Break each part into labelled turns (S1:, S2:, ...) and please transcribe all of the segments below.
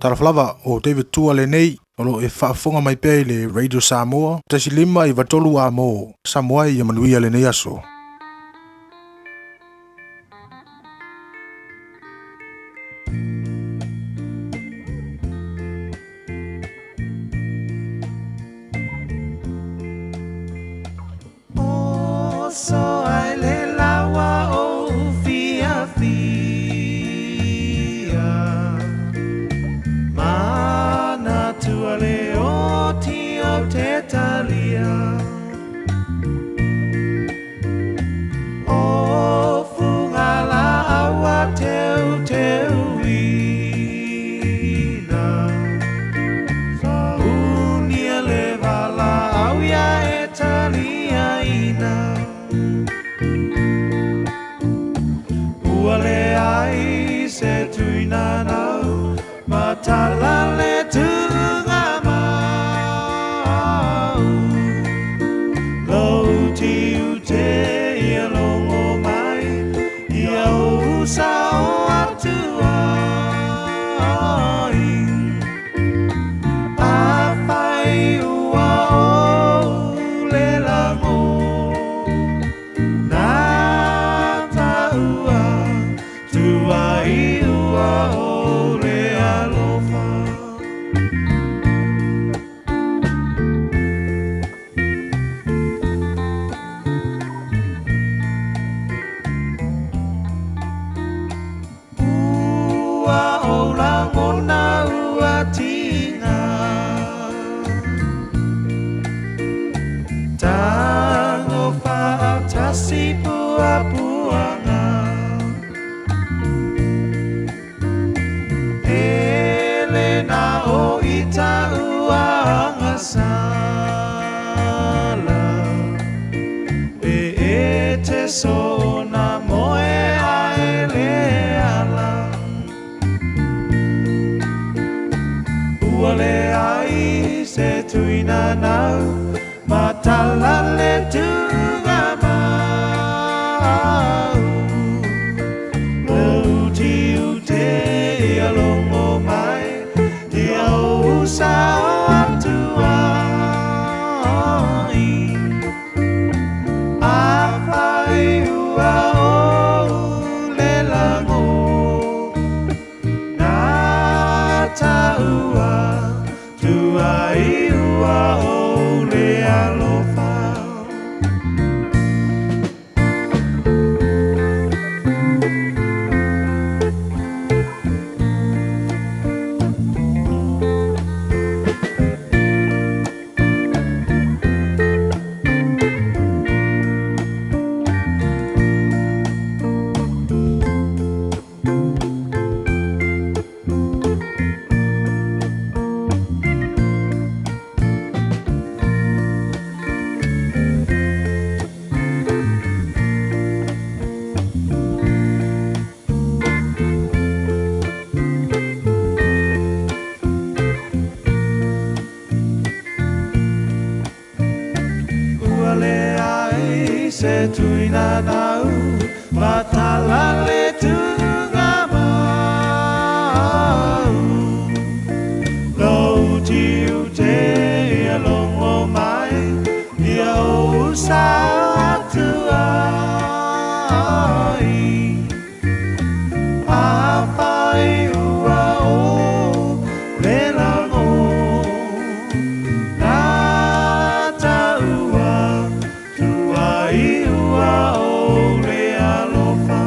S1: Talofa lava, o David Tua lenei, o lo o e faafofoga mai pea i le Radio Samoa, 1.5 93 A mo Samoa ia manuia lenei aso.
S2: Oso ai le lawa o fiafia, Manatua le oti o te talia. O funga la aua teu teuina, Unia le vala au ia e taliaina. Ua leai se tuina nau, matala le tuga mau. Lou tiu te ia longo mai, ia ou sao atu ai. Afai ua ou le lago, nā taua tuai ua o le alofa. Ua ou lagona ua tiga, Tago faatasi puapuaga. E le na o ita ua agasala, E e te sona moe ae le ala. Ua leai se tuina nau, matala le tuga mau. Lou tiu te ia longo mai, ia ou sao atu ai. Afai ua ou le lago, nā taua tuai ua o le alofa. Ua leai se tuina nau, matala le tuga mau. Lou tiu te ia longo mai, ia ou sao atu ai. Afai ua ou le lago, nā taua tuai ua o le alofa.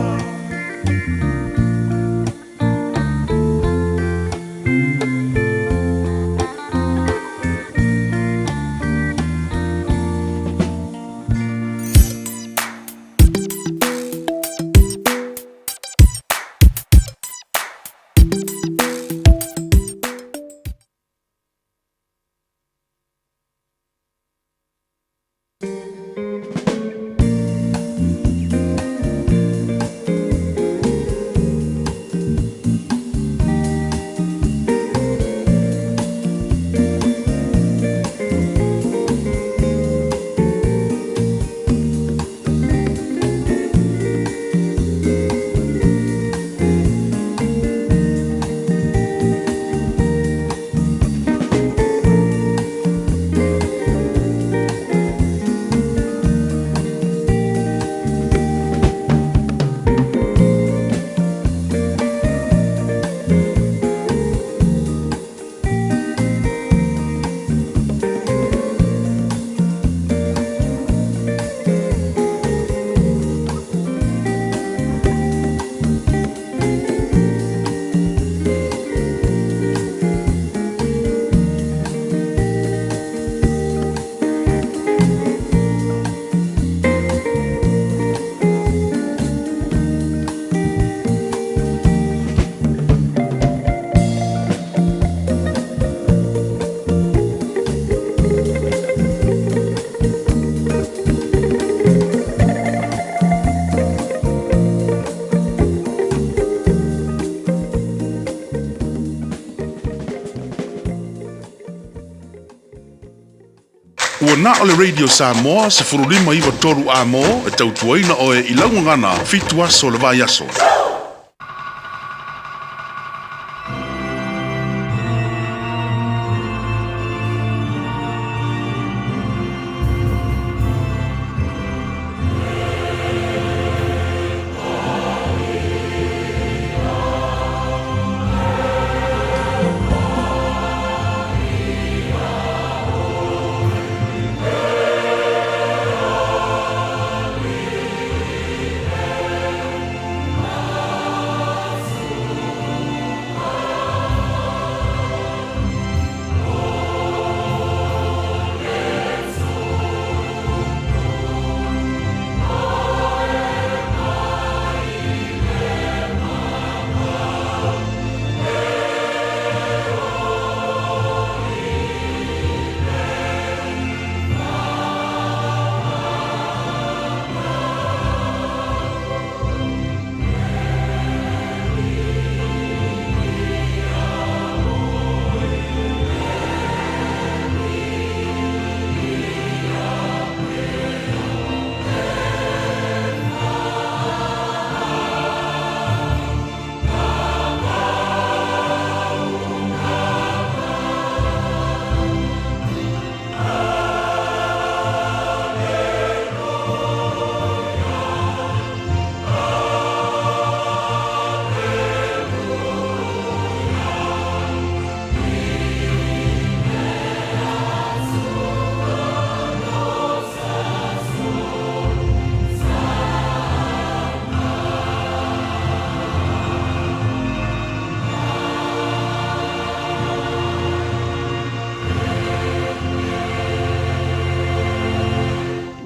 S3: Ua na o le Radio Samoa 15 93 A-mo e tautuaina oe i lau gagana fitu aso o le vaiaso.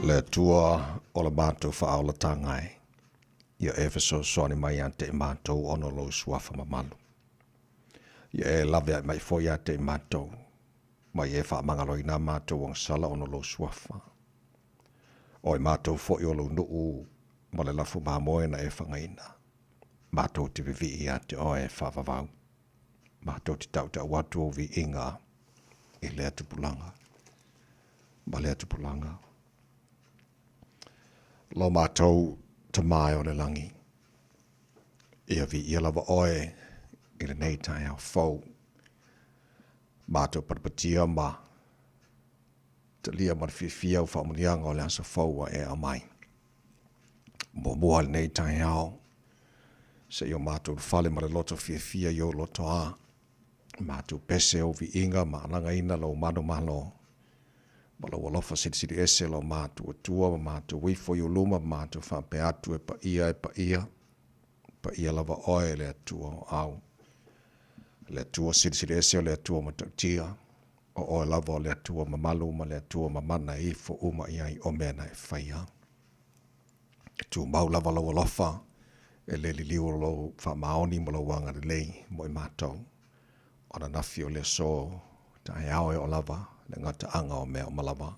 S4: Le Atua o le matou faaolataga e, ia e fesoasoani mai ia te i matou ona o lou suafa mamalu. Ia e laveai mai foi ia te i matou, ma ia e faamagaloina a matou agasala ona o lou suafa. O i matou foi o lou nuu ma le lafu mamoe na e fagaina, matou te vivii ia te oe e faavavau, matou te tautau atu ou viiga i lea tupulaga ma lea tupulaga. Lo matou Tama e o le lagi, ia viia lava oe i lenei taeao fou. Matou patapatia ma talia ma le fiafia au faamanuiaga o le aso fou ua e aumai. Muamua i lenei taeao, se i o matou fale ma le loto fiafia i ou lotoa, matou pese ou viiga ma alagaina lou manumalo, ma lou alofa silisili ese lo matou Atua ma matou ifo i ou luma ma matou faapea atu e paia e paia, paia lava oe le Atua o au. Le Atua silisili ese o le Atua matautia, o oe lava o le Atua mamalu ma le Atua mamana e ifo uma i ai o mea na e faia. E tumau lava lou alofa e le liliu o lou faamaoni ma lou agalelei mo i matou. O ananafi o le aso taeao e oo lava le gataaga o mea uma lava.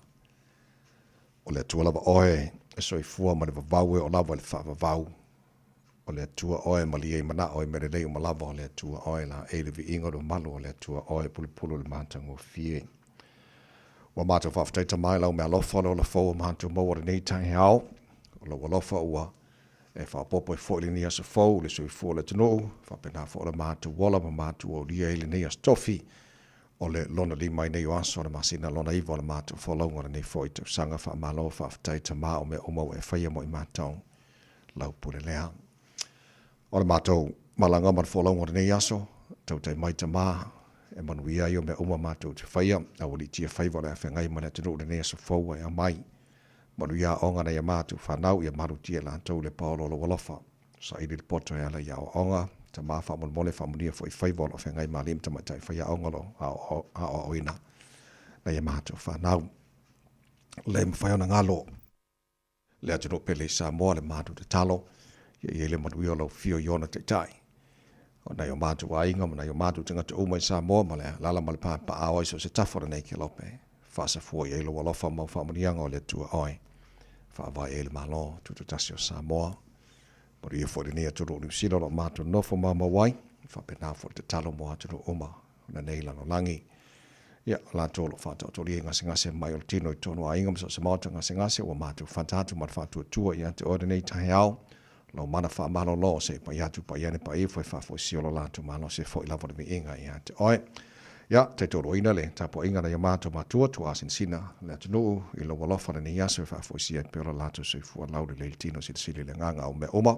S4: O le Atua lava oe e soifua ma le vavau e oo lava i le faavavau. O le Atua oe malie i manao i mea lelei uma lava, o le Atua oe laei le viiga o le mamalu, o le Atua oe pulupulu i le matagofie. Ua matou faafetai Tama i lau meaalofa o le ola fou ua matou maua i lenei taeao. O lou alofa ua e faaopoopo ai foi i lenei aso fou le soifua o le atunuu, faapena foi o le matou ola ma matou aulia ai lenei aso tofi o le lona lima ai nei o aso o le masina lona iva o le matou folauga o lenei foi tausaga. Faamalo faafetai Tama o mea uma ua e faia mo i matou. Lau pule lea. O le matou malaga ma le folauga o lenei aso, tautai mai Tama, e manuia ai o mea uma matou te faia, aualiitia faiva o le a feagai ma le atunuu i lenei aso fou ua e aumai. Manuia aoga nai a matou fanau, ia malutia i latou le paolo o lou alofa. Saili le poto e ala i aoaoga, Tama faamolemole faamanuia foi faiva o lo o feagai ma alii ma tamaitai faiaoga o lo o aoaoina nai a matou fanau. Le mafai ona galo. Le atunuu pele i Samoa le matou tatalo, ia i ai le manuia o lau afio i ona taitai. O nai o matou aiga ma nai o matou tagata uma i Samoa ma le alaala ma le papaaao ai so o se tafa o lenei kelope. Faasafua i ai lou alofa ma au faamanuiaga o le Atua oe. Faavae ai le Malo Tutoatasi o Samoa. Manuia foi lenei atunuu o Niu Sila o lo o matou nofo maumau ai, faapena foi le tatalo mo atunuu uma o lenei lalolagi. Ia, o latou o lo o faataotolia i gasegase mai o le tino i totonu o aiga ma so o se maota gasegase ua matou fata atu ma le faatuatua ia te oe lenei taeao, lou mana faamalolo se i pai atu pai ane pai ifo e faafoisia lo latou malosi e foi lava le viiga ia te oe. Ia, taitauloaina le tapuaiga a nai o matou matua, tuaasinasina le atunuu i lou alofa lenei aso e faafoisia ai pea lo latou soifua laulelei le tino silisili i le agaga o mea uma.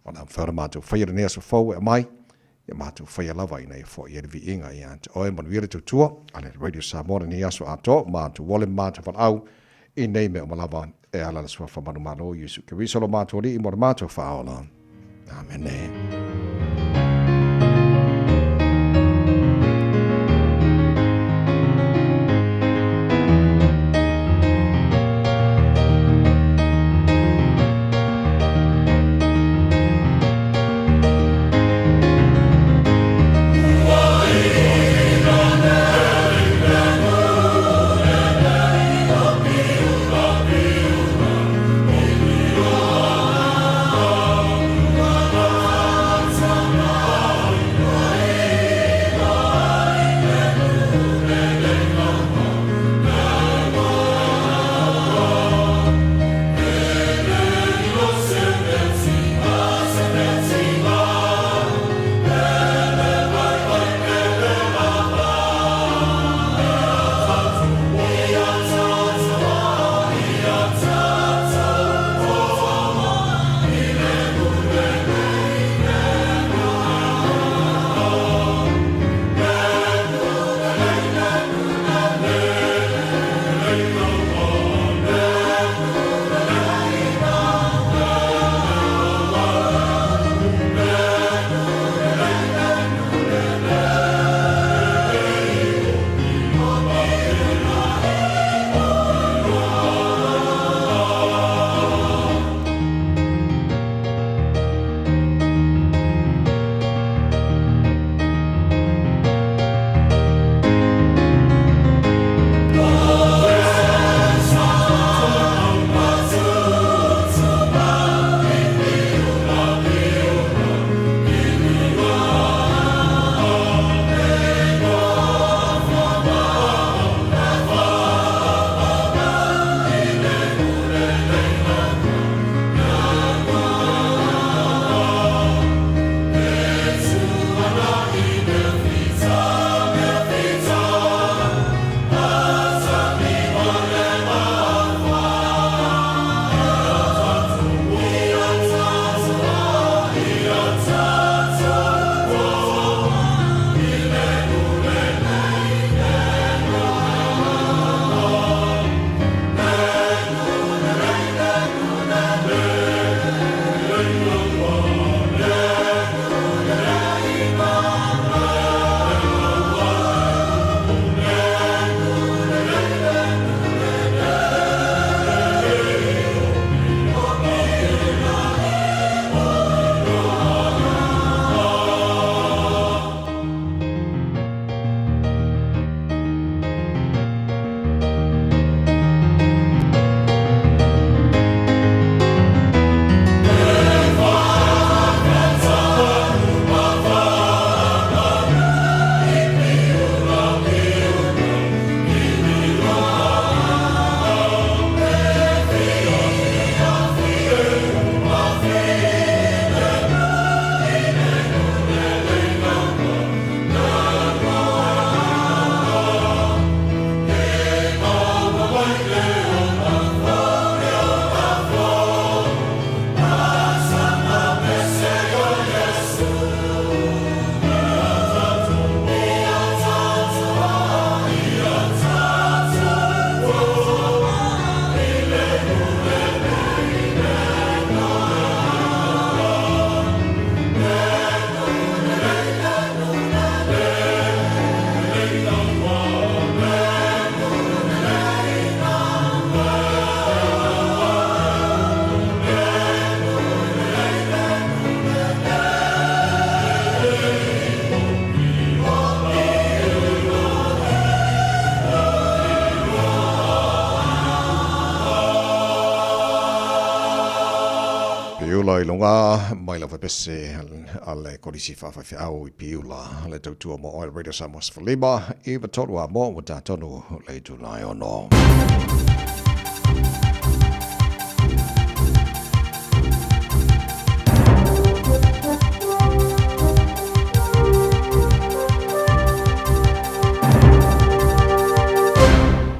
S4: O le a mafai ona matou faia lenei aso fou e aumai, ia matou faia lava ina ia foi ai le viiga ia te oe. Manuia le tautua a le Radio Samoa lenei aso atoa, matou ole ma matou valaau i nei mea uma lava e ala le suafa manumalo Iesu Keriso lo matou Alii mo le matou faaola. Amene. Piula i luga mai lava pese a le Kolisi Faafaifeau i Piula le tautua mo oe Radio Samoa 15 93 a mo ua tatonu le itula e ono.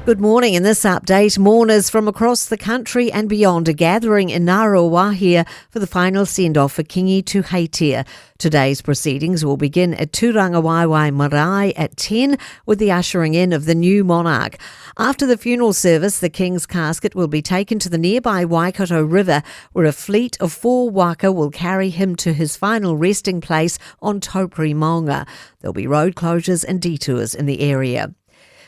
S5: Good morning. In this update, mourners from across the country and beyond are gathering in Ngāruawāhia for the final send-off for Kingi Tuheitia. Today's proceedings will begin at Turangawaewae Marae at 10 with the ushering in of the new monarch. After the funeral service, the king's casket will be taken to the nearby Waikato River, where a fleet of four waka will carry him to his final resting place on Taupiri Maunga. There'll be road closures and detours in the area.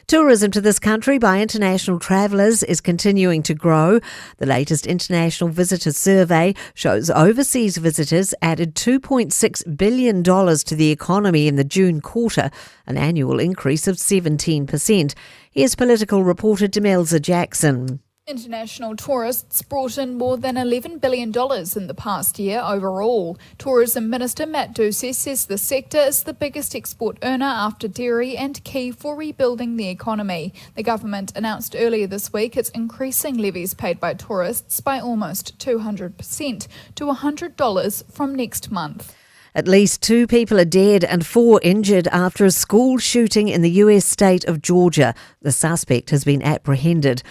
S5: Tourism to this country by international travellers is continuing to grow. The latest international visitor survey shows overseas visitors added $2.6 billion to the economy in the June quarter, an annual increase of 17%. Here's political reporter Demelza Jackson.
S6: International tourists brought in more than $11 billion in the past year overall. Tourism Minister Matt Doocey says the sector is the biggest export earner after dairy and key for rebuilding the economy. The government announced earlier this week it's increasing levies paid by tourists by almost 200% to $100 from next month.
S5: At least two people are dead and four injured after a school shooting in the US state of Georgia. The suspect has been apprehended.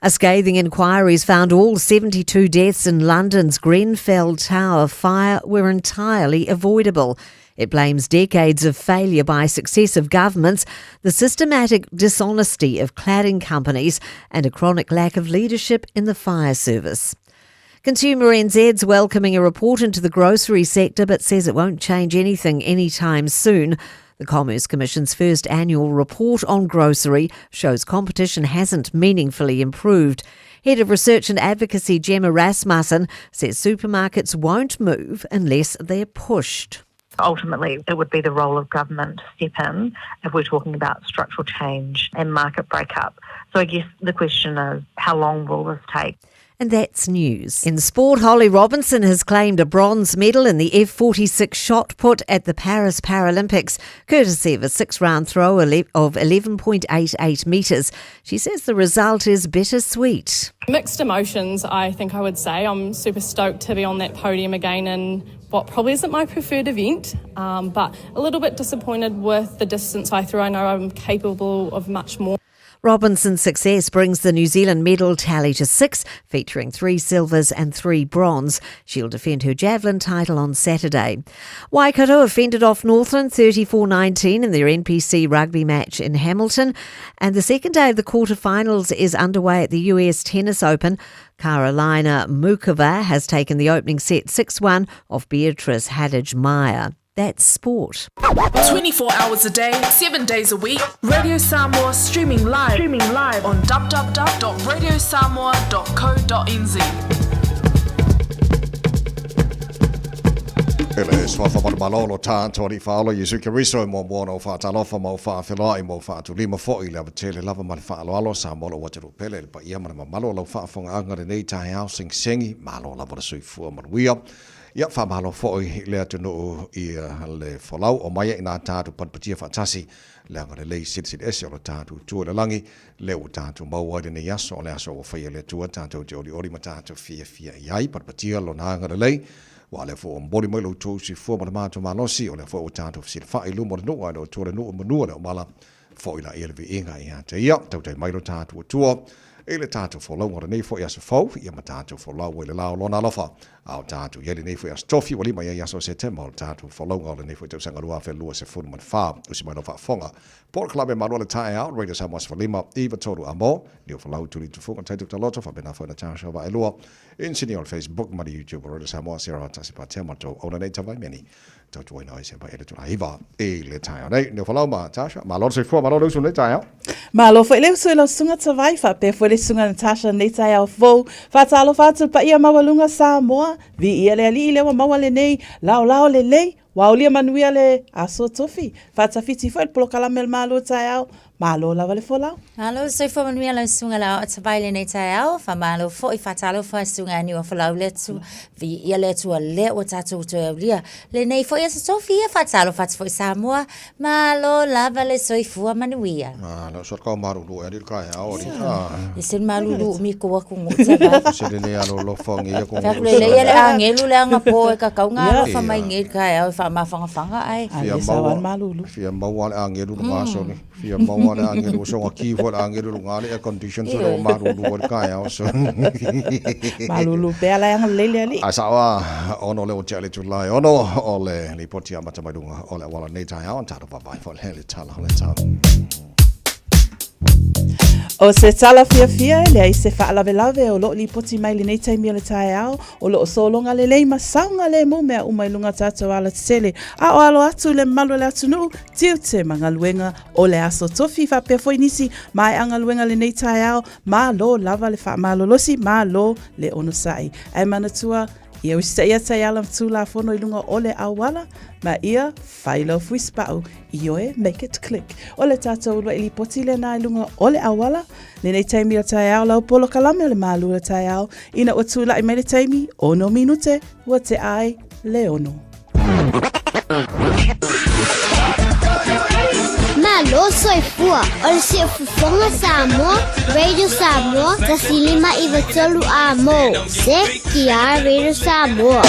S5: A scathing inquiry has found all 72 deaths in London's Grenfell Tower fire were entirely avoidable. It blames decades of failure by successive governments, the systematic dishonesty of cladding companies, and a chronic lack of leadership in the fire service. Consumer NZ's welcoming a report into the grocery sector but says it won't change anything anytime soon. The Commerce Commission's first annual report on grocery shows competition hasn't meaningfully improved. Head of Research and Advocacy Gemma Rasmussen says supermarkets won't move unless they're pushed.
S7: Ultimately, it would be the role of government to step in if we're talking about structural change and market breakup. So I guess the question is, how long will this take?
S5: And that's news. In sport, Holly Robinson has claimed a bronze medal in the F46 shot put at the Paris Paralympics, courtesy of a six-round throw of 11.88 metres. She says the result is bittersweet.
S8: Mixed emotions, I think I would say. I'm super stoked to be on that podium again in what probably isn't my preferred event, but a little bit disappointed with the distance I threw. I know I'm capable of much more.
S5: Robinson's success brings the New Zealand medal tally to 6, featuring 3 silvers and 3 bronze. She'll defend her javelin title on Saturday. Waikato have fended off Northland 34-19 in their NPC rugby match in Hamilton. And the second day of the quarterfinals is underway at the US Tennis Open. Karolina Muchova has taken the opening set 6-1 off Beatrice Haddad-Maia. That's sport.
S9: 24 hours a day, 7 days a week, Radio Samoa streaming live, on www.radiosamoa.co.nz.
S4: E le suafa manumalo lo tātou alii faaola Iesu Keriso e muamua ona ou faatalofa ma ou faafeiloai ma ou faatulima foi i le avatele lava ma le faaaloalo Samoa lou atunuu pele le paia ma le mamalu o lau faafofogaaga lenei taeao segisegi malo lava le soifua manuia. Ia, faamalo foi i le atunuu i le folau o mai ai nā tatou patipatia faatasi le agalelei silisili ese o lo tatou Atua i le lagi, lea ua tatou maua ai lenei aso, o le aso ua faia e le Atua tatou te olioli ma tatou fiafia i ai. Patipatia Lona agalelei, aua o lea foi ua momoli mai lo outou soifua ma le matou malosi, o lea foi ua tatou fesilafai i luma o le nuu, ae le o Atua le nuu e manua le omala Foi laia le viiga ia te ia, tautai mai lo tatou Atua i le tatou folauga o lenei foi aso fou, ia ma tatou folau ai le la o lona alofa. A o tatou i ai lenei foi aso tofi, ua lima i ai aso o Setema o le tatou folauga o lenei foi tausaga 2024. Usi mai lau faafofoga. Polokalame malo a le taeao, Radio Samoa 15, 93 a mo, Niu Folau Tuli Tufuga Taitu Taloto, faapena foi Natasha Vaelua, Insinia o le Facebook ma le YouTube o Radio Samoa, Sierra Tasi Patea matou auna nei Tavaimeni. Tautuaina ai se mai ele tula hiva i le taeao nei. Neo Folau ma Natasha, malo le soifua, malo le usu nei taeao.
S10: Malo foi le usu i lau susuga Tavai, faapea foi le susuga Natasha nei taeao fou. Faatalofa atu le paia maualuga Samoa, viia le Alii lea ua maua lenei laolao lelei, ua aulia manuia le aso tofi. Faatafiti foi le polokalame a le Malo taeao. Malo lava le folau.
S11: Malo le soifua manuia lau susuga le Aoao Tavai i lenei taeao. Faamalo foi, faatalofa i susuga ia Niuafolau le Atua, viia le Atua lea ua tatou toe aulia lenei foi aso tofi ia, faatalofa atu foi Samoa, malo lava le soifua manuia.
S4: Malo, so kau marulu e ali ka hea ori.
S11: E se malulu umi ko aku ngo tavai.
S4: Se le le alo lofa ngi ko.
S11: Fa le le le angelu le anga po e ka kau nga alofa mai ngi ka hea o fa mafangafanga ai.
S4: Fia maua Fia maua le agelu luga aso ni. Fia maua le agelu so nga ki fo le agelu luga le air condition so le malulu o le taeao so.
S10: Malulu pea la anga lele ali.
S4: Ai sao a ono le o tia le tulai ono o le lipoti a mata mai luga o le awala nei taeao talo vavai fo le le tala o le tau.
S10: O se tala fiafia e leai se faalavelave o loo lipoti mai lenei taimi o le taeao O lo o sologa lelei ma saogalemu mea uma i luga o tatou alatetele, a o alo atu le mamalu o le atunuu, tiute ma galuega o le aso tofi faapea foi nisi maea galuega lenei taeao, malo lava le faamalolosi, malo le onosai. Ae manatua, ia usitaia taiala ma tulafono i luga o le auala, ma ia fai lau fuisipau, ioe, make it click. O le tatou uluai lipoti lena i luga o le auala, Lenei taimi o taeao lau polokalame o le malu o le taeao ina ua tula'i mai le taimi ono minute ua tea ai le ono.
S12: Malo soifua o le Siufofoga Samoa, Radio Samoa, 105 93 amo. CKR Radio Samoa.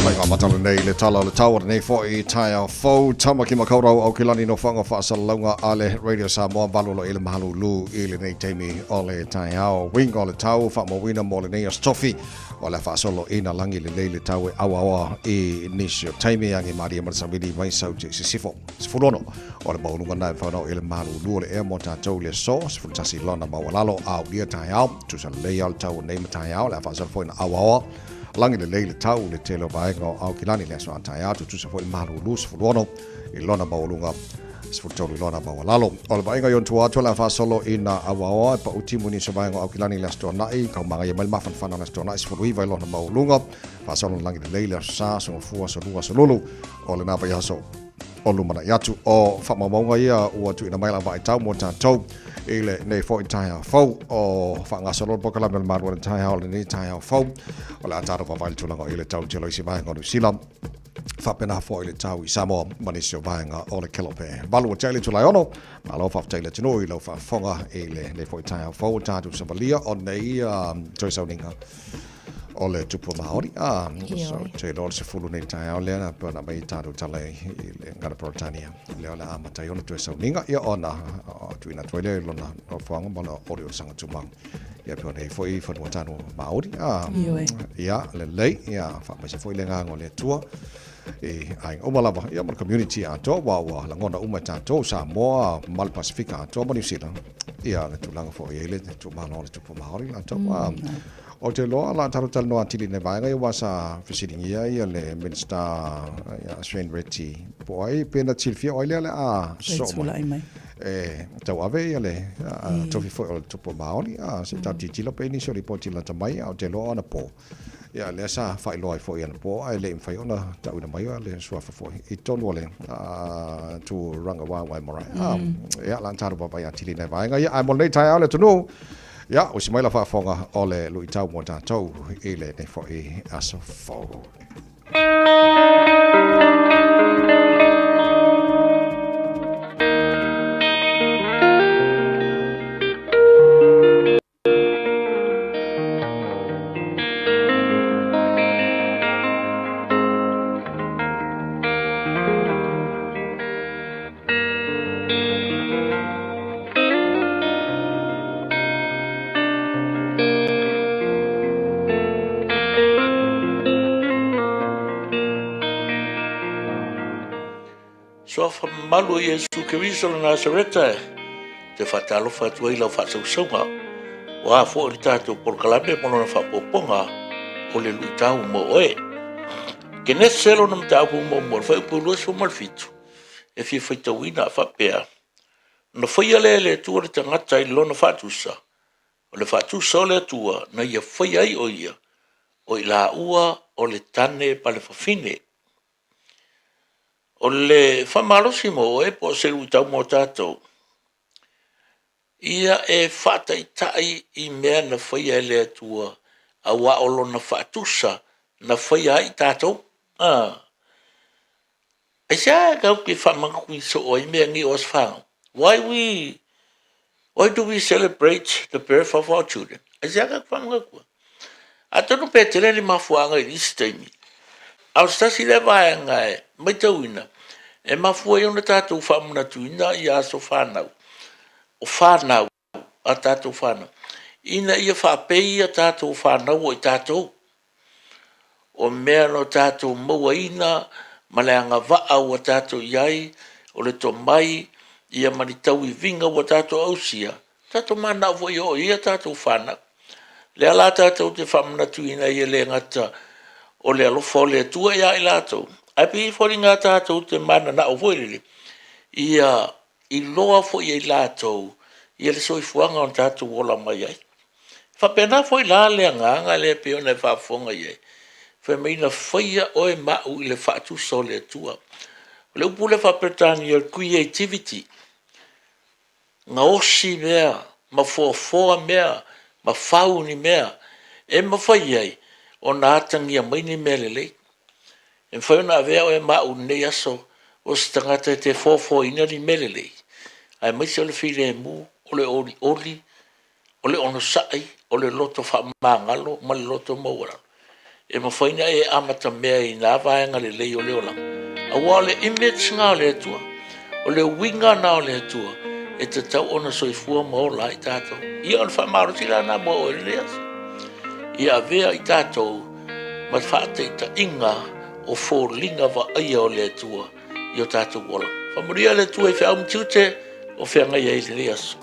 S4: Mai ngā matala nei le tala o le tau o lenei foi taeao fou Tamaki Makaurau Aukilani no whanga whaasalalaunga a le Radio Samoa valu lo i le mahalulu i lenei taimi o le taeao winga o le tau whaamauina mo lenei aso tofi o le whaasolo i na langi lelei le tau e auaoa i nisi o taimi angi maria ma le savili mai sau te sisifo 16 o le maulunga na e whanau i le mahalulu o le ea mo tātou le so 11 lona maualalo a ulia taeao tusa lelei o le tau o nei ma taeao le a whaasolo foi na auaoa Lagi lelei le tau le tele o vaega o Aukilani le aso a taeao tutusa foi le malulu 16 i lona maualuga 13 i lona maualalo. O le vaaiga i ona tua atu o le a faasolo i na auaoa e pau timu i nisi o vaega o Aukilani le Aso Toonai, kaumagaia mai le mafanafana o le Aso Toonai 19 i lona maualuga, faasolo le lagi lelei le Aso Sa, Aso Gafua, Aso Lua, Aso Lulu o lena vaiaso o lumanai atu. O faamaumauga ia ua tuuina mai lau vaaitau mo tatou i lenei foi taeao fou. O faagasolo le polokalame o le Malu o le Taeao o lenei taeao fou. O le a tatou vaavaai i le tulaga o i le tau tele o isi vaega o Niu Sila, faapena foi le tau i Samoa ma nisi o vaega o le Kelope. Valu ua tea i le itula e ono, malo faafetai i le atunuu i lau faafofoga i lenei foi taeao fou o tatou savalia o nei toe sauniga o le tupu Māori. Ah, so, te iloa o le 10 nei taeao lea na pei ona aumai ai tatou tala i le Ngana Peretania. Lea o le a amata ai ona toe sauniga, ia ona tuuina atu ai lea i lona nofoaga ma lona oriorisaga tumau. Ia pei ona i ai foi fanua tanu Māori. Ah, ia, lelei, ia, faamaise foi le agaga o le Atua i aiga uma lava, ia ma le community atoa, aua ua lagona uma e tatou, Samoa ma le Pasifika atoa ma Niu Sila, ia le tulaga foi e i ai le tuumalo o le tupu Māori latou. Ah, Ou te iloa o le a talatalanoa atili i lenei vaega ia aua sa fesiligia ia le Minisita ia Shane Reti po o ai pe na silafia o ai lea o le a sosoo mai e tauave ia le tofi foi o le Tupu Māori a se i tatou tilotilo pe i nisi o lipoti lata mai a ou te iloa o anapo ia lea sa faailoa ai foi anapo ae le i mafai ona tauina mai le suafa foi i totonu o le Tūrangawaewae Marae ia o le a tatou vaavaai atili i lenei vaega ia ae mo lenei taeao le atunuu Ia, usi mai la faafofoga o le luitau mo tatou i lenei foi aso fou.
S13: Suafa mamalu o Iesu Keriso o le Nasareta e te faatalofa atu ai i lau faasausauga. Ua a foi le tatou polokalame mo lona faaopoopoga o le luitau mo oe. Kenese lona mataupu muamua, le fuaiupu 27, e fia faitauina a faapea, Ona faia lea e le Atua le tagata i lona faatusa, o le faatusa o le Atua na ia faia ai o ia, o i laua o le tane ma le fafine. O le faamalosi mo oe po o se luitau mo tatou, ia e faataitai i mea na faia e le Atua, auā o Lona faatusa na faia ai i tatou. Aisea tatou te faamanatu soo ai mea nei o aso fanau? Why we why do we celebrate the birth of our children? Aisea tatou te faamanatu ai? Atonu pe tele ni mafuaaga i nisi taimi, a o se tasi lea vaega e matauina e mafua ai ona tatou faamanatuina ia aso fanau, o fanau a tatou fanau, ina ia faapei a tatou fanau o i tatou, o mea na tatou mauaina ma le agavaa ua tatou i ai, o le tomai ia ma ni tauiviga ua tatou ausia, tatou mananao foi e oo i ai a tatou fanau. Lea la tatou te faamanatuina ai e le gata o le alofa o le Atua ia i latou, ae pei e foliga tatou te mananao foi lele, ia iloa foi e i latou ia le soifuaga na tatou ola mai ai. E faapena foi la le agaga lea e pei ona e faafofoga i ai, fai mai na faia oe ma au i le faatusa o le Atua. O le upu lea faa-Peretania o le creativity, gaosi mea ma foafoa mea ma fau ni mea e mafai ai ona atagia mai ni mea lelei. E mafai ona avea oe ma au i lenei aso o se tagata e te foafoaina ni mea lelei, aemaise o le filemu, o le olioli, o le onosai, o le loto faamagalo ma le loto maualalo. E mafai ona e amatamea i na vaega lelei o le olaga, aua o le image lena o le Atua, o le uiga lena o le Atua e tatau ona soifua ma ola ai tatou. Ia o le faamalosi la lena mo oe i lenei aso. Ia avea i tatou ma faataitaiga o foliga vaaia o le Atua i o tatou olaga. Faamanuia le Atua i feau ma tiute o feagai ai i lenei aso.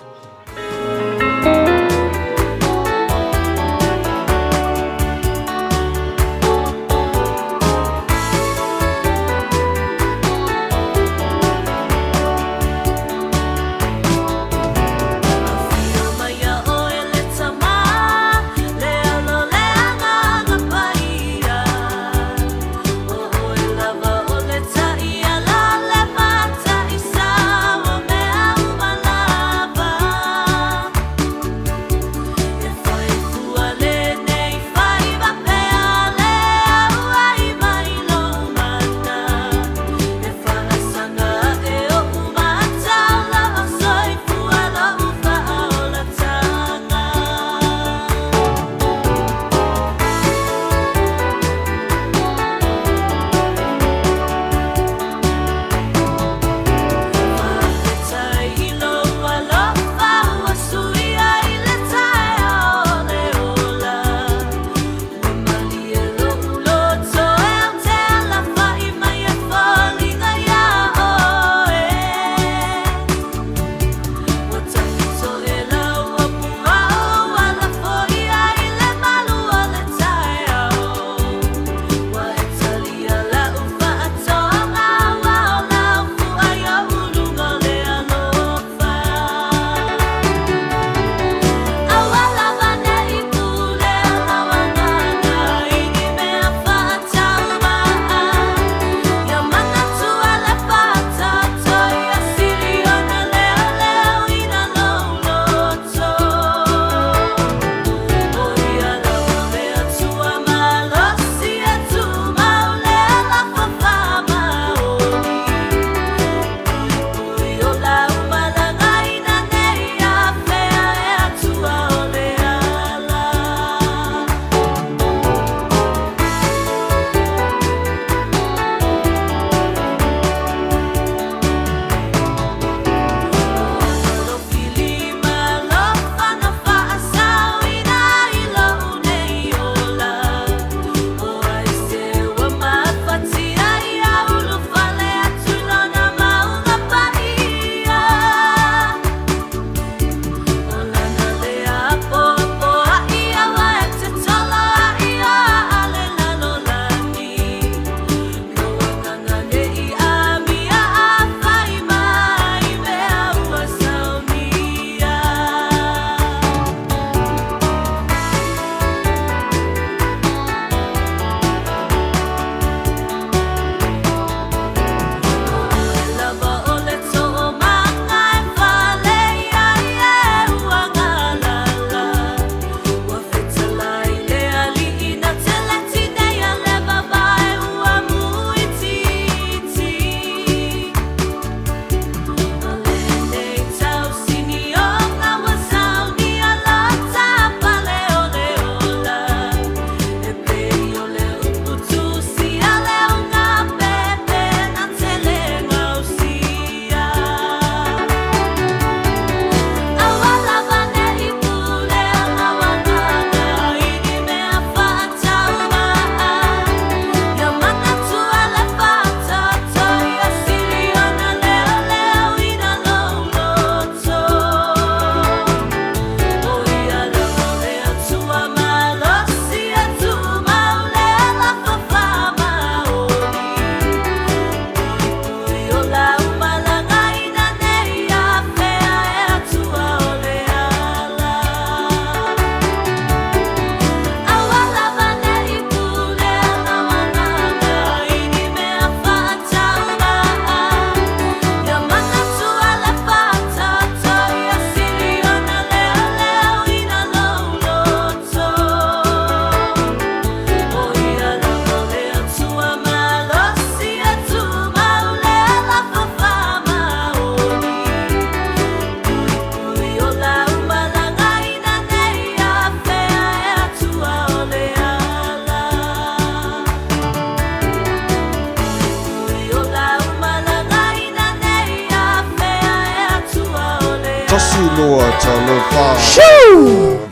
S4: Lua, tolu, fa.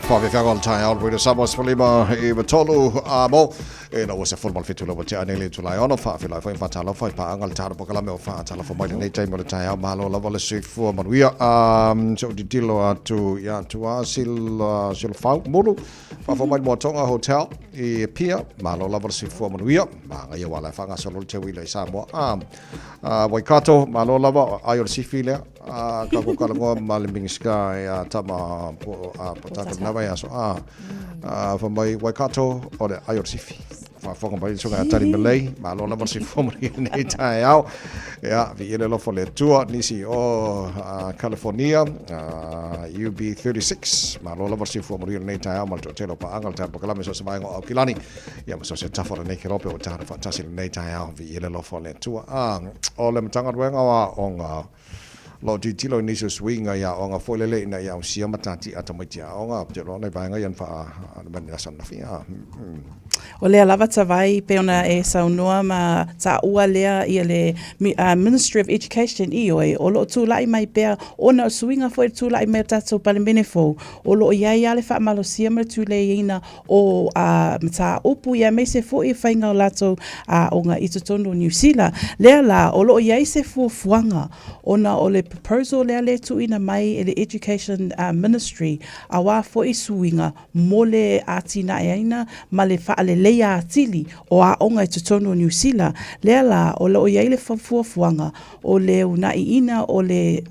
S4: Faafeafeaga o le taeao le Radio Samoa 15 i tolu a mo. E na ua se fulu ma le fitu lava te ane le itula e ono. Faafeiloai foi ma faatalofa i paaga le tatou polokalame o Faatalofa mai lenei taimi o le taeao. Malo lava le soifua manuia. Se i ou tilotilo atu ia tua Silafau Mulu. Faafofoga mai le Moatonga Hotel i Apia. Malo lava le soifua manuia. Magaia ua la e faagasolo le teuila i Samoa. Waikato, malo lava, ai o le sifi lea. Ka ko talanoa ma le Minisita ia Tama po Potato lena vaiaso. Fai mai Waikato o le ai o le sifi. Faafofoga mai le susuga ia Tali Melei, malo lava le soifua manuia i lenei taeao. Ia, viia le alofa o le Atua, nisi o California, UB36, malo lava le soifua manuia i lenei taeao ma le toatele o paaga le tatou polokalame so o se vaega o Aukilani. Ia ma so o se tafa o lenei kelope ua tatou faatasi i lenei taeao, viia le alofa o le Atua. O le Matagaluega o Aoga, o lo o tilotilo i nisi o suiga i aoga foi lele ina ia ausia matatia a tamaiti aoga, ou te iloa o nai vaega ia na faa le aso ananafi.
S10: O lea lava tavai pei ona e saunoa ma taua lea ia le Ministry of Education, ioe, o lo o tulai mai pea ona o suiga foi i le tulai mai o le tatou Palemene fou, o lo o i ai lava le faamalosia ma le tuleiina o mataupu ia aemaise foi faiga o latou aoga i totonu o Niu Sila. Lea la, o lo o i ai se fuafuaga ona o le proposal lea le tuuina mai e le Education Ministry auā foi suiga mo le atinaeina ma le faaleleia atili o aoga i totonu o Niu Sila. Lea la, o lo o i ai le fuafuaga o le uunaiina o le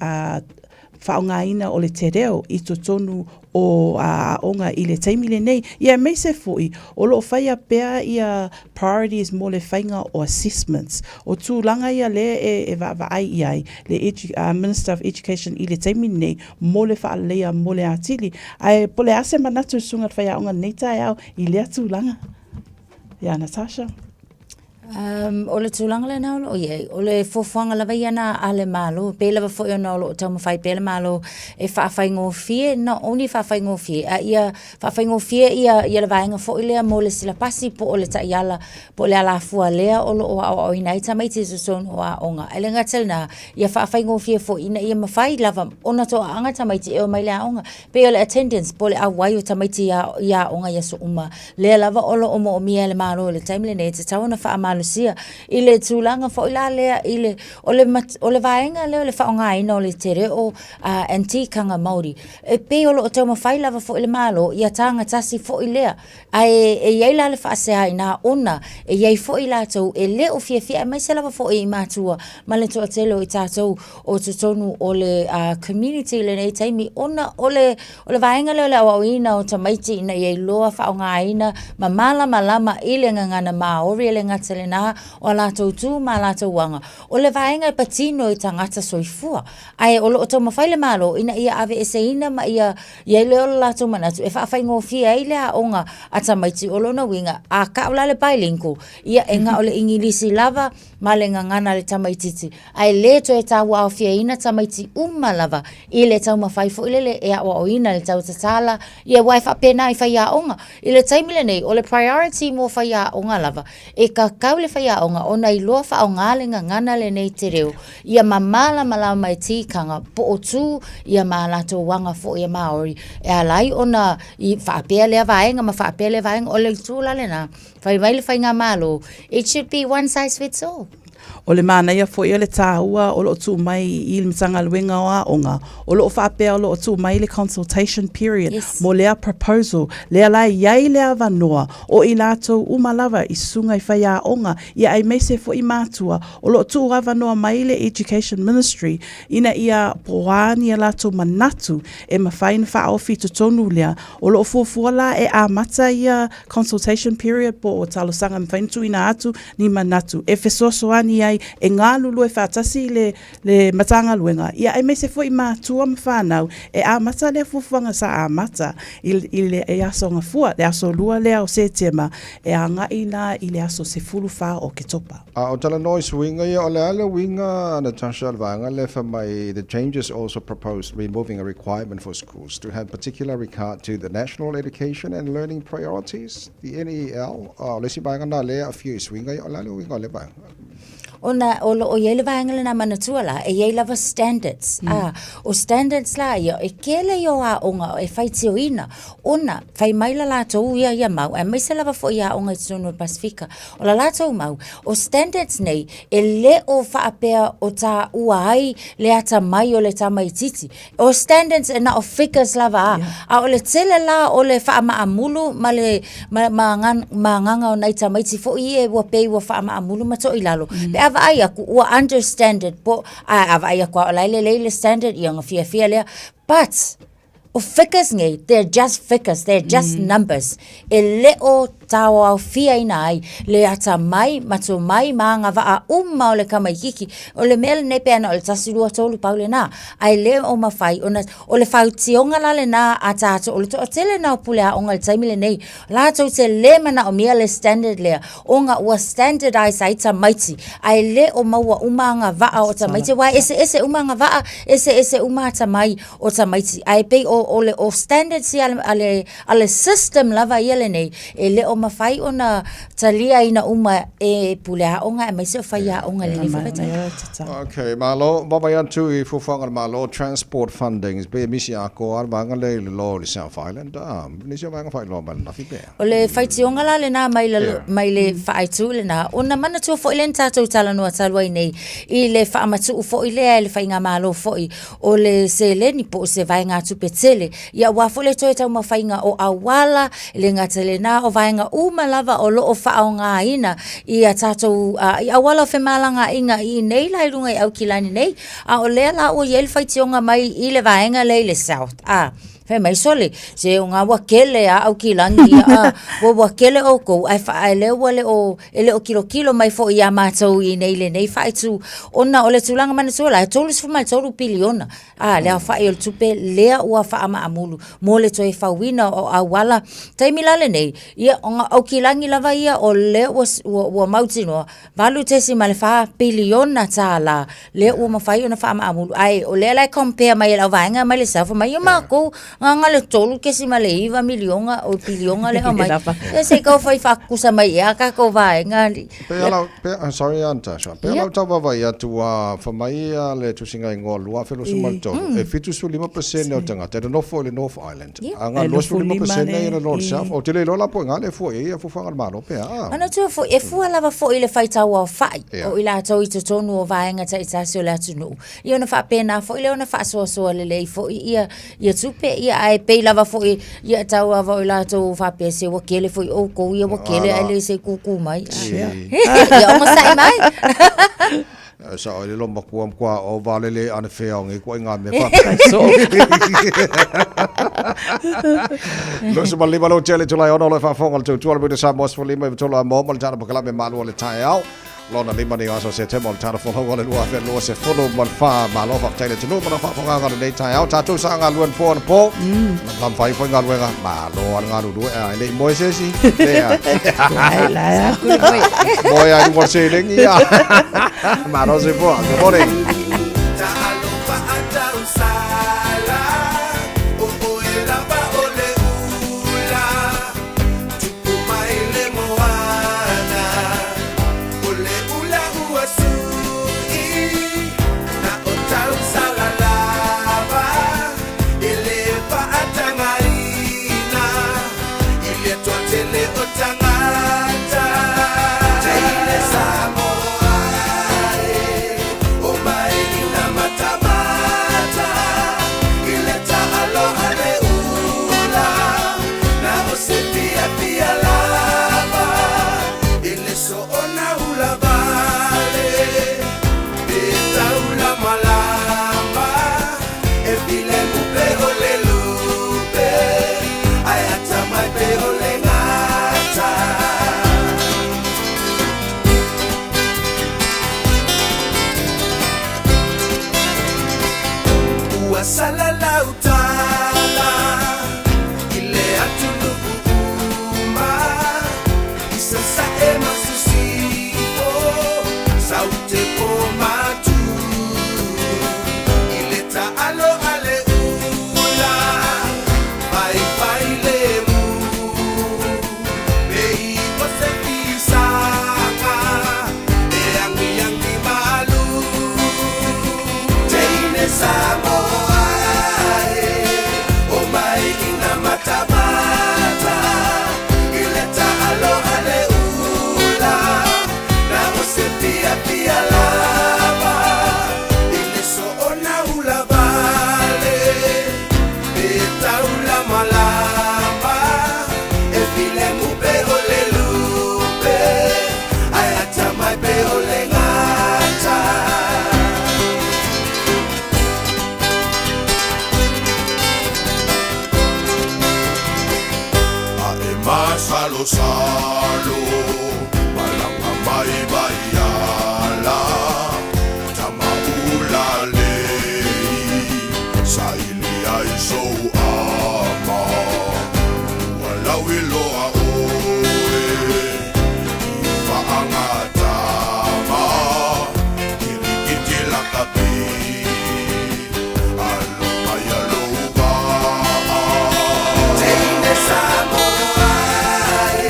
S10: faaaogaina o le te reo i totonu o aoga i le taimi lenei. Ia aemaise foi o lo o faia pea ia priorities mo le faiga o assessments. O tulaga ia lea e vaavaai i ai le Minister of Education i le taimi lenei mo le faaleleia mo le atili. Ae po o le a se manatu o le Susuga i le Faiaoga i lenei taeao i lea tulaga? Ia Natasha.
S11: O le tulaga lena o lo o i ai, o le fuafuaga lava ia na a le Malo, pei lava foi ona o lo o taumafai pea le Malo e faafaigofie, not only faafaigofie, a ia faafaigofie ia, ia le vaega foi lea mo le silapasi po o le taiala, po o le alafua lea o lo o aoaoina ai tamaiti i totonu o aoga. Ae le gata i lena, ia faafaigofie foi ina ia mafai lava ona toaaga tamaiti e omai i le aoga. Pei o le attendance po o le auai o tamaiti i aoga i aso uma, lea lava o lo o moomia e le Malo i le taimi lenei, e tatau ona faamalosia i le tulaga foi la lea i le, o le, o le vaega lea o le faaaogaina o le te reo and tikanga Māori. E pei o lo o taumafai lava foi le Malo ia tagatasi foi lea, ae e i ai la le faasea i ina ona e i ai foi latou e le o fiafia aemaise lava foi i matua ma le toatele o i tatou o totonu o le community i lenei taimi ona o le O le vaega lea o le aoaoina o tamaiti ina ia iloa faaaogaina ma malamalama i le gagana Māori e le gata i lena o a latou tu ma a latou aga. O le vaega e patino i tagata soifua. Ae o lo o taumafai le Malo ina ia aveeseina ma ia i ai lea o le latou manatu e faafaigofie ai le aoga a tamaiti. O lona uiga, a kau la le bilingual, ia e na o le Igilisi lava ma le gagana a le tamaitiiti, ae le toe tauaofiaina tamaiti uma lava i le taumafai foi lele e aoaoina le tau tatala, ia aua e faapena i faiaoga. I le taimi lenei, o le priority mo faiaoga lava, e kakau le faiaoga ona iloa faaaoga le gagana lenei te reo, ia ma malamalama i tikanga po o tu ia ma latou aga foi e Māori e ala ai ona i faapea lea vaega ma faapea lea vaega. O le itu la lena, fai mai le faigamalo, it should be one size fits all.
S10: O le manaia foi o le tāua o lo o tuu mai i le Matagaluega o Aoga, o lo o faapea o lo o tuu mai le consultation period yes. mo lea proposal, lea la e i ai le avanoa o i latou uma lava i susuga i faiaoga, ia aemaise foi mātua, o lo o tuu avanoa mai le Education Ministry ina ia poā ni a latou manatu e mafai ona faaofi i totonu lea. O lo o fuafua la e amata ia consultation period po o talosaga e mafai ona tuuina atu ni manatu e fesoasoani ai e galulue faatasi le le Matagaluega, ia aemaise foi matua ma whanau e amata lea fuafuaga sa amata i, i le i aso Gafua, le aso lua lea o Setema, e agai la i le aso 14 o Oketopa.
S4: A o talanoa i suiga ia, o le a le uiga, Natasha, o le vaega lea fai mai, the changes also propose removing a requirement for schools to have particular regard to the national education and learning priorities, the NEL. O le isi vaega lena lea e aafia i suiga ia, o le a le uiga o lea vaega?
S11: Ona o loo i ai le vaega lena manatua la, e i ai lava standards. A, o standards la ia, e kele ia o aoga e faitioina, ona fai mai la latou ia ia mau, aemaise lava foi i aoga i totonu o le Pasefika. O la latou mau, o standards nei, e le o faapea o taua ai le atamai o le tamaititi. O standards e na o figures lava a. Yeah. A o le tele la o le faamaamulu ma le ma, ma, ma agaga o nai tamaiti foi ia ua pei ua faamaamulu ma toilalo. Pe a vaai aku ua under standard po a, a vaai aku a o la e lelei le standard ia ona fiafia lea. But o figures nei, they're just figures, they're just numbers. E le o taoaofiaina ai le atamai ma tomai ma agavaa uma o le tamaititi. O le mea lenei pe ana o le 1, 2, 3, pau lena. Ae le o mafai ona, o le faitioga la lena a tatou, o le toatele lena o pule aoga i le taimi lenei, latou te le manaomia le standard lea, ona ua standardize ai tamaiti, ae le o maua uma agavaa o tamaiti, aua e eseese uma agavaa, eseese uma atamai o tamaiti. Ae pei o, o le o standards ia a le, a le system lava ia lenei, e le o mafai ona taliaina uma e pule aoga aemaise o faiaoga i lenei foi vaitaimi.
S4: Okay, malo, vaavaai atu i fuafuaga a le Malo, transport funding, pe misi atoa lava le vaega lea i le law i le South Island, a, nisi o vaega faailoa mai ananafi pea.
S11: O le faitioga la lena mai lalo, mai le faaaitu lena, ona manatua foi lea na tatou talanoa talu ai nei i le faamatuu foi lea e le faigamalo foi o le seleni po o se vaegatupe tele, ia aua foi le toe taumafaiga o auala, e le gata i lena, o vaega uma lava o lo o faaaogaina i a tatou i auala o femalagaaiga i inei la i luga i Aukilani nei, a o lea la ua i ai le faitioga mai i le vaega lea i le South, a fai mai, sole, se o ngā ua kele a Aukilani, ia, a, ua, ua kele ʻoukou, ae, fa, ae lea ua le o, e le o kilokilo mai foi iā matou i inei i lenei faaitu, ona o le tulaga manatua la, e 33 piliona, a, le aofai o le tupe lea ua faamaamulu mo le toe fauina o auala. Taimi la lenei, ia, o ngā Aukilani lava ia o lea ua, ua, ua mautinoa, 8.4 piliona tālā lea ua mafai ona faamaamulu. Ae o lea la e compare mai e le auvaega mai le South, mai ia matou, na le 3.9 miliona o piliona lea aumai. Ia se i tau fai faatutusa mai ea tatou vaega.
S4: Pe ala, pe, ah, sorry ah, Natasha. Pe ala tau vaavaai atu a fai mai a le tusiga igoa 2023, e 75% o tagata e nonofo i le North Island. A na 25% i le North South. Ou te le iloa la po o i ina le fua i ai ia fuafuaga a le Malo pe a.
S11: Manatua foi, e fua lava foi i le faitau aofai o i latou i totonu o vaega taitasi o le atunuu. Ia ona faapena foi lea ona faasoasoa lelei foi ia ia tupe, ia ae pei lava foi ia tau lava o i latou faapea se ua kele foi outou ia ua kele ae le se i kūkū mai. Ia onosai mai.
S4: Sa o le lo makua mkua o valele ane whea o ngi kua i ngā mea wha. Lo se malima lo tele tulai ono lo whaafonga le tautua le muta sa mos lima i tolo a mo mo le tana pakalame malu o le taeao. Lona lima nei o aso Setema o le tana folau o le 2024 ma le wha malo whakatei le tunu mana whaafonga ngā nei taeao. Tātou sa ngā luen pō ana pō. La mwhai whai ngā luenga malo ana ngā ruru e ai lei moe se si. Lea.
S10: Lai, lai a.
S4: Moe ai runga se lengi ia. Malo se pō. Good morning.
S2: pe o le lupe Ae atamai pe o le gata. A e masalosalo Malanga mai vaiala Tamaulalei Saili ai sou ama Ua lauiloa oe I faagatama Kirikiti lakapi Alo mai alou vaa. Teine Samoa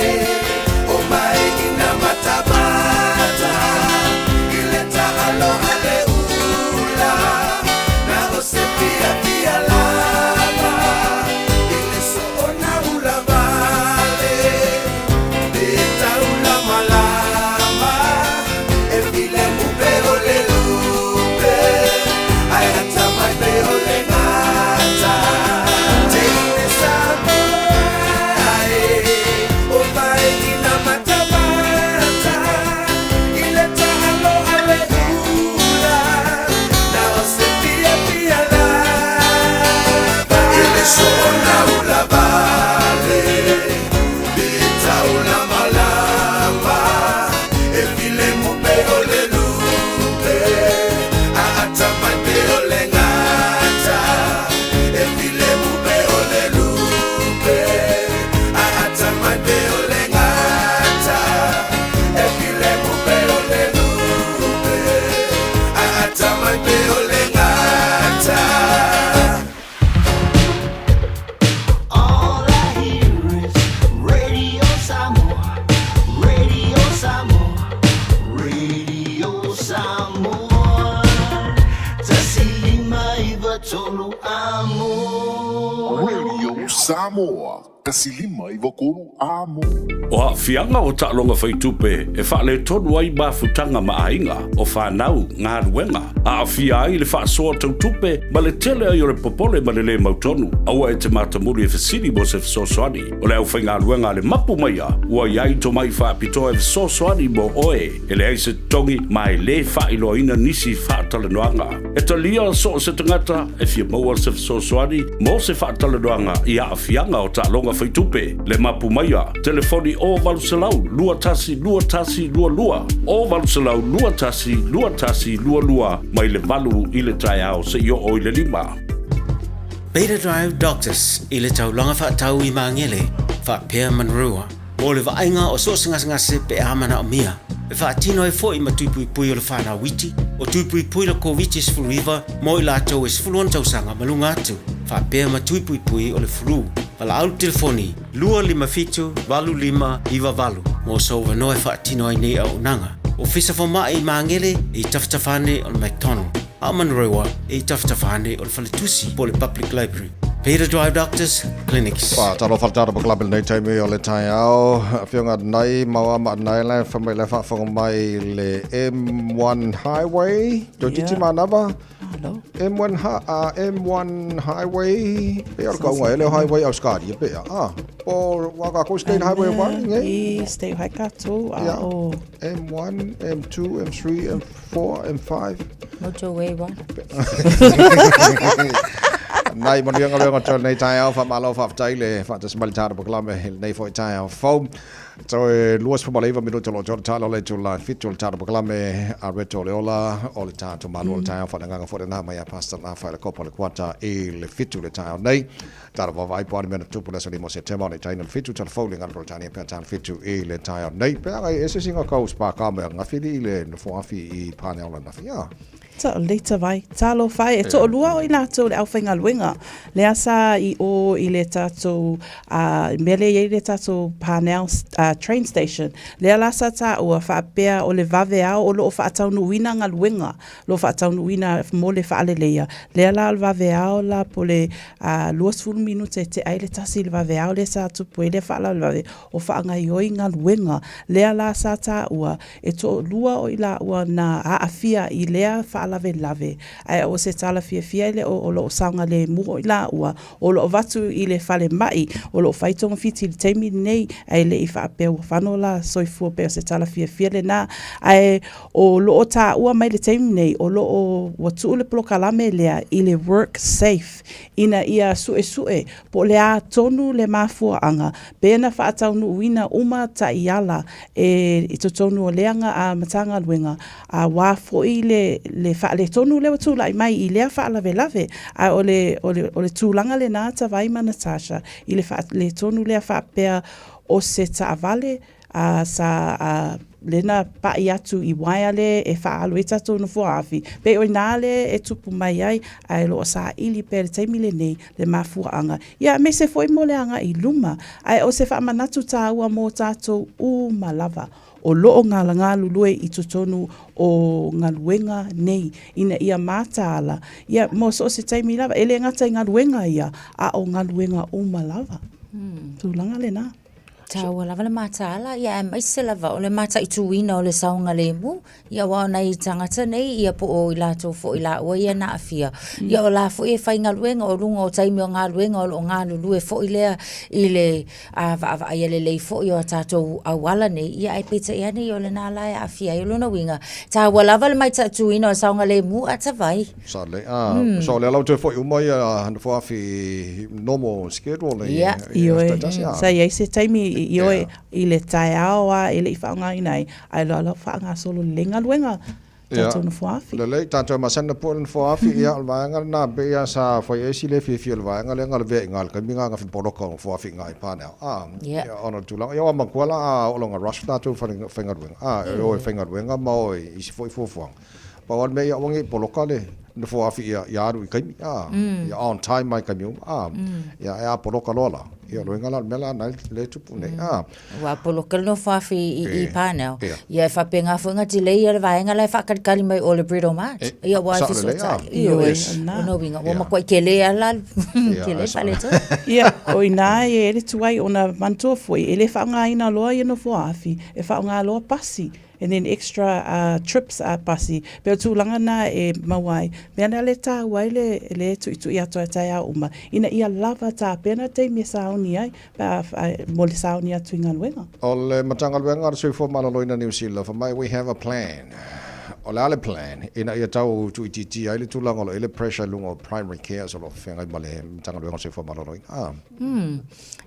S2: e, o mai ina matamata i le taalo a le ula, na o se fiafia lava i le soona ula vale, le taulamalama e filemu pe o le lupe ae atamai pe o le gata. Teine Samoa e, o mai ina matamata i le taalo a le ula, na o se fiafia lava i le soona ula vale, le taulamalama e filemu pe o le lupe a atamai pe o le gata. E filemu pe o le lupe a atamai pe o le gata. E filemu pe o le lupe a atamai pe o le gata.
S14: All I hear is Radio Samoa, Radio Samoa, Radio Samoa. 1593 amo.
S3: Radio Samoa, 1593 amo.
S15: O aafiaga o taaloga faitupe e faaletonu ai mafutaga ma aiga, o fanau, galuega, aafia ai le faasoa tautupe ma le tele ai o le popole ma le lē mautonu. Aua e te matamuli e fesili mo se fesoasoani. O le aufaigaluega a le Mapu Maia ua i ai tomai faapitoa e fesoasoani mo oe. E leai se totogi ma e lē faailoaina nisi faatalanoaga. E talia so o se tagata e fia maua se fesoasoani mo se faatalanoaga i aafiaga o taaloga faitupe. Le Mapu Maia, telefoni o 800 21 21 22, o 800 21 21 22 mai le 8 i le taeao seia oo i le 5.
S16: Beta Drive Doctors i le taulaga faatau i Magele, faapea Manurewa, mo le vaaiga o so o se gasegase pe a manaomia. E faatino ai foi ma tuipuipui o le whanau iti, o tuipuipui le Koviti-19 mo i latou e 16 tausaga ma luga atu, faapea ma tuipuipui o le flu. Valaau le telefoni 257 8598 mo sou avanoa e faatino ai nei auaunaga. Ofisa Fomai i Magele e i tafatafa ane o le McDonald, a o Manurewa e i tafatafa ane o le Faletusi po o le Public Library. Beta Drive Doctors Clinics.
S4: Talofa le tatou polokalame i lenei taimi o le taeao. Afioga Adonai, maua ma Adonai la e fai mai la e faafofoga mai i le M1 Highway. Toeitiiti manava. M1, ha, M1 Highway. Pe o le kaunga ele o Highway Australia pe a. Ah, po wa ka ko State Highway 1 nge.
S10: I State Highway katou a o
S4: M1, M2, M3, M4, M5.
S11: Motorway 1.
S4: Nai manuia galuega o lenei taeao, faamalo faafetai le faatasi mai le tatou polokalame i lenei foi taeao fou. Toe 29 minute o lo o toe tala o le itula 7 o le tatou polokalame a Reto o le Ola o le tatou Malo o le taeao faaleagaga foi lena mai a Pastor Lafa i le kopa o le kuata i le 7 le taeao nei. Tala vaavaai po o a ni mea na tupu i le aso 5 o Setema o le taina le 7 tala fou le gana Peretania pe a tala 7 i le taeao nei. Pe aga e ese singa kau spa ka mea ngawhiri i le nofoafi i Pāneola nafi. Ah.
S10: Ta leita vai. Talofa e, e toalua o i latou le aufaigaluega lea sa i o i le tatou mea lea e i ai le tatou Parnell train station. Lea la sa taua faapea o le vaveao o lo o faataunuuina galuega, o lo o faataunuuina mo le faaleleia. Lea la o le vaveao la po o le 20 minute e tea ai le tasi i le vaveao lea sa tupu ai lea faalavelave o faagaoioi galuega. Lea la sa taua e toalua o i laua na aafia i lea faalavelave. faalavelave, ae o se tala fiafia e le o o lo o saogalemu o i laua o lo o avatu i le falemai o lo o fai togafiti i le taimi lenei, ae le i faapea ua fano la soifua pei o se tala fiafia lena. Ae o lo o taua mai le taimi lenei o lo o ua tuu le polokalame lea i le Work Safe ina ia suesue po o le a tonu le mafuaaga pe na faataunuuina uma taiala e i totonu o lea Matagaluega aua foi le le faaletonu lea ua tulai mai i lea faalavelave. Ae o le o le o le tulaga lena Tavai ma Natasha i le faaletonu lea faapea o se taavale a sa a lea na pa'i atu i uaea lea e faaalu ai tatou nofoa afi, pei o i ina lea e tupu mai ai, ae o lo o saili pea i le taimi lenei le mafuaaga, ia aemaise foi mo le agai i luma. Ae o se faamanatu taua mo tatou uma lava o lo o galulue i totonu o galuega nei ina ia mataala, ia mo so o se taimi lava, e le gata i galuega ia, a o galuega uma lava. Tulaga lena.
S11: Taua lava le mataala, ia aemaise lava o le mataituina o le saogalemu, ia aua o nai tagata nei ia po o i latou foi laua ia na aafia, ia o la foi e faigaluega o luga o taimi o galuega o lo o galulue foi lea i le vaavaaia lelei foi o a tatou auala nei, ia ae peitai ane o lena la e aafia ai. O lona uiga, taua lava le mataituina o le saogalemu a tavai.
S4: Sa lelei. Ah, mm. So lea lau toe foi uma ia nofoafi i normal schedule i
S10: yeah. i oe. Sa i ai se taimi i oe i le taeao a e le i faaaogaina ai, ae loa loa faagasolo lelei galuega tatou nofoafi.
S4: Lelei, tatou masani na pua le nofoafi, ia o le vaega lena pei lava sa fai ai si le fiafia o le vaega lea na lavea i ina i le taimi lena na poloka o nofoafi i ina i Parnell. Ah, ia ona o le tulaga, ia ua matua la a oo loa ina rush tatou faigaluega, ah, e o e faigaluega ma o i isi foi fuafuaga. Pau lava le mea ia aua ne i poloka le nofo afi ia, ia alu i taimi, a, ia on time mai taimi uma, a, ia e a poloka loa la, ia o loiga la o le mea la na le tupu nei, a.
S11: Ua poloka le nofo afi i, i Parnell, ia e faapena foi ona delay ia le vaega la e faakalikali mai o le Bridle Mart, ia ua e fesootai, ioe, o lona uiga, ua matuai tele lava la, tele le faaletonu.
S10: Ia, o i ina e i ai le tuai ona manatua foi, e le faaaogaina loa ia nofoa afi, e faaaoga loa pasi. And then extra uh, trips a pasi. Pei o tulaga na e maua ai. Mea na le tāua ai le, le tuitui atu a taeao uma, ina ia lava tapena taimi e sauni ai, pe a, a, mo le sauni atu i galuega.
S4: O le Matagaluega o le Soifua Maloloina Niu Sila, fai mai, we have a plan. O le a le plan? Ina ia tau tuuitiitia ai le tulaga o lo o i ai le pressure i luga o primary cares o lo o feagai ma le Matagaluega o le Soifua Maloloina. Ah.
S11: Hmm.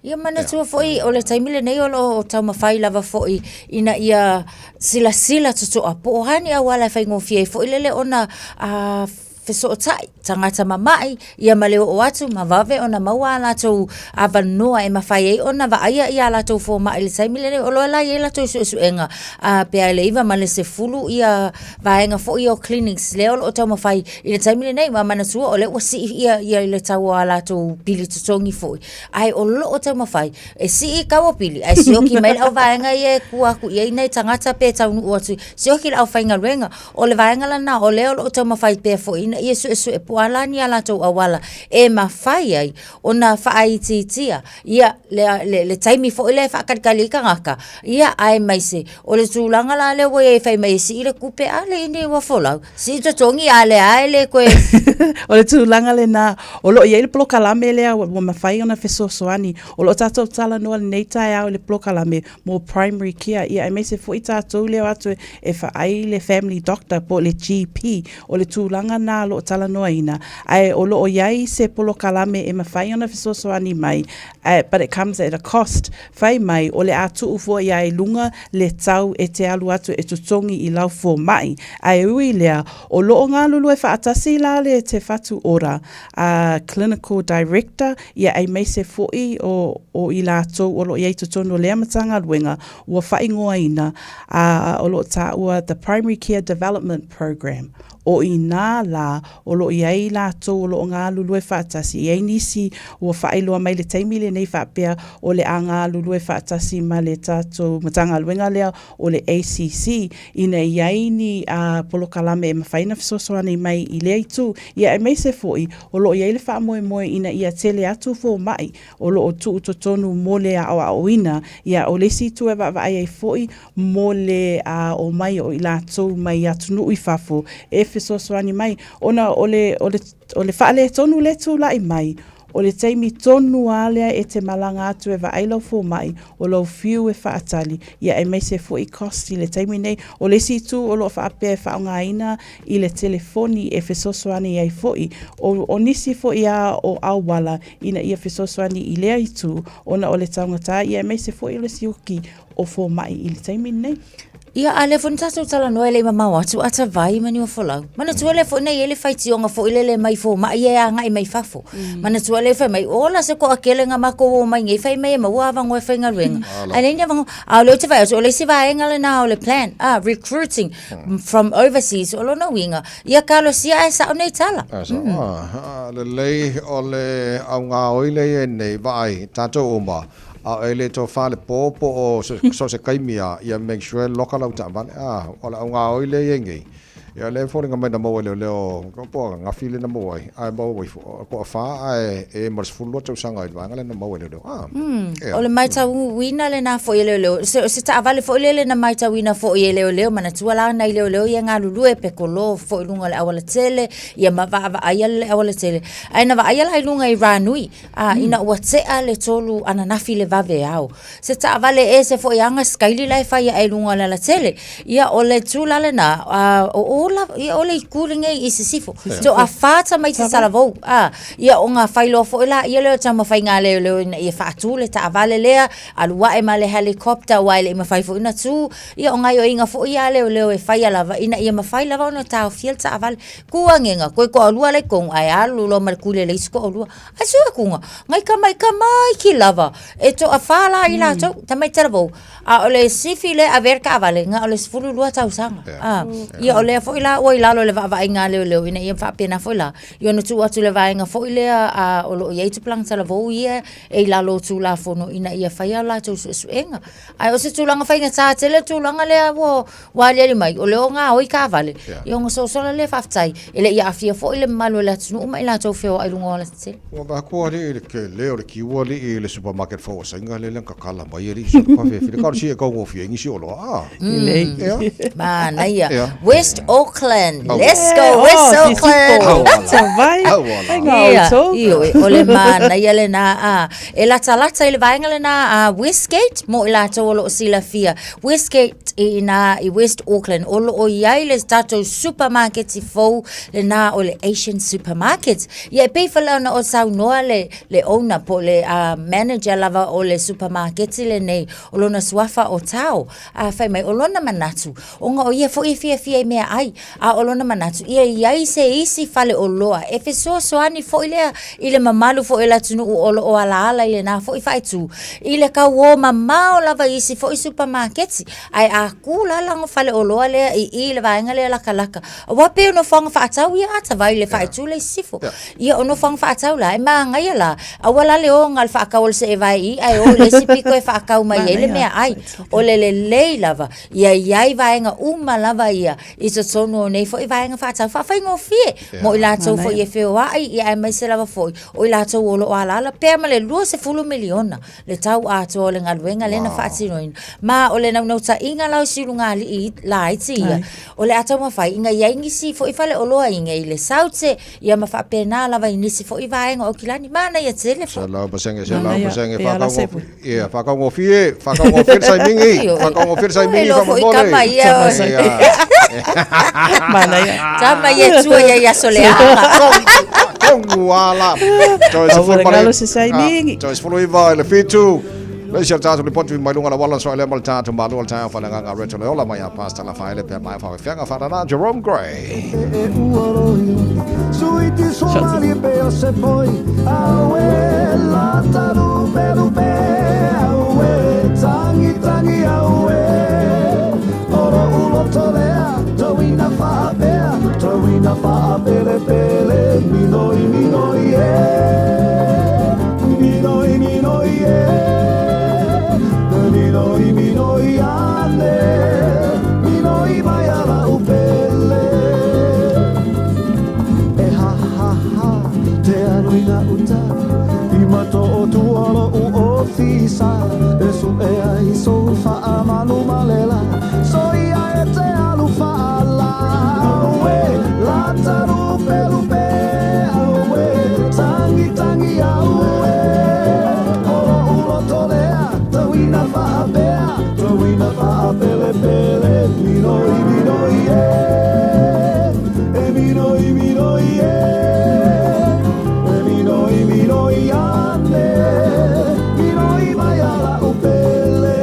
S11: Ia manatua foi o le taimi lenei o lo o taumafai lava foi ina ia silasila totoa po o a ni auala e faigofie ai foi lele ona a fesootai tagata mama'i ia ma le oo atu ma vave ona maua a latou avanoa e mafai ai ona vaaia ia latou foma'i i le taimi lenei. O lo o la e i ai latou suesuega a pe a i le 9 ma le 10 ia vaega foi ia o clinics lea o lo o taumafai i le taimi lenei. Ua manatua o lea ua sii ia ia le tau o a latou pili totogi foi ae o lo o taumafai e sii tau o pili ae sioki mai le au vaega ia e tua atu i ai nai tagata pe taunuu atu, sioki le aufaigaluega. O le vaega lena o lea o lo o taumafai pea foi ina ia suesue po o a la ni a latou auala e mafai ai ona faaitiitia ia le, le, le taimi foi lea e faakalikali ai tagata, ia aemaise o le tulaga la lea ua i ai fai mai e sii le tupe, a le ini ua folau, sii totogi a lea lava e le toe
S10: O le tulaga lena, o lo o i ai le polokalame lea ua mafai ona fesoasoani. O lo o tatou talanoa lenei taeao i le polokalame mo primary care, ia aemaise foi tatou lea o atu e vaai le family doctor po o le GP. O le tulaga lena o lo o talanoaina, ae o lo o i ai se polokalame e mafai ona fesoasoani mai, ae but it comes at a cost. Fai mai, o le a tuu foi ia i luga le tau e te alu atu e totogi i lau fomai. Ae ui i lea, o lo o galulue faatasi la le Te Whatu Ora, a Clinical Director, ia aemaise foi o, o i latou o lo o i ai i totonu o lea Matagaluega ua faaigoaina, a o lo o taua The Primary Care Development Programme. O i inā lā o lo o i ai. ai latou o lo o galulue faatasi. E i ai nisi ua faailoa mai i le taimi lenei faapea o le a galulue faatasi ma le tatou Matagaluega lea o le ACC ina ia i ai ni polokalame e mafai ona fesoasoani mai i lea itu, ia aemaise foi o lo o i ai le faamoemoe ina ia tele atu fomai o lo o tuu totonu mo le aoaoina. Ia o le isi itu e vaavaai ai foi mo le omai o i latou mai atunuu i fafo e fesoasoani mai ona o le, o le, o le faaletonu lea e tulai mai, o le taimi tonu lava lea e te malaga atu e vaai lau fomai, o lou fiu e faatali, ia aemaise foi cost i le taimi nei. O le isi itu o lo o faapea e faaaogaina i le telefoni e fesoasoani ai foi, o, o nisi foi lava o auala ina ia fesoasoani i lea itu ona o le taugata, ia aemaise foi o le siuki o fomai i le taimi lenei.
S11: Ia, a lea foi na tatou talanoa e le i mamao atu a tavai ma Niuafolau. Manatua lea foi na i ai le faitioga foi lele mai fomai ia e agai mai fafo. Manatua lea fai mai, ola se toatele na matou omai nei fai mai e maua avanoa e faigaluega. Ae leai ni avanoa. A o lea ou te vaai atu, o le isi vaega lena o le plan, ah, recruiting from overseas, o lona uiga, ia talosia ae sao nei tala.
S4: Ae sao, ah, lelei o le augaoi lea i ai nei, vaai, tatou uma, A o e le tofa le po po o so se taimi a ia make sure loka lau taavale a o le augaoi lea i ai nei ia lea e foliga mai na maua e leoleo po o ananafi lea na maua ai ae maua ifo o toafa ae e ma le 12 tausaga i le vaega lea na maua e leoleo a
S11: ia. O le matauina lena foi e leoleo se, se taavale foi lele na matauina foi e leoleo manatua la nai leoleo ia galulue pe kolo foi i luga o le aualatele ia ma vaavaaia le aualatele ae na vaaia la i luga i Ranui A ina ua tea le tolu ananafi le vave ao. Se taavale ese foi aga sikaili la e fai ae i luga o le alatele. Ia o le tula lena, a, o o la, ia o le itu lenei i sisifo. Toafa tamaiti talavou, a, ia o nga failoa foi la ia lea o taumafaiga a leoleo ina ia faatu le taavale lea, alu ae ma le helicopter aua e le i mafai foi ona tu. Ia o gaioiga foi ia a leoleo e faia lava ina ia mafai lava ona taofia le taavale. Ku agega, koe toalua la i totonu ae alu loa ma le kuli a le isi toalua. Ai sui atuga, ngai tama i tamaiti lava, e toafa la i latou, tamaiti talavou, a o le sifi lea e ave ai le taavale, na o le 12 tausaga. A, ia o lea foi la ua i lalo o le vaavaaiga a leoleo ina ia faapena foi la, ia ona tuu atu i le vaega foi lea a o lo o i ai tupulaga talavou ia e i lalo o Tulafono ina ia fai a latou suesuega. Ae o se tulaga faigata tele le tulaga lea ua Ua aliali mai, o le o gaoi taavale, ia ona sosola lea faafetai, e le i aafia foi le mamalu o le atunuu ma i latou feoai i luga o alatetele.
S4: Ua vaku alii i le tele o le kiu alii i le supermarket fou a Saina lea na tatala mai alii se fafefele ka o le sia e taugofie ai nisi oloa a.
S11: Lelei. Ia. Manaia. Ia. West Auckland. Let's go West Auckland.
S10: Tavai.
S11: Ia, ioe, o le manaia lena a. E latalata i le vaega lena a Westgate mo i latou o lo o silafia. Westgate i ina i West Auckland o lo o i ai le tatou supermarket fou lena o le Asian Supermarket. Ia e pei foi ona o saunoa le, le owner po o le uh, manager lava o le supermarket lenei o lona suafa o Tao. A fai mai o lona manatu ona o ia foi e fiafia i meaai a o lona manatu ia i ai se isi faleoloa e fesoasoani foi lea i le mamalu foi o le atunuu o lo o alaala i lena foi faaitu i le tauō mamao lava i isi foi supamaketi ae a kū la lana faleoloa lea i i le vaega lea lakalaka aua pei o nofoaga faatau ia ata vai le faaitu lea i sisifo ia o nofoaga faatau la e manaia la aua la le oga o le faatau o le seevae i i ae o i le isi pito e faatau mai ai le meaai o le lelei lava Ia i ai vaega uma lava ia i totonu o nei foi vaega faatau faafaigofie mo i latou foi e feoai ia aemaise lava foi o i latou o lo o alaala pea ma le 20 miliona le tau atoa o le galuega lea na faatinoina. Ma o le naunautaiga la o si ulugalii laiti ia, o le a taumafai ina i ai nisi foi faleoloa inei i le Saute ia ma faapena lava i nisi foi vaega o Aukilani. Manaia tele foi.
S4: 100%, 100%, whakaungofie, ia, whakaungofie, whakaungofie le saimingi, whakaungofie le saimingi,
S11: whamamole. Tama ia, tama ia tua ia i aso le anga.
S4: Tongu ala. Toi se fulu pale.
S10: se saimingi.
S4: Toi se fulu iva i le fitu. Le isi o le tatou lipoti mai luga o le auala soa lea ma le tatou malo o le taeao faaleagaga Retro le ola mai a Pastor Lafaele pea mai faafiaga faanana Jerome Gray.
S14: le la Soia e te alu faala Aue, lata lupe lupe Aue, tangi tangi aue O lo'u loto lea, tauina faapea Tauina faapelepele Minoi minoi e E minoi minoi e E minoi minoi ane Minoi mai ala upele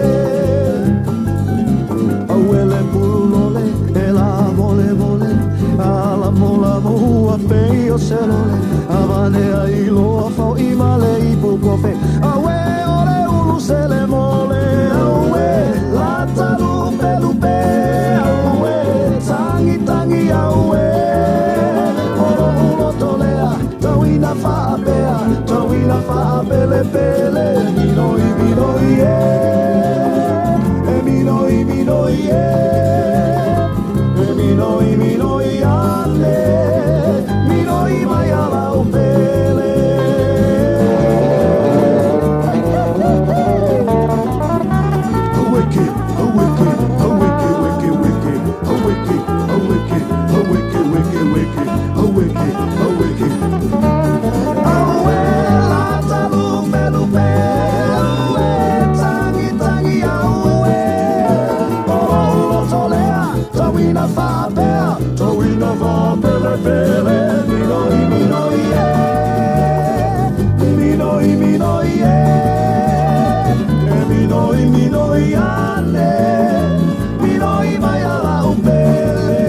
S14: Auele pululole e la vole vole Ala mola moua pei o se lole Avane ai loa fau i male i pukofe Aue ole ulu sele mole Aue lata lupe lupe Aue tangi tangi aue Oro ulo tolea Tauina faapea Tauina faapelepele Minoi minoi e E minoi minoi e E minoi minoi ane Minoi mai ala upele Aweke, aweke, aweke, weke, weke Aweke, aweke, aweke, weke, weke Aweke, aweke Aue, lata lupe lupe Aue, tangi tangi aue Oro ulo tolea, tauina faapea Tauina faapelepele Minoi minoi e Minoi minoi e E minoi minoi ane Minoi mai ala upele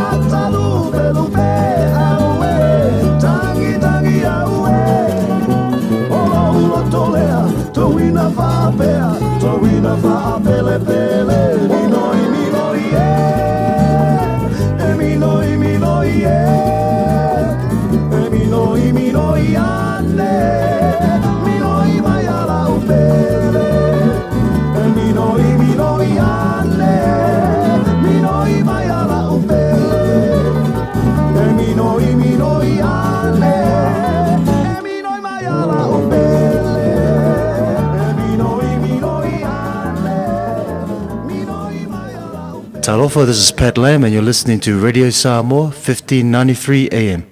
S14: Lata lupe lupe aue Tangi tangi aue Olo ulo tolea Tauina faapea Tauina faapelepele Minoi minoi e E minoi minoi e E minoi minoi ane Minoi mai ala upele E minoi minoi ane Minoi mai ala upele E minoi minoi ane E minoi mai ala upele E minoi minoi ane Minoi mai ala
S17: Talofa, this is Pat Lamb, and you're listening to Radio Samoa, 1593 AM.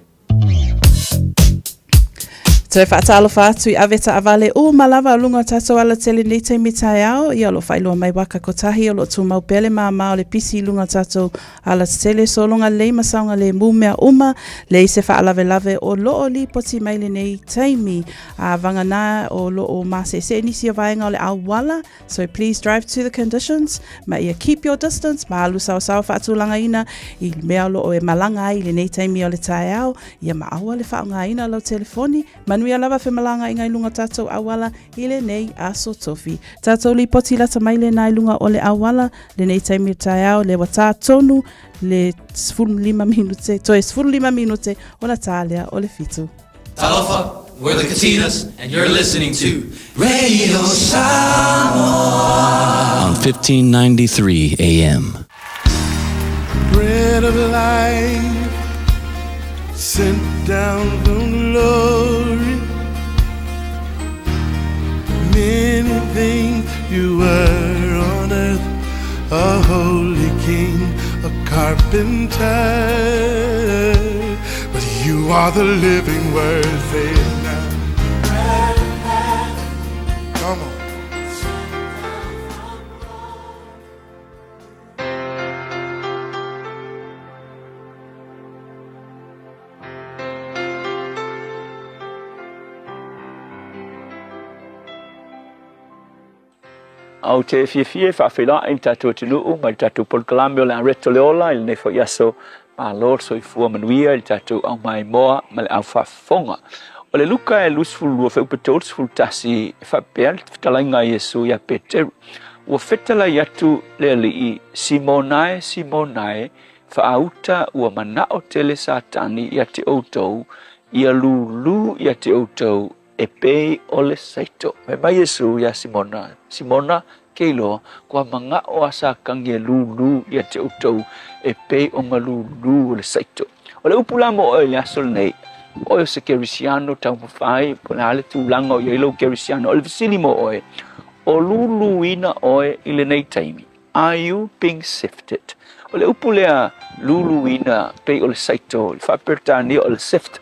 S10: Toe faatalofa atu i ave taavale uma lava o luga o tatou alatele nei taimi taeao, ia o lo o faailoa mai waka kotahi o lo o tumau pea le māmā o le pisi i luga o tatou alatetele sologa lelei ma saogalemu mea uma, leai se faalavelave o lo o lipoti mai lenei taimi. A vagana o lo o maseese nisi o vaega o le auala, So please drive to the conditions, ma ia keep your distance, ma alu saosaoa faatulagaina i mea o lo o e malaga ai i lenei taimi o le taeao, ia ma aua le faaaogaina o lau telefoni, manuia lava femalagaaiga i luga o tatou auala i lenei aso tofi. Tatou lipoti lata mai lena i luga o le auala, lenei taimi o le taeao, le ua tā tonu le 15 minute, toe 15 minute ona tā lea o le fitu.
S18: Talofa, we're the Katinas, and you're listening to Radio Samoa
S19: on 1593 AM.
S2: Bread of life sent down from glory. Many things you were on earth, a holy king, a carpenter. But you are the living word, say it now. Come on.
S20: Ou te fiafia e faafeiloai i le tatou atunuu ma le tatou polokalame o le Areto le Ola i lenei foi aso. Malo le soifua manuia i le tatou aumaimoa ma le aufaafofoga. O le Luka e 22 fuaiupu 31 e faapea le fetalaiga a Iesu iā Peteru, Ua fetalai atu le Alii, Simona e, Simona e, faauta ua manao tele Satani ia te outou, ia lūlū ia te outou e pei o le saito. Fai mai Iesu iā Simona, Simona, ke iloa, kua mangao a Satani e lūlū ia te outou e pei o nga lūlū o le saito. O le upu la mo oe i le aso lenei, o oe o se Kerisiano taumafai, po o le a le tulaga o i ai lou Kerisiano, o le fesili mo oe, O luluina oe i lenei taimi? Are you being sifted? O le upu lea luluina pei o le saito, i le faa-Peretania o le sift.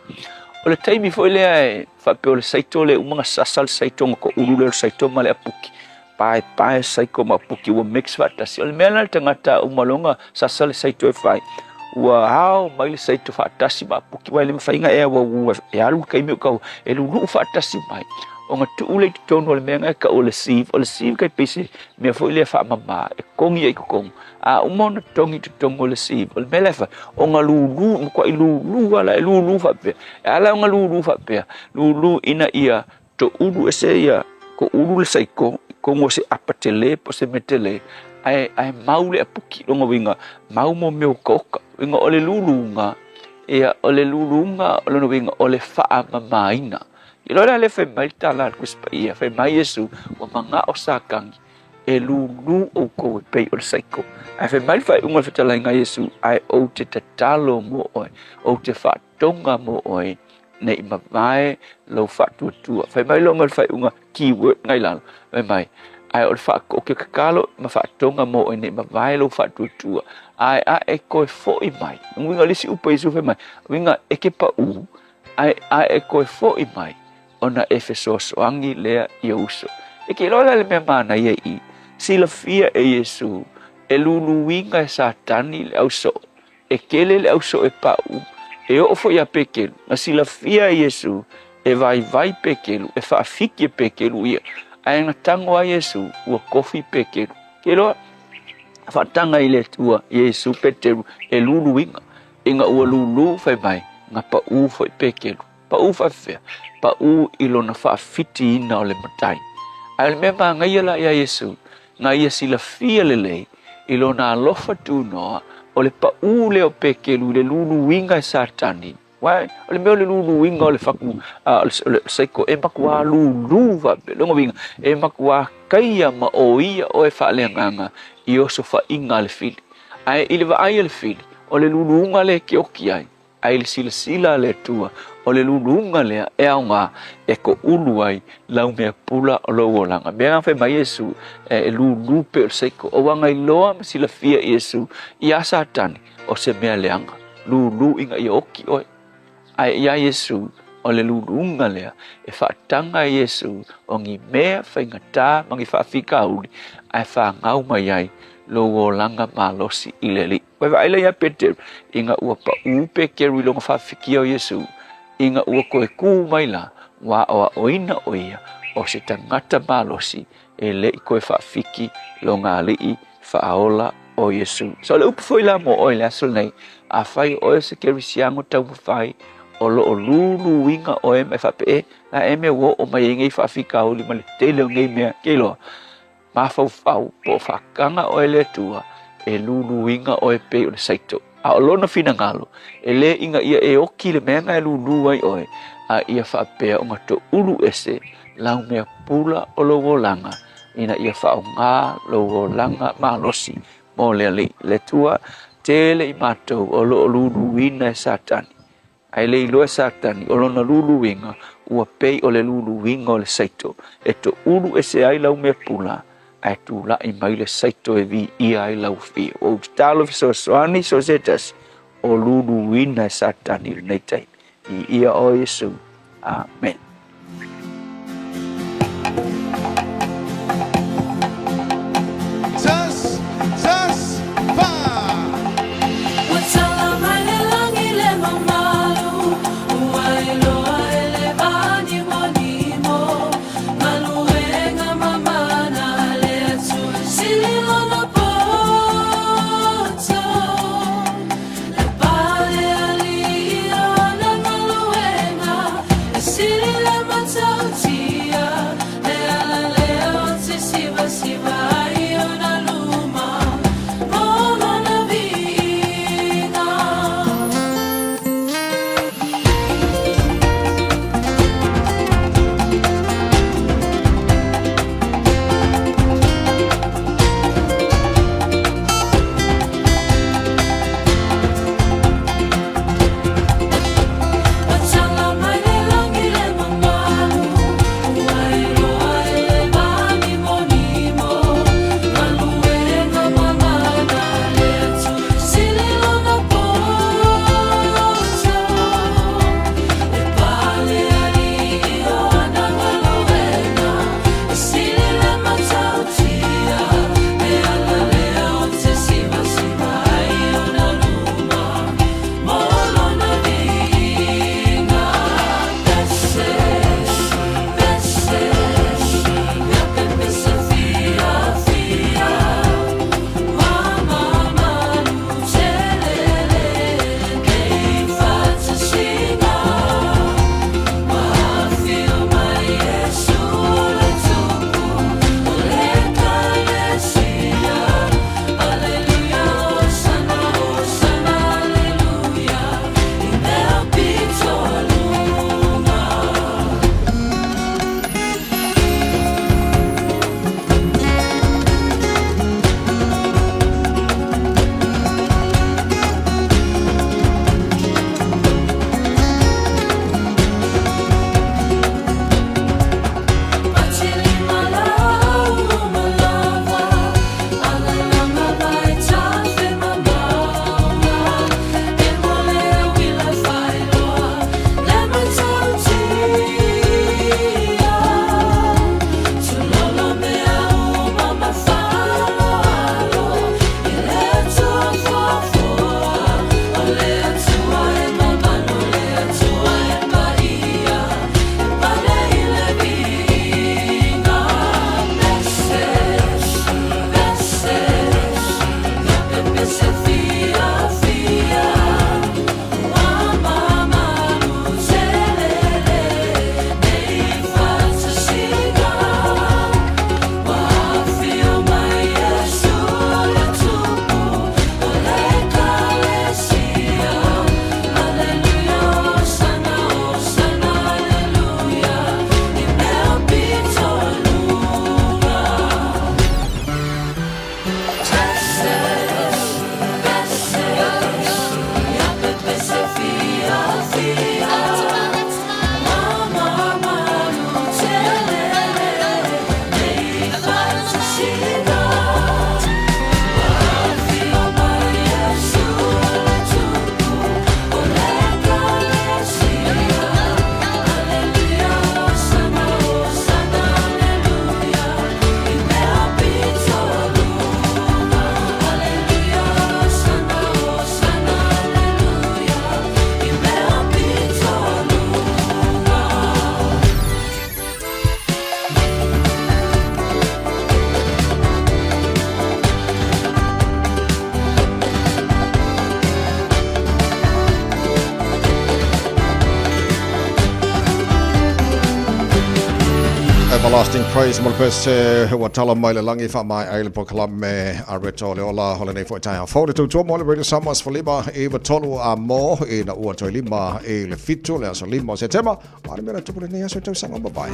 S20: O le taimi foi lea e faapea o le saito lea e uma ona sasa le saito ona toulu lea o le saito ma le apuki. Paepae saiko ma apuki ua mix faatasi. O le mea lena le tagata a uma loa ona sasa le saito e fai, ua ao mai le saito faatasi ma apuki aua e le mafai ona e auauua e alu le taimi o tau e luluu faatasi mai ona tuu lea i totonu o le mea lena e tau o le sieve. O le sieve tai pei se mea foi lea faamama e togi ai i totonu. A uma ona togi i totonu o le sieve, o le mea la e fai, ona lulu, matuai lulu lava la, e lulu faapea. E ala ona lulu faapea, lulu ina ia toulu ese ia, toulu le saiko i totonu o se apa tele po o se mea tele, ae, ae mau le apuki, lona uiga, mau mo mea otaota. Uiga o le luluga, ia, o le luluga, o lona uiga, o le faamamaina. I loa la lea fai mai le tala a le Tusi Paia, fai mai Iesu, ua manao Satani e lulu outou e pei o le saiko. Ae fai mai le faaiuga o le fetalaiga a Iesu, ae ou te tatalo mo oe, ou te faatoga mo oe, ne i mavae lou faatuatua. Fai mai loa ma le faaiuga, keyword na i lalo, fai mai, ae o le ou te tatalo ma faatoga mo oe ne i mavae lou faatuatua, ae a e toe foi mai. Uiga o le isi upu a Iesu fai mai, uiga e te pau, ae a e toe foi mai, ona e fesoasoani lea i ou uso. E ke iloa la le mea manaia i i, silafia e Iesu, e luluina e Satani le ausoo, e tele le ausoo e pau, e oo foi ia Petelu. Na silafia e Iesu, e vaivai Petelu, e faafiki e Petelu ia, ae na tago lava Iesu, ua tofi Petelu. Ke iloa, faataga i le Atua Iesu Petelu e luluina, ina ua lulu fai mai, na pau foi Petelu. Pau faafefea? Pau i lona faafitiina o le matai. Ae o le mea manaia la iā Iesu, na ia silafia lelei i lona alofa tunoa, o le pau lea o Petelu i le luluina e Satani. Aua o le mea o le luluina o le fatu, o le saiko, e matuā lulu faapea. Lona uiga, e matuā taia ma oia oe faaleagaga i osofaiga a le fili. Ae i le vaai a le fili, o le luluga lea e te oti ai, Ae i le silasila a le Atua, o le luluga lea e aoga e toulu ai lau mea pula o lou olaga. Mea na fai mai Iesu, e lulu pei o le saiko. O ua gailoa ma silafia Iesu iā Satani, o se mea leaga. Lulu ina ia oki oe. Ae iā Iesu, o le luluga lea e faataga e Iesu o ni mea faigata ma ni faafitauli, ae fanau mai ai lou olaga malosi i le Alii. Ua vaai lea ia Peteru, ina ua paʻū Peteru i lona faafikia o Iesu, ina ua toe kū mai la, ua aʻoaʻoina ʻo ia o se tagata malosi e le i toe faafiki lona Alii faaola o Iesu. So o le upu foi la mo ʻoe i le aso lenei, afai o ʻoe o se Kerisiano taumafai, o lo o luluina ʻoe ma e faapea, e, la e mea ua oo mai ai nei faafitauli ma le tele o nei mea, ke iloa, Mafaufau po o faataga oe e le Atua e luluina oe pei o le saito. A o lona finagalo, e le ina ia e oki le mea na e lulu ai oe, a ia faapea ona toulu ese lau mea pula o lou olaga, ina ia faaaoga lou olaga malosi mo le Alii. Le Atua, tele i matou o lo o luluina e Satani. Ae le iloa e Satani, o lona luluina ua pei o le luluina o le saito, e toulu ese ai lau mea pula, ae tulaʻi mai le saito e viia ai lau afio. Ua ou tatalo fesoasoani so o se tasi, o luluina e Satani i lenei taimi. Viia oe Iesu. Amen.
S4: Everlasting Praise mo le pese ua tala mai le lagi faamaea ai le polokalame a Reto o le Ola o lenei foi taeao fou le tautua mo le Radio Samoa 15 i 3 a mo ina ua toe lima i le 7 le aso 5 o Setema o a le mea na tupu lenei aso i tausaga ua mavae.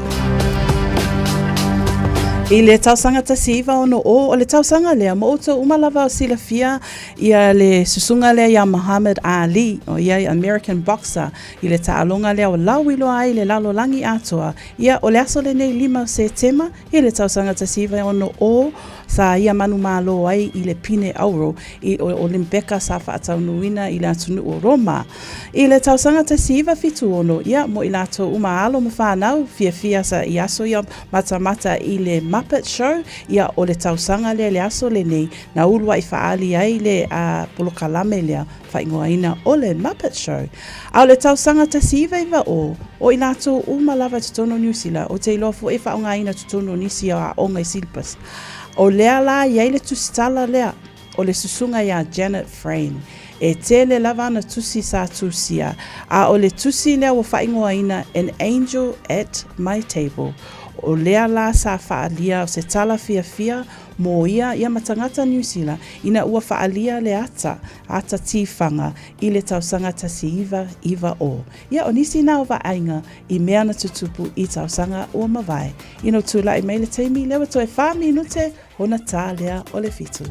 S10: I le tausaga 1960, o le tausaga lea, ma outou uma lava o silafia ia le susuga lea ia Muhammad Ali, o ia i American boxer, i le taaloga lea o lauiloa ai le lalolagi atoa. Ia, o le aso lenei 5 o Setema, i le tausaga 1960, sa ia manumalo ai i le pine auro i o Olimpeka sa faataunuuina i le atunuu o Roma. I le tausaga 1976, ia, mo i latou uma alo ma fanau, fiafia sa i aso ia matamata i le Muppet Show, ia, o le tausaga lea i le aso lenei, na uluai faaali ai le polokalame lea, faaigoaina o le Muppet Show. A o le tausaga 1990, o i latou uma lava i totonu o Niu Sila, ou te iloa foi e faaaogaina totonu o nisi o aoga i syllabus. O lea la i ai le tusitala lea, o le susuga iā Janet Frame. E tele lava ana tusi sa tusia, a o le tusi lea ua faaigoaina An Angel at My Table. O lea la sa faaalia o se tala fiafia mō ia, ia ma tagata Niu Sila, ina ua faaalia le ata, ata tīwhanga, i le tausaga 1990. Ia, o nisi nā o vaaiga i mea na tutupu i tausaga ua mavae. Ina ua tula'i mai le taimi, lea ua toe whā minute ona tā lea o le whitu.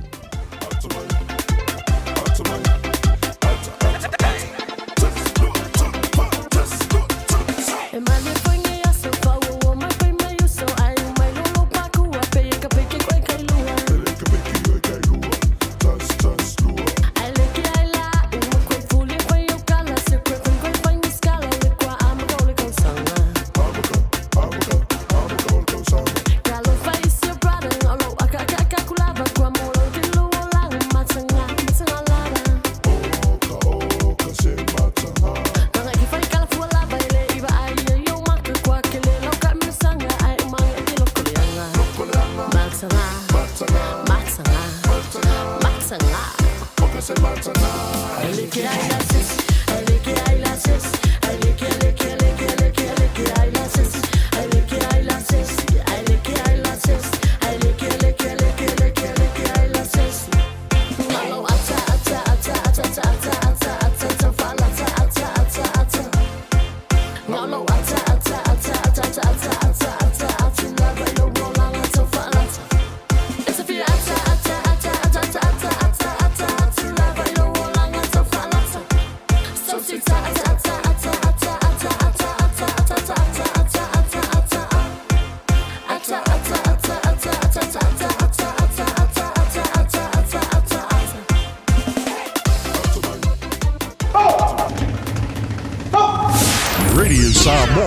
S3: Radio Samoa,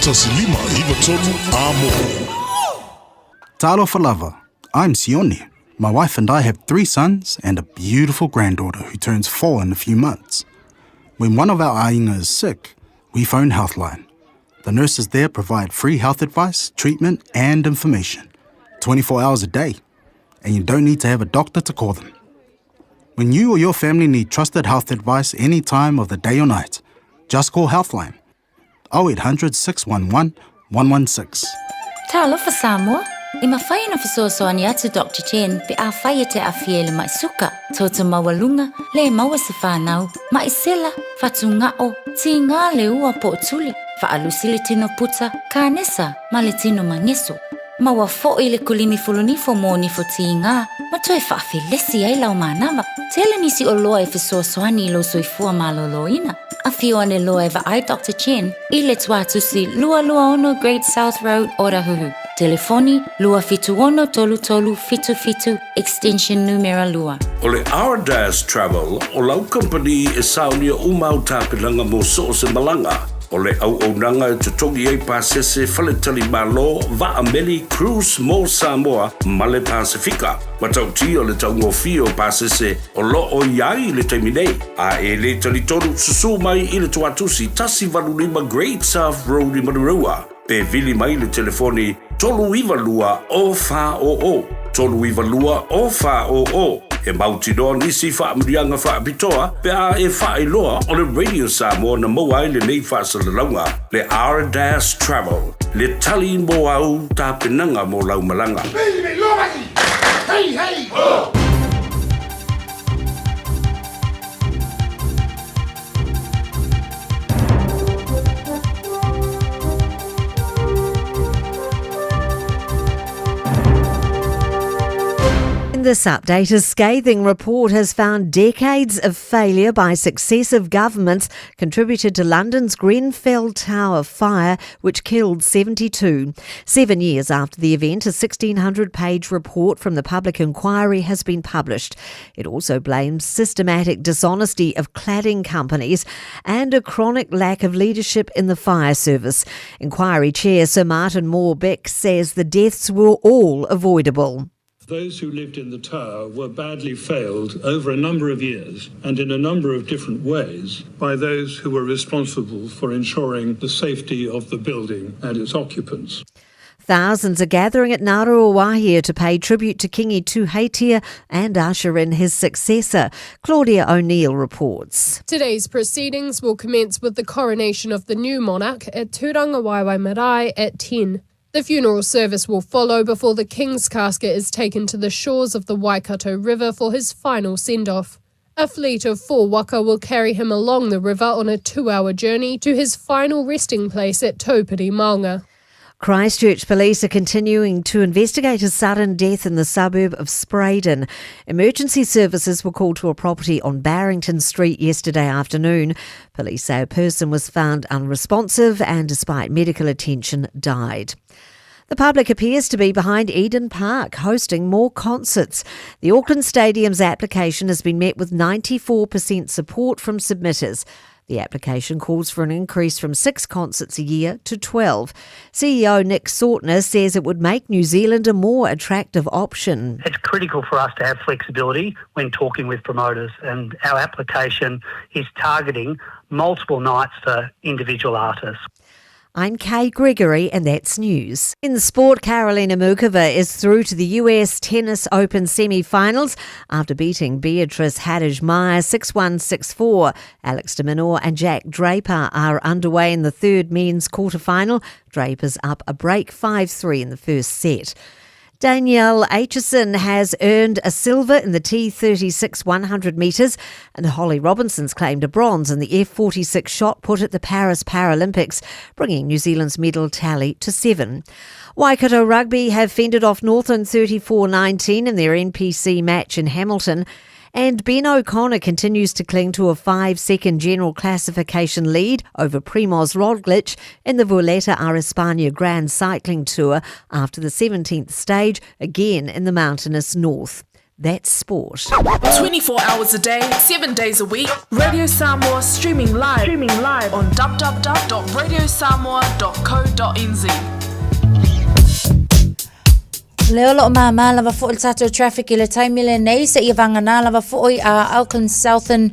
S3: 1593 Amo.
S21: Talofa lava, I'm Sione. My wife and I have three sons and a beautiful granddaughter who turns four in a few months. When one of our ainga is sick, we phone Healthline. The nurses there provide free health advice, treatment, and information 24 hours a day. And you don't need to have a doctor to call them. When you or your family need trusted health advice any time of the day or night, just call Healthline 0800 611 116.
S11: Talofa Samoa, e mafai ona fesoasoani atu Doctor Chen pe afai e te aafia i le mai suka, toto maualuga, le maua se fanau, mai sela, fatugao, tiga le ua po o tuli, faalusi le tino puta, kanesa ma le tino mageso. Maua foi le kulimi fulunifo mo nifo tiga ma toe faafelesi ai lau manava. Tele nisi oloa e fesoasoani i lou soifua malōlōina. Afio ane loa e vaai Doctor Chen i le tuatusi 226 Great South Road, Otahuhu. Telefoni, 276 33 77, extension numera 2.
S15: O le Ardas Travel o lau kamupani e saonia uma au tapenaga mo so o se malaga. O le auaunaga e totogi ai pasese, faletalimalo, vaa meli, cruise mo Samoa ma le Pasefika. Matautia le taugofie o pasese o lo o i ai i le taimi nei. A e le talitonu, susū mai i le Tuatusi 185 Great South Road i Manurewa, pe vili mai le telefoni 392 0400, 392 0400. E mautinoa nisi faamanuiaga faapitoa pe a e faailoa o le Radio Samoa na maua ai lenei faasalalauga, le R-Dash Travel, le tali mo au tapenaga mo lau malaga.
S14: Hey, hey, ho!
S5: In this update, a scathing report has found decades of failure by successive governments contributed to London's Grenfell Tower fire, which killed 72. 7 years after the event, a 1,600-page report from the public inquiry has been published. It also blames systematic dishonesty of cladding companies and a chronic lack of leadership in the fire service. Inquiry Chair Sir Martin Moore-Bick says the deaths were all avoidable.
S1: Those who lived in the tower were badly failed over a number of years and in a number of different ways by those who were responsible for ensuring the safety of the building and its occupants.
S5: Thousands are gathering at Ngāruawāhia to pay tribute to Kingi Tuheitia and usher in his successor. Claudia O'Neill reports.
S22: Today's proceedings will commence with the coronation of the new monarch at Turangawaewae Marae at 10. The funeral service will follow before the king's casket is taken to the shores of the Waikato River for his final send-off. A fleet of 4 waka will carry him along the river on a 2-hour journey to his final resting place at Taupiri Maunga.
S5: Christchurch police are continuing to investigate a sudden death in the suburb of Spreydon. Emergency services were called to a property on Barrington Street yesterday afternoon. Police say a person was found unresponsive and, despite medical attention, died. The public appears to be behind Eden Park, hosting more concerts. The Auckland Stadium's application has been met with 94% support from submitters. The application calls for an increase from 6 concerts a year to 12. CEO Nick Sautner says it would make New Zealand a more attractive option.
S23: It's critical for us to have flexibility when talking with promoters, and our application is targeting multiple nights for individual artists.
S5: I'm Kay Gregory, and that's news. In sport, Karolina Muchova is through to the US Tennis Open semi-finals after beating Beatrice Haddad-Maia 6-1, 6-4. Alex de Minaur and Jack Draper are underway in the third men's quarterfinal. Draper's up a break 5-3 in the first set. Danielle Aitchison has earned a silver in the T36 100 metres, and Holly Robinson's claimed a bronze in the F46 shot put at the Paris Paralympics, bringing New Zealand's medal tally to 7. Waikato Rugby have fended off Northland 34-19 in their NPC match in Hamilton. And Ben O'Connor continues to cling to a 5-second general classification lead over Primoz Roglic in the Vuelta a España Grand Cycling Tour after the 17th stage, again in the mountainous north. That's sport.
S9: 24 hours a day, 7 days a week. Radio Samoa streaming live on www.radiosamoa.co.nz.
S11: Le o loo māmā lava foʻi le tatou traffic i le taimi lenei se ia vagana lava foʻi a Auckland Southern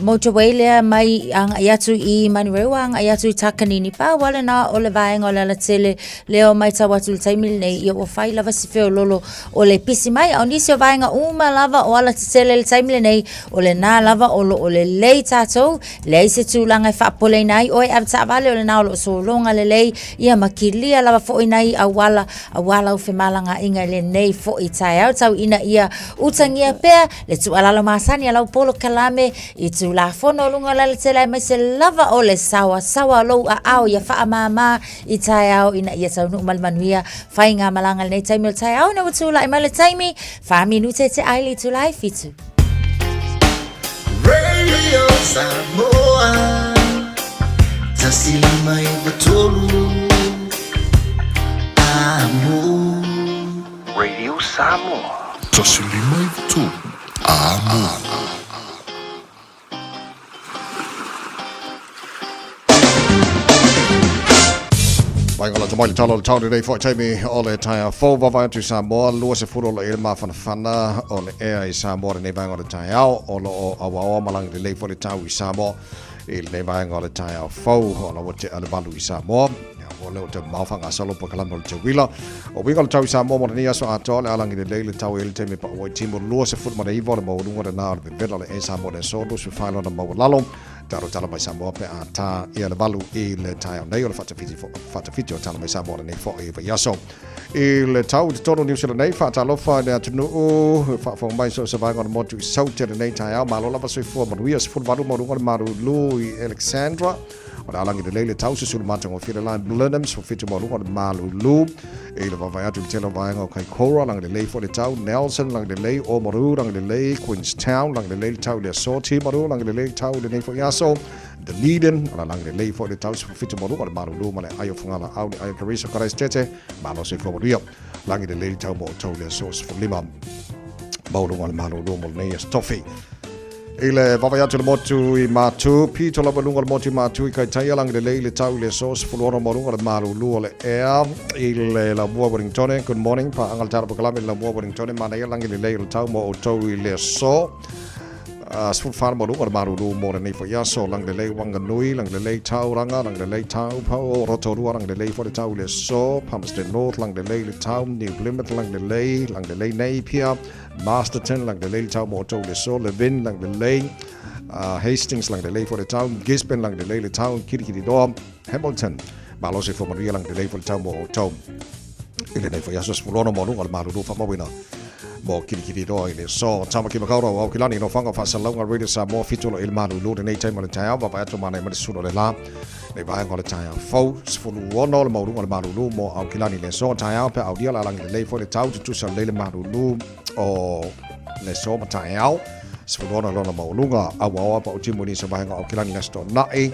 S11: Motorway lea mai agai atu i Manurewa agai atu i Takanini pau lava lena o le vaega o le alatele lea o matau atu i le taimi lenei ia ua fai lava si feololo o le pisi mai a o nisi o vaega uma lava o alatetele i le taimi lenei o lena lava o loo lelei tatou leai se tulaga e faapopoleina ai oe avetaavale o lena o loo sologa lelei ia ma kilia lava foʻi nai auala Auā lau femalagaaiga i lenei foʻi taeao tau ina ia utagia pea le tuualalo masani a lau polokalame i Tulafono o luga o le alatele aemaise lava o le saoasaoa o lou aao ia faamāmā i taeao ina ia taunuu ma le manuia faigamalaga i lenei taimi o le taeao ina ua tulai mai le taimi 4 minute te ai le itula e 7.
S2: Radio Samoa 153. Samoa.
S6: Radio Samoa.
S3: 153 Amo. Mai ngala tamai le talo le tau nei foi taimi o le taia fou vavai atu Samoa lua se furo lo ele mafanafana o le ea i Samoa le nei vaenga o le taeao o lo o awaoa malangi le lei foi le tau i Samoa i lenei vaega o le taeao fou o la ua tea le valu i Samoa. Ia, ua leo te mao whangasalo pa kalama o le te wila. O winga o le tau i Samoa mo lenei aso atoa le alangi lelei le tau e le taimi pa ua i timo lua se fulu ma le iwa o le maualunga le nā o le vevela le e Samoa le aso lusu whailona maualalo. Talo tala mai Samoa pe a tā ia le valu i le taeao nei o le whatawhiti, whatawhiti o tala mai Samoa lenei fo i vaiaso. I le tau i totonu New Zealand nei, whaatalofa i le atunuu, whaafonga mai so se vaenga o le motu i Saute lenei taeao, malo lava soifua manuia, 18 maualuga le malulu i Alexandra, o le alangi lelei le tau susulu matagofie le line Blenheim, 17 maualuga le malulu i le vavae atu i le tele o vaega o Kaikoura, langi lelei foi le tau, Nelson, langi lelei, Oamaru, langi lelei, Queenstown, langi lelei le tau i le aso, Timaru, langi lelei le tau i lenei foi aso, Dunedin, o le alangi lelei foi le tau, 17 maualuga le malulu ma le ai o Fugala au le ai o Karisa Karaistete, malo soifua manuia, langi lelei le tau mo outou i le aso 15 maualuga le malulu mo lenei aso tofi. I le vavae atu le motu i Matu, pito lava luga o le motu i Matu i Kaitaia, langi lelei le tau i le aso 16 maualuga le malulu o le ea i le Lamua Wellingtone. Good morning, paaga le tala pakalame i le Lamua Wellingtone, manaia langi lelei o le tau mo outou i le aso. 14 maualuga le malulu mo lenei foi aso, langi lelei Wanganui, langi lelei Tauranga, langi lelei Taupo, Rotorua, langi lelei foi le tau i le aso, Palmerston North, langi lelei le tau, New Plymouth, langi lelei, langi lelei Napier, Masterton, langi lelei le tau mo outou i le aso, Levin, langi lelei, Hastings, langi lelei foi le tau, Gisborne, langi lelei le tau, Kirikiriroa, Hamilton, malo soifua manuia, langi lelei foi le tau mo outou i lenei foi aso 16 maualuga le malulu faamauina mo Kirikiriroa i le aso. Tamaki Makaurau, Aukilani, Nofoaga, Faasalauga, Radio Samoa, fitu lo i le malulu lenei taimi o le taeao, vaavaai atu manai mai le sulu o le la nei vaega o le taeao fou, 16 le maualuga o le malulu mo Aukilani i le aso taeao, pe aulia le alangi lelei foi le tau, tutusa lelei le malulu o le aso ma taeao, 16 lona maualuga, auaoa pa utimu i nisi o vaega o Aukilani i le aso Toonai,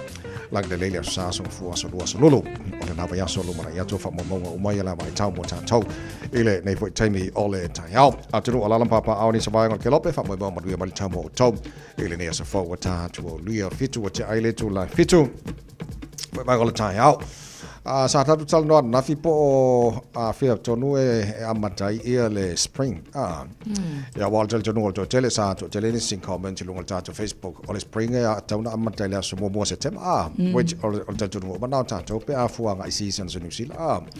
S3: langi lelei le aso Sa, aso Gafua, aso Lua, aso Lulu. O lena vaiaso lumanai atu faamaumauga uma ia la vaitau mo tatou i lenei foi taimi o le taeao. Atunuu o alaala ma papaaao nisi o vaega o le Kelope, faamoemoe manuia mai le tau mo outou i lenei aso fou ua ta atu o luia fitu ua tea ai le itula e fitu. Foi vaega o le taeao. Sa tatou talanoa ananafi po o afea tonu e amata ai ia le spring. Ia aua o le talitonuga o le toatele, sa toatele nisi comment i luga o le tatou Facebook, o le spring e tatau ona amata i le aso muamua o Setema, which o le talitonuga uma lena o tatou pe a fua agai seasons o New Zealand.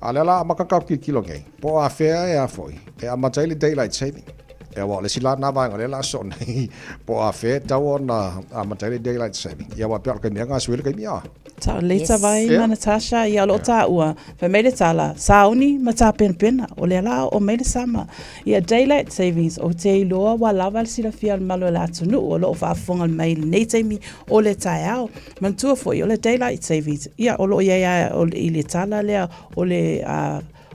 S3: A o lea la amata tatou tilotilo nei, po o afea e a foi, e amata ai le daylight saving. Ia aua o le isi la lena vaega o lea o le a sosoo nei, po o afea e tatau ona amata ai le daylight saving. Ia aua e pei o le taimi lava gasui ai le taimi a.
S10: Sao leta vai ma Natasha, ia o lo o taua, fai mai le tala, sauni ma tapenapena, o lea la o mai le sama. Ia daylight savings, ou te iloa ua lava le silafia o le malu o le atunuu o lo o faafofoga mai i lenei taimi o le taeao. Manatua foi, o le daylight savings, ia o lo o i ai lava i le tala lea o le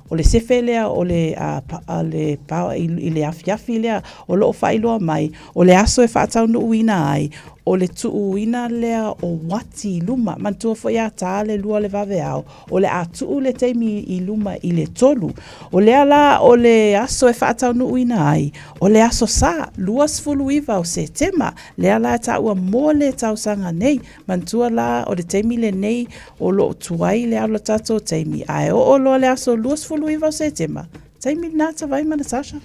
S10: O le sefe lea o le, a, a le power i, i le afiafi lea o lo o faailoa mai, o le aso e faataunuuina ai, o le tuuina lea o uati i luma. Manatua foi a tā le lua o le vaveao, o le a tuu le taimi i luma i le tolu. O lea la o le aso e faataunuuina ai, o le aso Sa, 29 o Setema, lea la e taua mo le tausaga nei. Manatua la, o le taimi lenei o lo o tuai le alo tatou taimi, ae oo loa le aso 29 o Setema, taimi lena Tavai ma Natasha.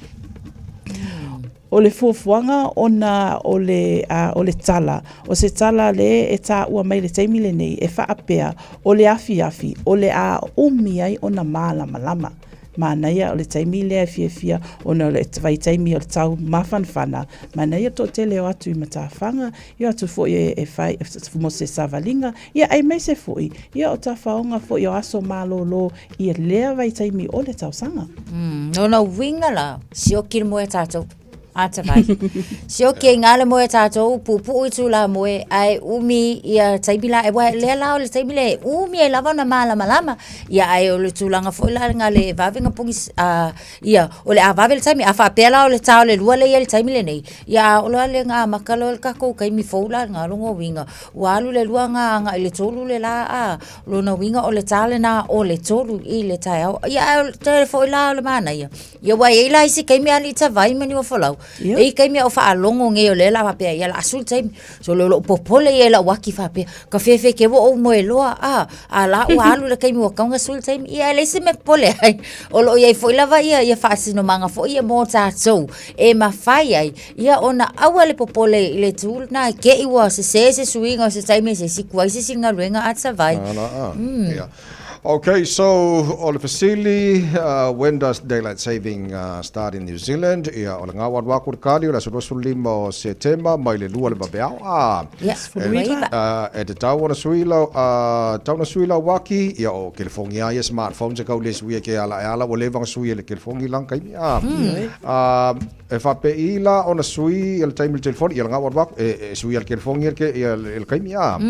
S10: O le fuafuaga ona o le, uh, o le tala, o se tala le e tāua mai le taimi lenei, e faapea, o le afiafi, o le a umi ai ona mālamalama. Manaia o le taimi lea e fiafia ona o le vaitaimi o le tau mafanafana, manaia toatele o atu i matafaga, i o atu foi e, e fai mo se savaliga, ia aemaise foi ia o tafaoga foi o aso malōlō i lea vaitaimi o le tausaga.
S11: Mm, lona uiga la, sioki le moe a tatou. Atawhai. Sioki e ngā le moe tātou, puupuu i tū la moe, ai umi ia taimi la, e wai lea la o le taimi le, umi e lava ona malamalama, ia ai o le tulaga foi la nga le vave nga pongi, ia, o le a vave le taimi, a faapea la o le tā o le lua le ia le taimi lenei, ia a olo le nga maka lo le kakou kaimi fou la nga longo winga, ua alu le lua nga anga i le tolu le la a, lona uiga o le tā lena o le tolu i le taeao, ia ai o le tele foi la o le manaia, Ia ua i ai la isi taimi alii tavai ma Niuafolau. E i ai taimi a o faalogo nei o lea la faapea ia la asu le taimi. So le o lou popole ia i lau aki faapea, ka fefe ke ua ou moe loa a, a la ua alu le taimi ua tatau ona sui le taimi. Ia e leai se mea popole ai. O lo o i ai foi lava ia ia faasinomaga foi ia mo tatou e mafai ai ia ona aua le popole i le tu lena e te i ua sese se suiga o se taimi e se isi tuai se isi galuega a tavai.
S3: Ala, a. Ia. Okay, so o le fesili, when does daylight saving start in New Zealand? Ia, o le gaua alu aku le kali o le aso 25 o Setema mai le lua le vaveao. Ah, e, e te tau ona sui lau, tau na sui lau waki, ia o kelefongi a ia smartphones e kau le sui e ke ala e ala ua leva na sui e le kelefongi lang kaimi. Ah, E faapei la ona sui ia le taimi i le telefoni, ia le gaua atu aku, e sui ia le kelefongi ia le, ia le kaimi a.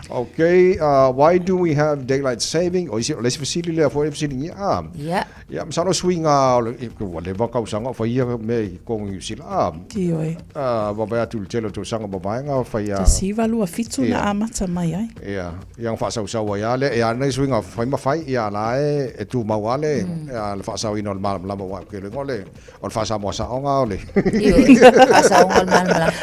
S3: Okay, why do we have daylight saving? O isi, o le isi fesili lea foi e fesiligia a.
S11: Yeah.
S3: Ia, masalo suiga o le, ua leva kausaga o fai ia mea i kong Niu Sila a.
S10: Ioe.
S3: Vavae atu i le tele o tausaga mavaega fai a.
S10: 1927 na amata mai ai.
S3: Ia, ia na faasausau ai lava lea, e ala nei suiga fai ma fai, ia la e tumau lava le, le faasaoina o le malamalama aua ou te iloa o le, O le faa-Samoa saoga o le...
S11: Faasaoga o le malamalama.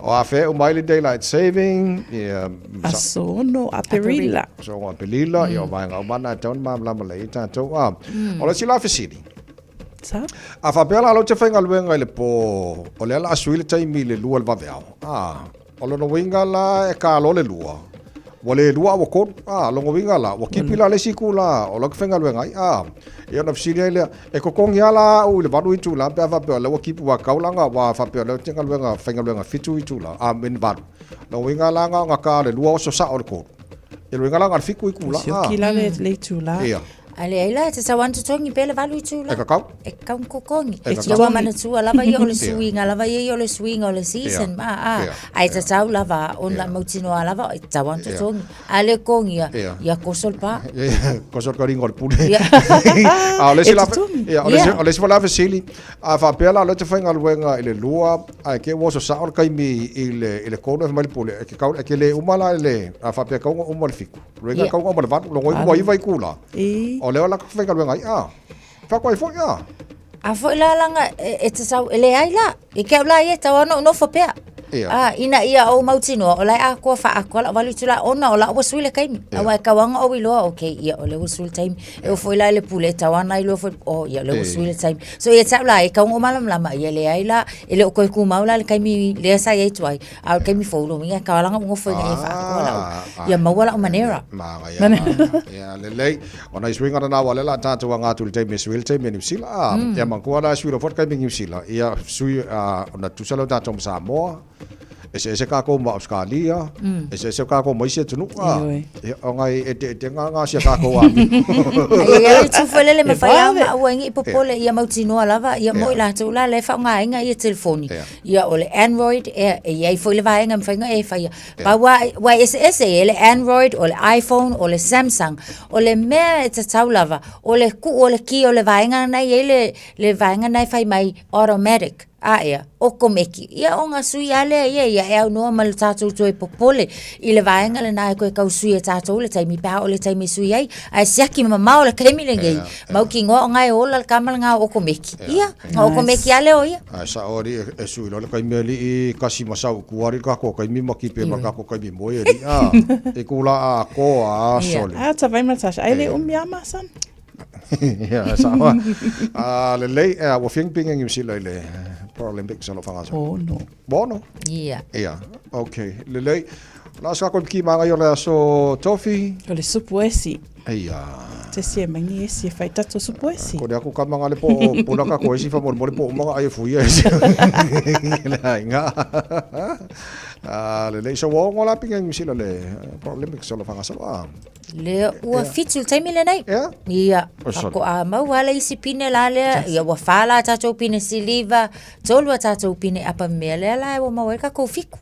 S3: O afea uma ai le daylight saving, ia...
S10: Aso 6 Aperila.
S3: Aso 6 Aperila, ia o vaega uma na e tatau ona malamalama lelei ai tatou. O le isi la fesili.
S10: Sa?
S3: A faapea la lou te faigaluega i le po, o lea o le a sui le taimi i le lua i le vaveao. O lona uiga la e kalo le lua, ua le lua a ua tolu. A, lona uiga la, ua kipi la le isi itu la o lau te faigaluega ai. A, ia ona fesili ai lea, e totogi lava la au i le valu itula pe a faapea o lea ua kipi ua tau la ua faapea o lea ou te galuega, faigaluega fitu itula, a I mean valu. Lona uiga la na ona ta le lua oso sao le tolu. Ia lona uiga la na o le fitu itula. A.
S10: Sioki la le itula.
S3: Ia.
S11: A leai la, e tatau lava ona totogi pea le valu itula.
S3: E kakau.
S11: E kakau ona totogi.
S3: E kakau.
S11: Ia ua manatua lava ia o le suiga lava ia ia o le suiga o le season ma a. Ae tatau lava ona mautinoa lava e tatau lava ona totogi. A le totogia, ia koso le pa.
S3: Koso le kariga o le pule. A o le isi la, ia, o le isi foi la fesili, a faapea la o lea e te faigaluega i le lua, ae te i ua oso sao le taimi i le tolu e fai mai le pule, e te kau, e te le uma la i le, a faapea e tatau ona uma i le fitu. Luega tau ma le valu, longo i ua iva itula. O lea o la faigaluega ai, a. Whako ai foi, a.
S11: A foi la langa e te sau, e leai la. I ke au la ia tau ano nofo pea.
S3: Ia.
S11: A, ina ia ou mautinoa, o la e atoa whaatoa lau valu itula ona o la ua sui le taimi.
S3: Ia.
S11: Aua e tau anga ou iloa, okay, ia o lea ua sui le taimi. E o foi la i le pule, e tau ana iloa foi, oh, ia o lea ua sui le taimi. So ia te au la, e tau o malamalama, ia leai la, e le o toe tumau la le taimi lea sa iai tuai. A o le taimi fou lona uiga e tau lava ona ou nofo ina ia faaatoa lau, ia maua lau manera.
S3: Manaia. Ia lelei. O nai suiga na ua lea la tatou aga atu i le taimi e sui ai le taimi e Niu Sila. Ia manatua la e sui loa foi le taimi i Niu Sila, ia sui ona tutusa lea o tatou ma Samoa, eseese tatou ma Ausetalia, eseese tatou ma isi atunuu. Ia ona e eteetega na o si a tatou amio.
S11: Ai ai le itu foi lele e mafai lava ona aua ai ne i popole ia mautinoa lava ia mo i latou la lea e faaaogaina ia telefoni. Ia o le Android e, e i ai foi le vaega e mafai ona e faia. Pau lava, ua eseese e le Android, o le iPhone, o le Samsung. O le mea e tatau lava, o le tuu o le key o le vaega lena e i ai le, le vaega lena e fai mai automatic. A ea, okomeki. Ia ona sui lava lea ia, ia e aunoa ma le tatou toe popole i le vaega lena e toe tau sui e tatou le taimi pe a oo i le taimi e sui ai. Ae siaki mamao le taimi lenei, mautinoa o na e ola le tama lena o okomeki. Ia, ona okomeki lava lea o ia.
S3: Ae sao alii e sui loa le taimi alii kasi ma sau i tua alii le tatou taimi ma kipe ma le tatou taimi moe alii a i ku la atoa a sole.
S10: A ta vai ma Tasha ai le umi a masana.
S3: Ia sao a. A lelei ua fia ni pine Niu Sila i le Paralympics o lo o faagasolo.
S10: Ono.
S3: Ua ono?
S11: Ia.
S3: Ia, okay. Lelei. La sa ko ki manga yo le aso tofi.
S10: O le supu esi.
S3: Eia.
S10: Te si e mangi esi e whai tato supu esi.
S3: Ko le aku ka manga le po puna ka ko esi fa mo mo le po manga ai fu ia esi. Le inga. Ah le le so wo ngola pinga ngi le problema so le fanga so.
S11: Le ua fitu le taimi lenei. Ia. Ko a mau ala isi pine la lea. Ia ua wha la tatou pine siliva. Tolu a tatou pine apa mea lea la e ua mau ai kakou fiku.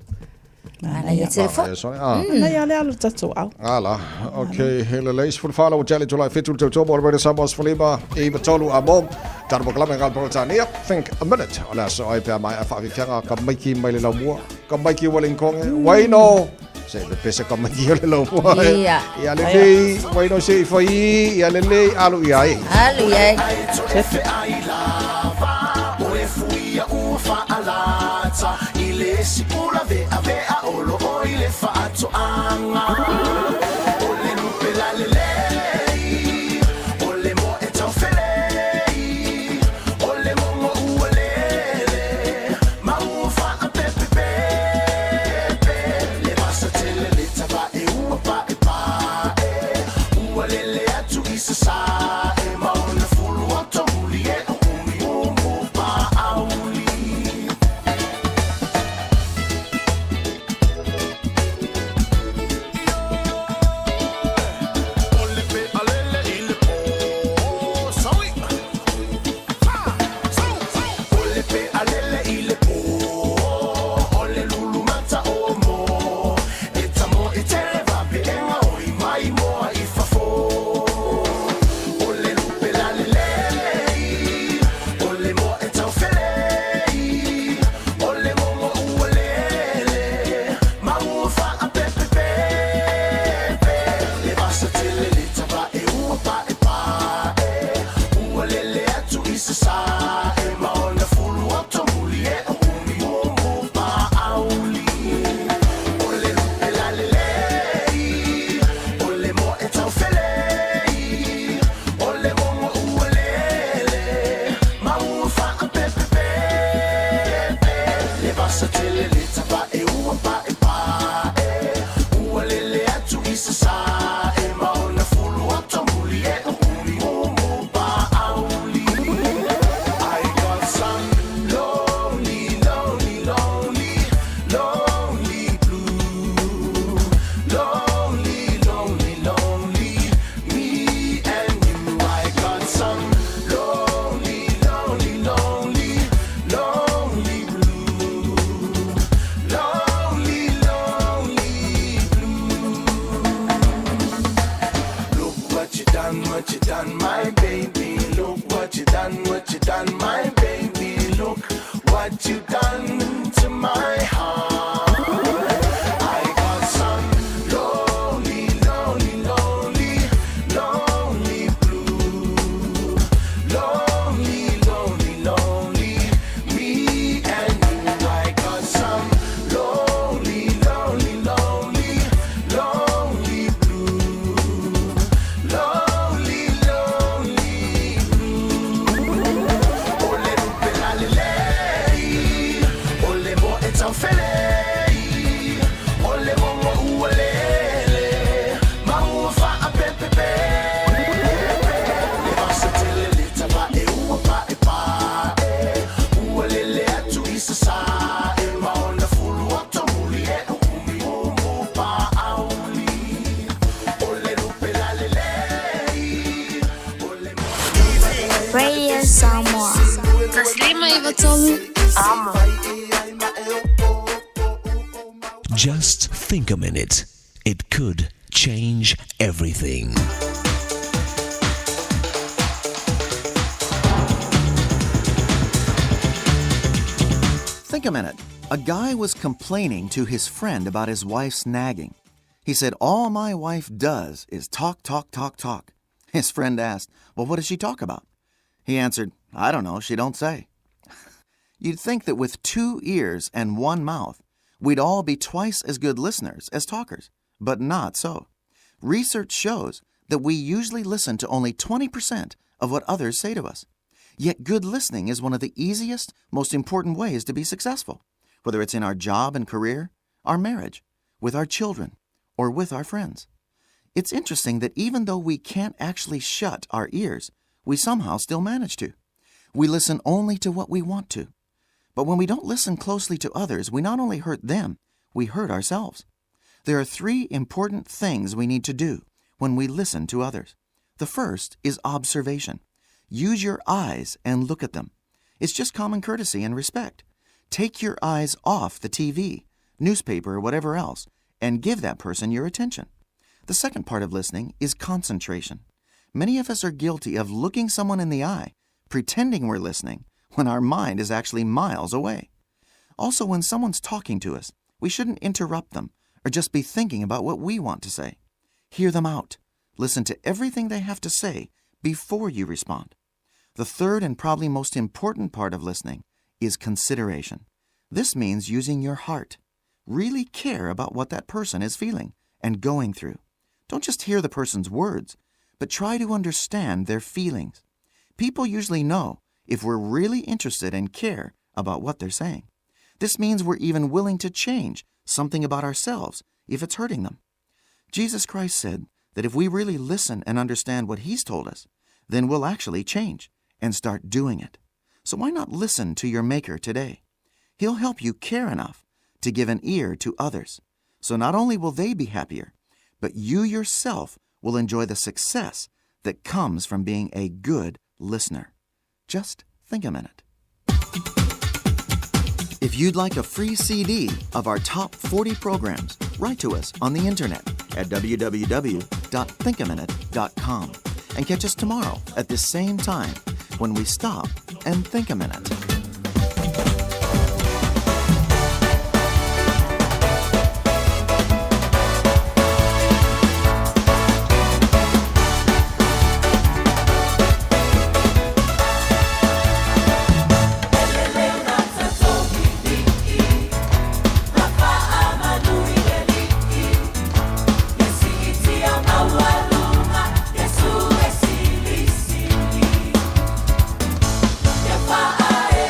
S11: Ana ia tele fo.
S10: Ana ia le alo tatou au.
S3: Ala. Ok, hele leis ful fala o jali tulai fitu tau tomo o Samoa sefulima i matolu a mo. Taro mo kalame ngal Britania. Think a minute. O le aso ai pea mai a whaafifianga ka maiki mai le laumua. Ka maiki wa linkonge. Waino. Se le pese ka maiki o le laumua.
S11: Ia.
S3: Ia le lei. Waino se i whai. Ia le lei. Alu ia ai.
S11: Alu ia ai.
S7: Radio Samoa.
S19: Just think a minute. It could change everything.
S8: Think a minute. A guy was complaining to his friend about his wife's nagging. He said, All my wife does is talk, talk, talk, talk. His friend asked, Well, what does she talk about? He answered, I don't know, she don't say. You'd think that with two ears and one mouth, we'd all be twice as good listeners as talkers, but not so. Research shows that we usually listen to only 20% of what others say to us. Yet good listening is one of the easiest, most important ways to be successful, whether it's in our job and career, our marriage, with our children, or with our friends. It's interesting that even though we can't actually shut our ears, we somehow still manage to. We listen only to what we want to. But when we don't listen closely to others, we not only hurt them, we hurt ourselves. There are three important things we need to do when we listen to others. The first is observation. Use your eyes and look at them. It's just common courtesy and respect. Take your eyes off the TV, newspaper, or whatever else, and give that person your attention. The second part of listening is concentration. Many of us are guilty of looking someone in the eye, pretending we're listening, when our mind is actually miles away. Also, when someone's talking to us, we shouldn't interrupt them or just be thinking about what we want to say. Hear them out. Listen to everything they have to say before you respond. The third and probably most important part of listening is consideration. This means using your heart. Really care about what that person is feeling and going through. Don't just hear the person's words, but try to understand their feelings. People usually know if we're really interested and care about what they're saying. This means we're even willing to change something about ourselves if it's hurting them. Jesus Christ said that if we really listen and understand what He's told us, then we'll actually change and start doing it. So why not listen to your Maker today? He'll help you care enough to give an ear to others. So not only will they be happier, but you yourself will enjoy the success that comes from being a good listener. Just think a minute. If you'd like a free CD of our top 40 programs, write to us on the internet at www.thinkaminute.com and catch us tomorrow at this same time when we stop and think a minute.
S2: Yeah.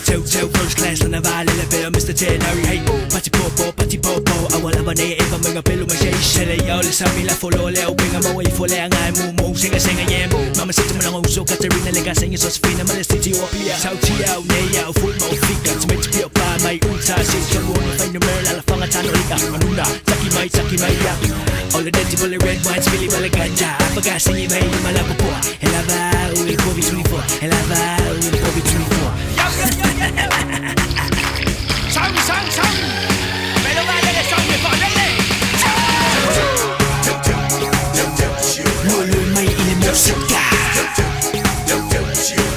S12: Teu teu first class na valele pe Mr. Tenari hey pati popo pati popo awa lava nei eva menga pelu ma shei shele yo le sami la folo le o penga mo i fole anga mu mu singa singa yam mama sit mo ngo so Katerina le ga singa Sofina ma le city o pia sau ti au nei au full mo fika to make pio pa mai unta si so mo no find mer la fanga tano ika manuna taki mai ya all the dirty bullet red wine spilly bala ganja faga singi mai mala popo elava u il 24 elava u il 24 Sang sang sang Melo valele sang me valele Lulu mai i le musika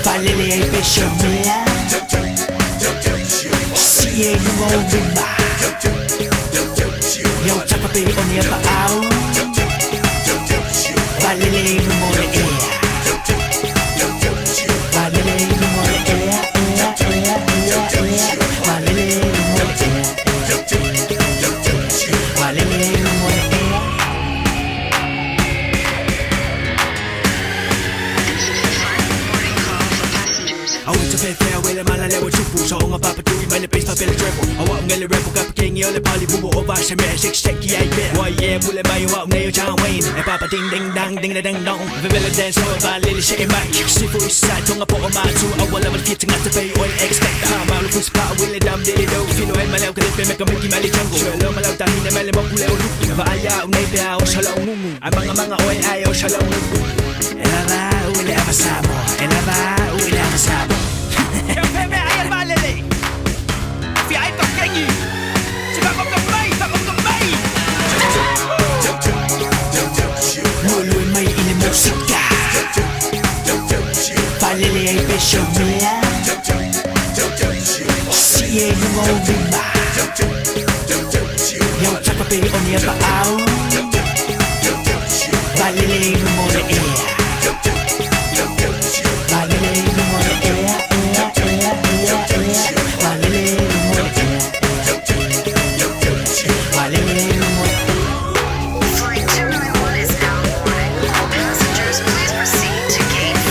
S12: Valele ai pesho mea Si e lunga o rima Iau tapa pe o ni apa au Valele i lunga o le ea Valele i lunga o le ea ea ea ea ea Valele i lunga o le ea Valele i lunga o le ea Au te fe wele mala lewa chupu So onga papa tui mai le base pa pele treble Awa ngele rebel ka pakengi ole pali bubo o va se me six seki ai be Wa ye pule mai wa nei o John Wayne E papa ding ding dang ding ding dong Ve bele dance o va lili she mai Sifu isa tonga po o matu Awa level fit ngata pe o expect Ha malu fus pa wile dam dili do Fino e malau ka lepe me ka miki mali jungle Shelo malau tahina mele mo kule o lu Va aya u nei pe a o shala ngungu Ai manga manga oi ai o shala ngungu Ela va wile ava samo Ela va wile ava samo Lulu mai i le musika Valele ai pesho mea Si e lunga o rima Iau tapa pe o ni apa au Valele i lunga o le ea Valele i lunga o le ea ea ea ea ea Valele i lunga o le ea Valele i lunga o le
S13: Flight 291 is now boarding. All passengers, please proceed to gate 4.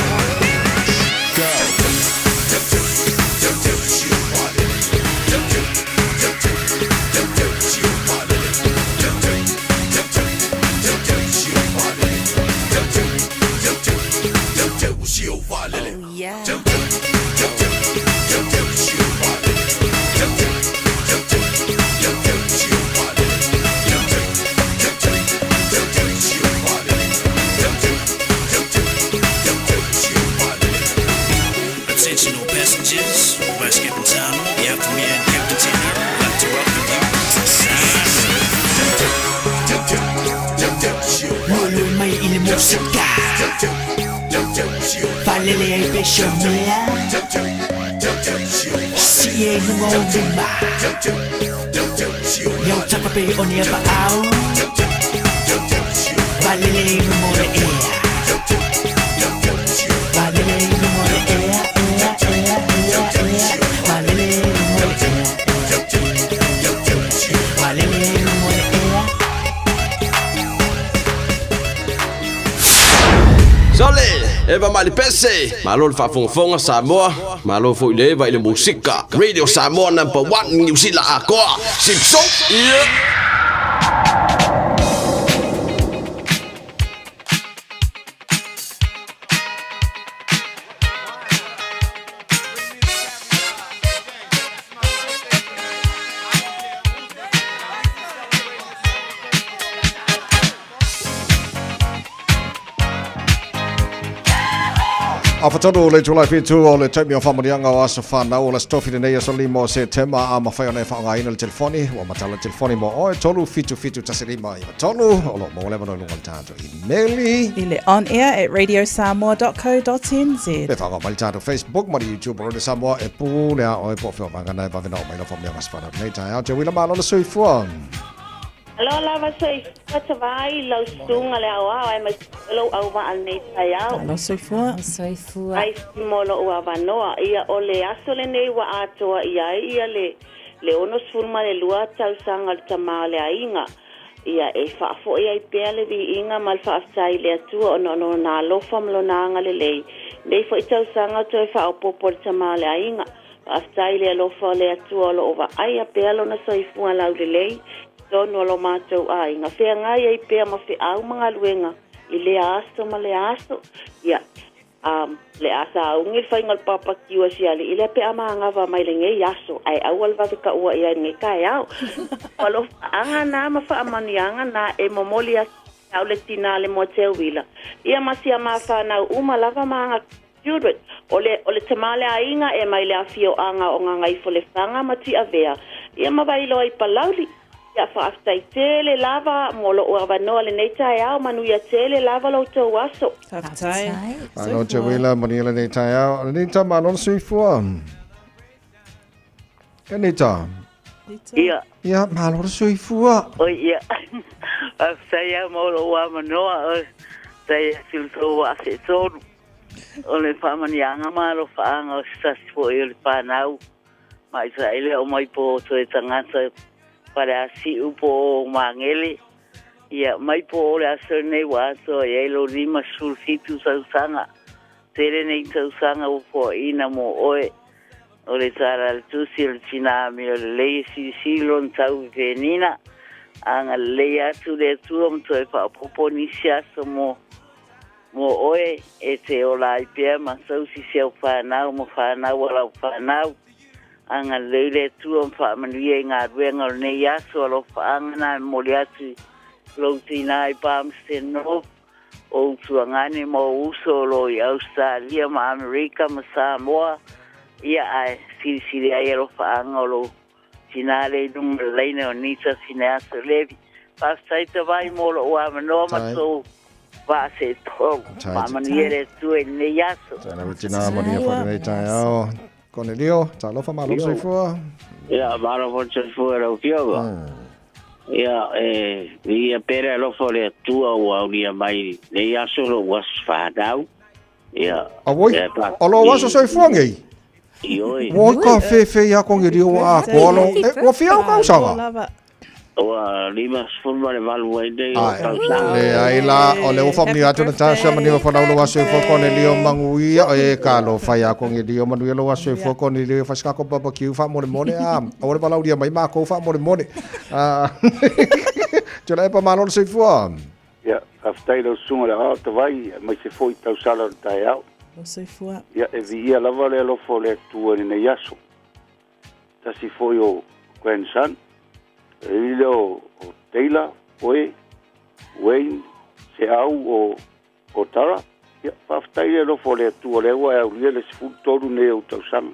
S7: Oh, yeah.
S12: Attention all passengers, Vice Captain Tano, the after me and Captain Tanner would like to welcome you to Samoa. Lulu mai i le musika Valele ai pesho mea Si e lunga o rima Iau tapa pe o ni apa au Valele i lunga o le ea Valele i lunga o le ea ea ea ea ea Valele i lunga o le ea Valele i lunga o le ea
S16: Sole, eva mali pese. Malo le faafogafoga Samoa. Malo foi le eva i le musika. Radio Samoa number 1 New Zealand akoa. Sipso. Yeah.
S3: A whatonu le tūlai whitu o le taimi o whamanianga o aso whanau o le stofi nei aso lima o se tema a mawhai o nei whaongaina le telefoni o matala telefoni mo oe tolu fitu fitu tasi lima i tolu o lo mo lewa no lunga le tātou emaili
S10: I le on air at radiosamoa.co.nz.
S3: Pe whaonga mai le tātou Facebook ma le YouTube o Radio Samoa e pū le a oe po whio wangana e wawena o mai lo whamanianga aso whanau nei tai au te wila malo le suifua.
S24: Alo lava soifua tavai lau susuga le aoao ae maise foi lou auvaa lenei taeao.
S10: Alo soifua.
S11: Soifua.
S24: Ai mo lou avanoa ia o le aso lenei ua atoa i ai ia le le 62 tausaga o le tamā o le aiga. Ia e faafo'i ai pea le viiga ma le faafetai i le Atua ona o lona alofa ma lona agalelei. Nei fo'i tausaga o toe faaopopo le tamā o le aiga. Faafetai i le alofa o le Atua o lo o vaaia pea lona soifua laulelei i totonu o lo matou aiga, feagai ai pea ma feau ma galuega i lea aso ma lea aso. Ia, um, le a saugi le faiga o le papakiu a si aliʻi lea pe a magava mai lenei aso, ae aua le vave taua i ai i lenei taeao. O alofaaga na ma faamanuiaga na e momoli atu au le tinā le Moateuila, ia ma si a ma whanau uma lava ma aga children. O le, o le tamā le aiga e mai le afioaga o Gagaifo-le-Faga ma Tiavea, ia ma Vailoa i Palauli. Ia faafetai tele lava mo lou avanoa lenei taeao, manuia tele lava lo outou aso.
S10: Faafetai.
S3: Malo Teuila, manuia lenei taeao. Anita, malo le soifua. Anita.
S4: Ia.
S3: Ia, malo le soifua.
S4: Oi, ia. Faafetai lava mo lou avanoa. Faafetai atu i le tou vaa seetolu. O le faamanuiaga ma alofaaga o se tasi foi o le fanau ma Isaraele o mai po o toe tagata Faleasiu po o Magele. Ia, mai po o le aso lenei ua atoa i ai lou 57 tausaga. Tele nei tausaga ua foaiina mo oe. O le tala a le Tusi o le tinā amio lelei e silisili lona tau i Penina. Agalelei atu le Atua ma toe faaopoopo nisi aso mo mo oe e te ola ai pea ma tausi si au fanau ma fanau a lau fanau. Agalelei le Atua ma faamanuia i galuega o lenei aso alofaaga na e momoli atu i lou tinā i Palmerston North, o Utuagane ma ou uso o lo o i Ausetalia ma Amerika ma Samoa, ia ae silisili ai alofaaga o lou tinā lea i luga o le laina o Nita Fineaso Levy. Faafetai tavai mo lou avanoa ma tou vaa seetolu. Faamanuia le Atua i lenei aso.
S3: Tai lava tinā, manuia foi lenei taeao. Konelio, talofa malo le soifua.
S17: Ia, malo foi le soifua i lau Afioga. Ia, e viia pea le alofa o le Atua ua aulia mai lenei aso lou aso fanau. Ia,
S3: Auoi,
S17: ia, pa-
S3: o lou aso soifua nei?
S17: Ioe.
S3: Ua ka fefe ia Konelio ua atoa lo, e, ua fia au tausaga?
S17: Ua 58 ai nei o tausaga.
S3: Leai la, o le ua faamanuia atu Natasha manuia folau lou aso soifua Konelio manuia e talofa ia Konelio manuia lou aso soifua Konelio fai se tatou barbecue faamolemole a aua le valaaulia mai matou faamolemole. Ah, Tuilaepa malo le soifua.
S18: Ia, faafetai i lau susuga i le Aoao Tavai, aemaise foi tausala o le taeao.
S10: Lo soifua.
S18: Ia, e viia lava le alofa o le Atua i lenei aso. Tasi foi o grandson, e i lea o, o Taylor, Oe, Wayne, Seau o, o Tara. Ia, faafetai le alofa o le Atua, lea ua e aulia le 13 nei ou tausaga.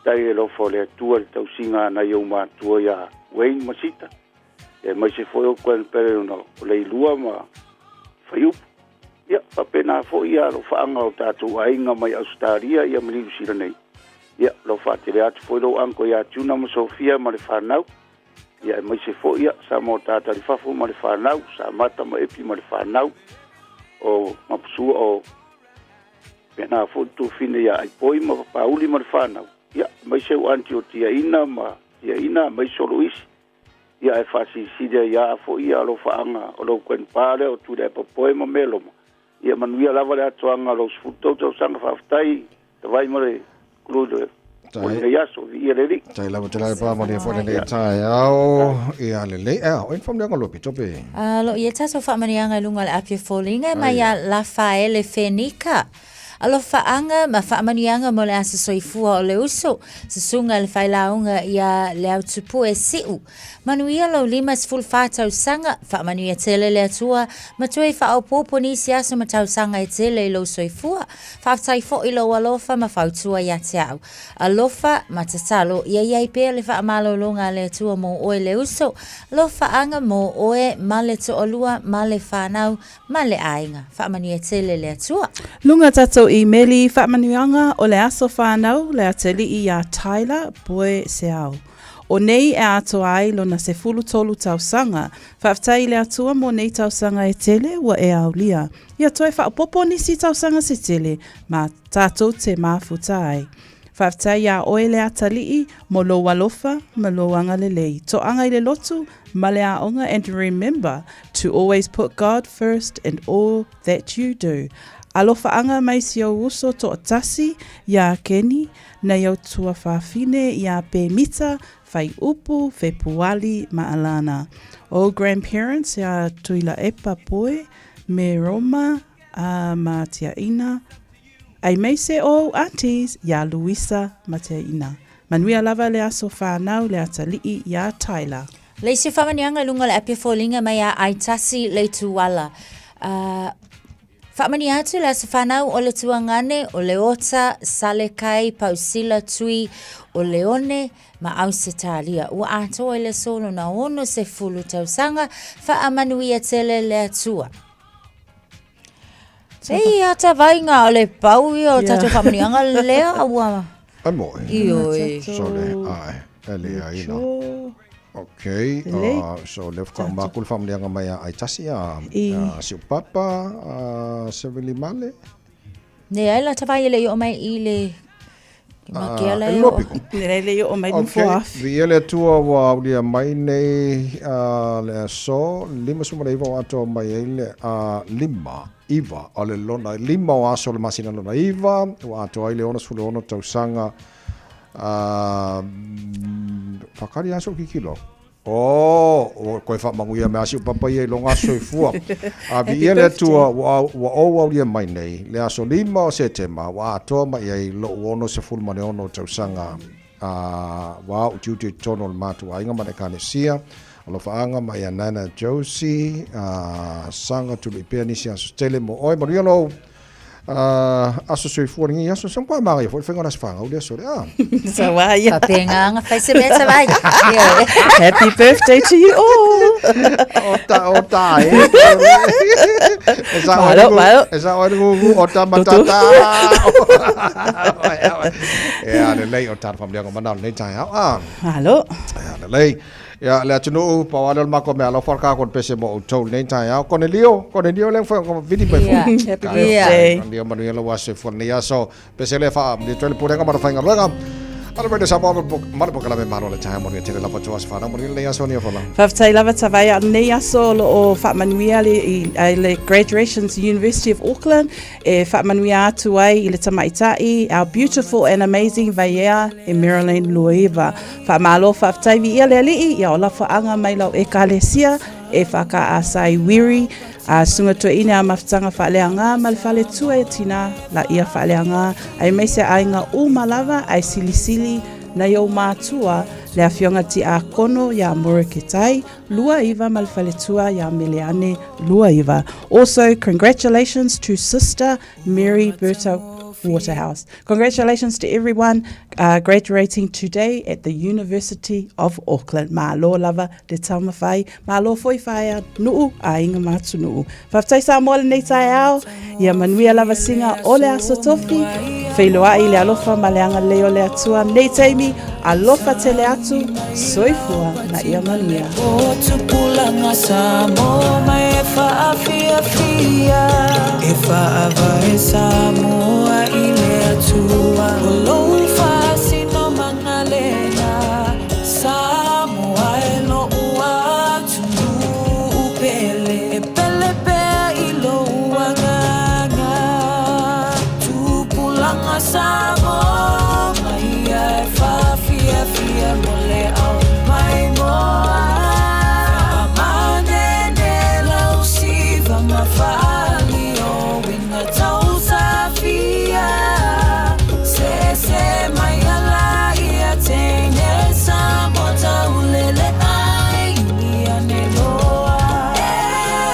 S18: Faafetai le alofa o le Atua i le tausiga a nai ou matua ia Wayne ma Sita. Ia, aemaise foi o grandparent o Leilua ma Faiupu. Ia, faapena foi ia alofaaga o tatou aiga mai Ausetalia ia ma Niu Sila nei. Ia, lo faatele atu foi lou uncle ia Tuna ma Sofia ma le fanau. Ia, aemaise foi ia Samoa Tātari Fafo ma le fanau, Samata ma Epi ma le fanau, o Mapusua o pena foi Tufine ia Aipoi ma Pauli ma le fanau. Ia, aemaise o aunty o Tiaina ma Tiaina, aemaise o Luisi. Ia, ae faasilisili ai lava foi ia alofaaga o lou grandpa lea o Tuilaepa Poe ma Meloma. Ia manuia lava le atoaga o lou 13 tausaga. Faafetai, Tavai ma le kulu i le o lenei aso, viia le Alii.
S3: Tai lava Tuilaepa, manuia foi lenei taeao. Ia lelei, ea, o ina faamanuiaga lua pito pe?
S11: A lo i e tatou faamanuiaga i luga o le api o foliga e mai ia Lafaele Fenika. Alofaaga ma faamanuiaga mo le aso soifua o le uso, susuga i le failauga ia Leautupue Siu. Manuia lou 54 tausaga, faamanuia tele le Atua, ma toe faaopoopo nisi aso ma tausaga e tele i lou soifua. Faafetai foi lou alofa ma fautua ia te au. Alofa ma tatalo ia i ai pea le faamalologa a le Atua mo oe le uso, alofaaga mo oe ma le toalua ma le fanau ma le aiga. Faamanuia tele le Atua.
S10: Luga tatou imeli faamanuiaga o le aso whanau le atalii iā Tyler Boy Seau. O nei e atoa ai lona 13 tausaga. Faafetai i le Atua mo nei tausaga e tele ua e aulia. Ia toe faaopoopo nisi tausaga se tele ma tatou te mafuta ai. Faafetai iā oe le Atalii mo lou alofa ma lou agalelei. Toaga i le lotu ma le aoga and remember to always put God first in all that you do. Alofaaga mai si ou uso toatasi iā Keni, nei ou tuafafine iā Pemita, Whaiupu, Fepuali ma Alana. Ou grandparents iā Tuilaepa Poe me Roma a ma Tiaina, Aimeise ou aunties iā Luisa ma Tiaina. Manuia lava le aso whanau le atalii iā Tyler.
S11: Le isi faamanuiaga i luga o le api foliga mai a Aitasi Leituala. Uh, Faamanuia atu le aso whanau o le tuagane, o Leota, Salekai, Pausila, Tui, o Leone, ma Ausetalia. Ua atoa i le aso lona 60 tausaga, faamanuia tele le Atua. Ei, a ta vainga o le pau ia o tatou faamanuiaga lea ua...
S3: Ai mo e.
S11: Ioe.
S3: Sole, ai, e le ai na. Ok, so le whaka mākulu whaamanianga mai a Aitasi a, a si papa, a Seveli Male.
S11: Ne ai la tawai e le i o mai i le Ma ke ala
S3: e
S11: o.
S10: Ne le i o mai
S3: okay.
S10: fo afi.
S3: Vi ele atua ua aulia mai nei le aso, 59 o atoa mai ai le 5, iva, o le lona, lima o aso le masina lona iva, ua atoa ai le 66 tausaga, whakari aso kikilo. Oh, ua koe faamanuia me asi o papa ia i loga soifua. A viia le Atua ua, ua ou aulia mai nei, le aso 5 o Setema, ua atoa mai ai lo'u 66 tausaga. A ua au tiute i totonu o le matou aiga ma le Ekalesia, alofaaga mai ia Nana Josie, a saga tului pea nisi aso tele mo oe. Manuia lou aso soifua lenei aso sa matua magaia foi le faiga o le aso fanau le aso lea.
S10: Sa wā ia.
S11: Faapena fai se mea tavai.
S10: Happy birthday to you all.
S3: O ta, o ta, e. E sa oe
S10: Malo, malo.
S3: E sa oe gugu, o ta matata. Ia, lelei o tāna whamlianga mana o lenei taeao. Ah.
S10: Malo.
S3: Ia, lelei. Ia, le atunuu, pau lava lea o le matou mea alofa le kākou pese mo outou i lenei taeao. Konelio, Konelio lea ua fai vili mai foi.
S10: Happy birthday.
S3: Konelio manuia lou aso soifua i lenei aso. Pese lea faamanuia atu ai le Pulega ma le Faigaluega. A le Radio Samoa ma le Polokalame Malo o le Taeao manuia tele lava tou aso fanau manuia lenei aso Niuafolau.
S10: Faafetai lava Tavaia o lenei aso o lo o faamanuia le, i, le graduations University of Auckland E faamanuia atu ai i le tamaitai, our beautiful and amazing Vaiea e Marilyn Luaiva. Faamalo faafetai viia le Alii ia ola whaanga mai lau ekalesia e whakaasai wiri a sunga toeine a mafutanga whaaleanga ma le fale tua e tina la ia whaaleanga ai meise ainga uma lava ai silisili nei ou mātua le afioga tiakono iā Moreketai Luaiva ma le faletua iā Meleane Luaiva. Also, congratulations to Sister Mary Berta Waterhouse. Congratulations to everyone graduating today at the University of Auckland. Malo lava le taumafai, malo foi whaea nuu a inga mātunuu. Faafetai Samoa lenei taeao, ia manuia lava singa o le aso tofi, feiloai le alofa ma le agalelei o le Atua nei taimi, alofa tele atu, soifua na ia manuia.
S14: O tupulaga Samoa mai e faafiafia E faavae Samoa i le Atua O lou faasinomaga lena Samoa e lou atunuu pele E pele pea i lou agaga Tupulaga Samoa mai ia e faafiafia mo le ao maimoa Faamanene lau siva ma faalio Uiga tausafia Sese mai ala ia teine Samoa taulele ai ia ne loa E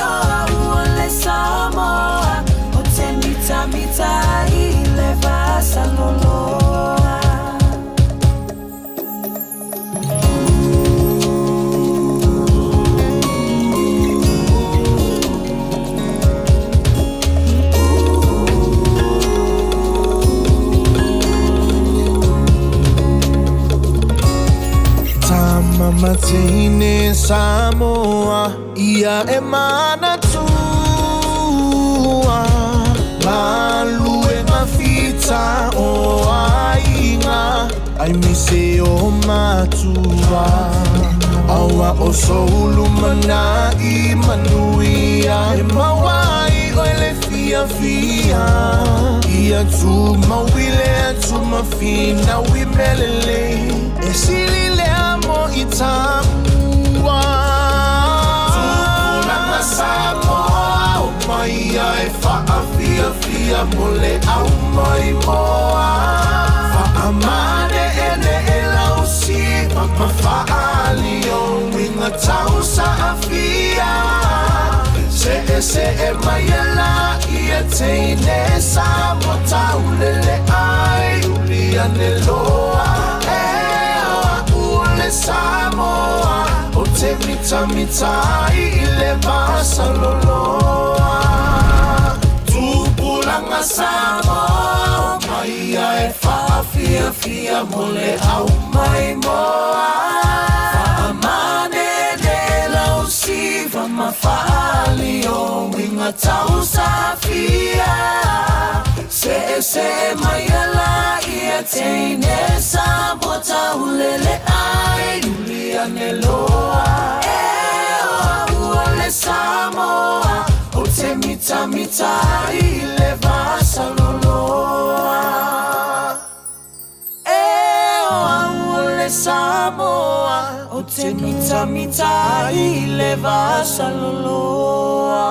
S14: o au o le Samoa O te mitamita i le vasaloloa.
S2: Tama mateine Samoa ia e manatua Maluega fita o aiga. Ua o soulu mana'i manuia E maua ai oe le fiafia Ia tumau i le atu ma finau i mea lelei E sili lea mo i tāua Tupulaga Samoa o mai ia e faafiafia mo le au maimoa Faamane'ene'e lau siva ma faaali ou uiga tau saafia Se'ese'e mai e laia teine Samoa taulele ai uli ane loa E o a'u o le Samoa Ou te mitamita ai i le vasaloloa Tupulaga Samoa Omai ia e faafiafia mo le au maimoa Faamanene lau siva ma faaali o uiga tausafia Se'ese'e mai e laia teine Samoa taulele ai uli ane loa E o a'u o le Samoa Ou te mitamita ai i le vasaloloa E o a'u o le Samoa Ou te mitamita ai i le vasaloloa.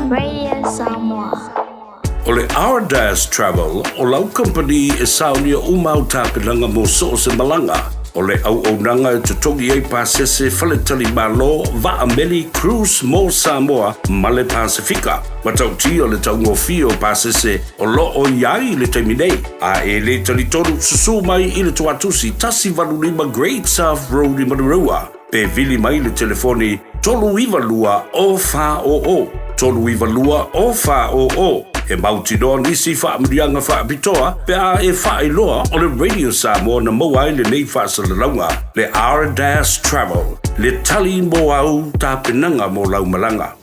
S7: Radio Samoa.
S1: O le Ardas Travel o lau kamupani e saonia uma au tapenaga mo so o se malaga. O le auaunaga e totogi ai pasese faletalimalo, vaa meli, cruise mo Samoa ma le Pasefika. Matautia le taugofie o pasese o lo o i ai i le taimi nei. A e le talitonu, susū mai i le Tuatusi 185 Great South Road i Manurewa. Pe vili mai le telefoni 392 0400, 392 0400. E mautinoa nisi faamanuiaga faapitoa pe a e faailoa o le Radio Samoa na maua ai lenei faasalalauga. Le R-Dash Travel, le tali mo au tapenaga mo lau malaga.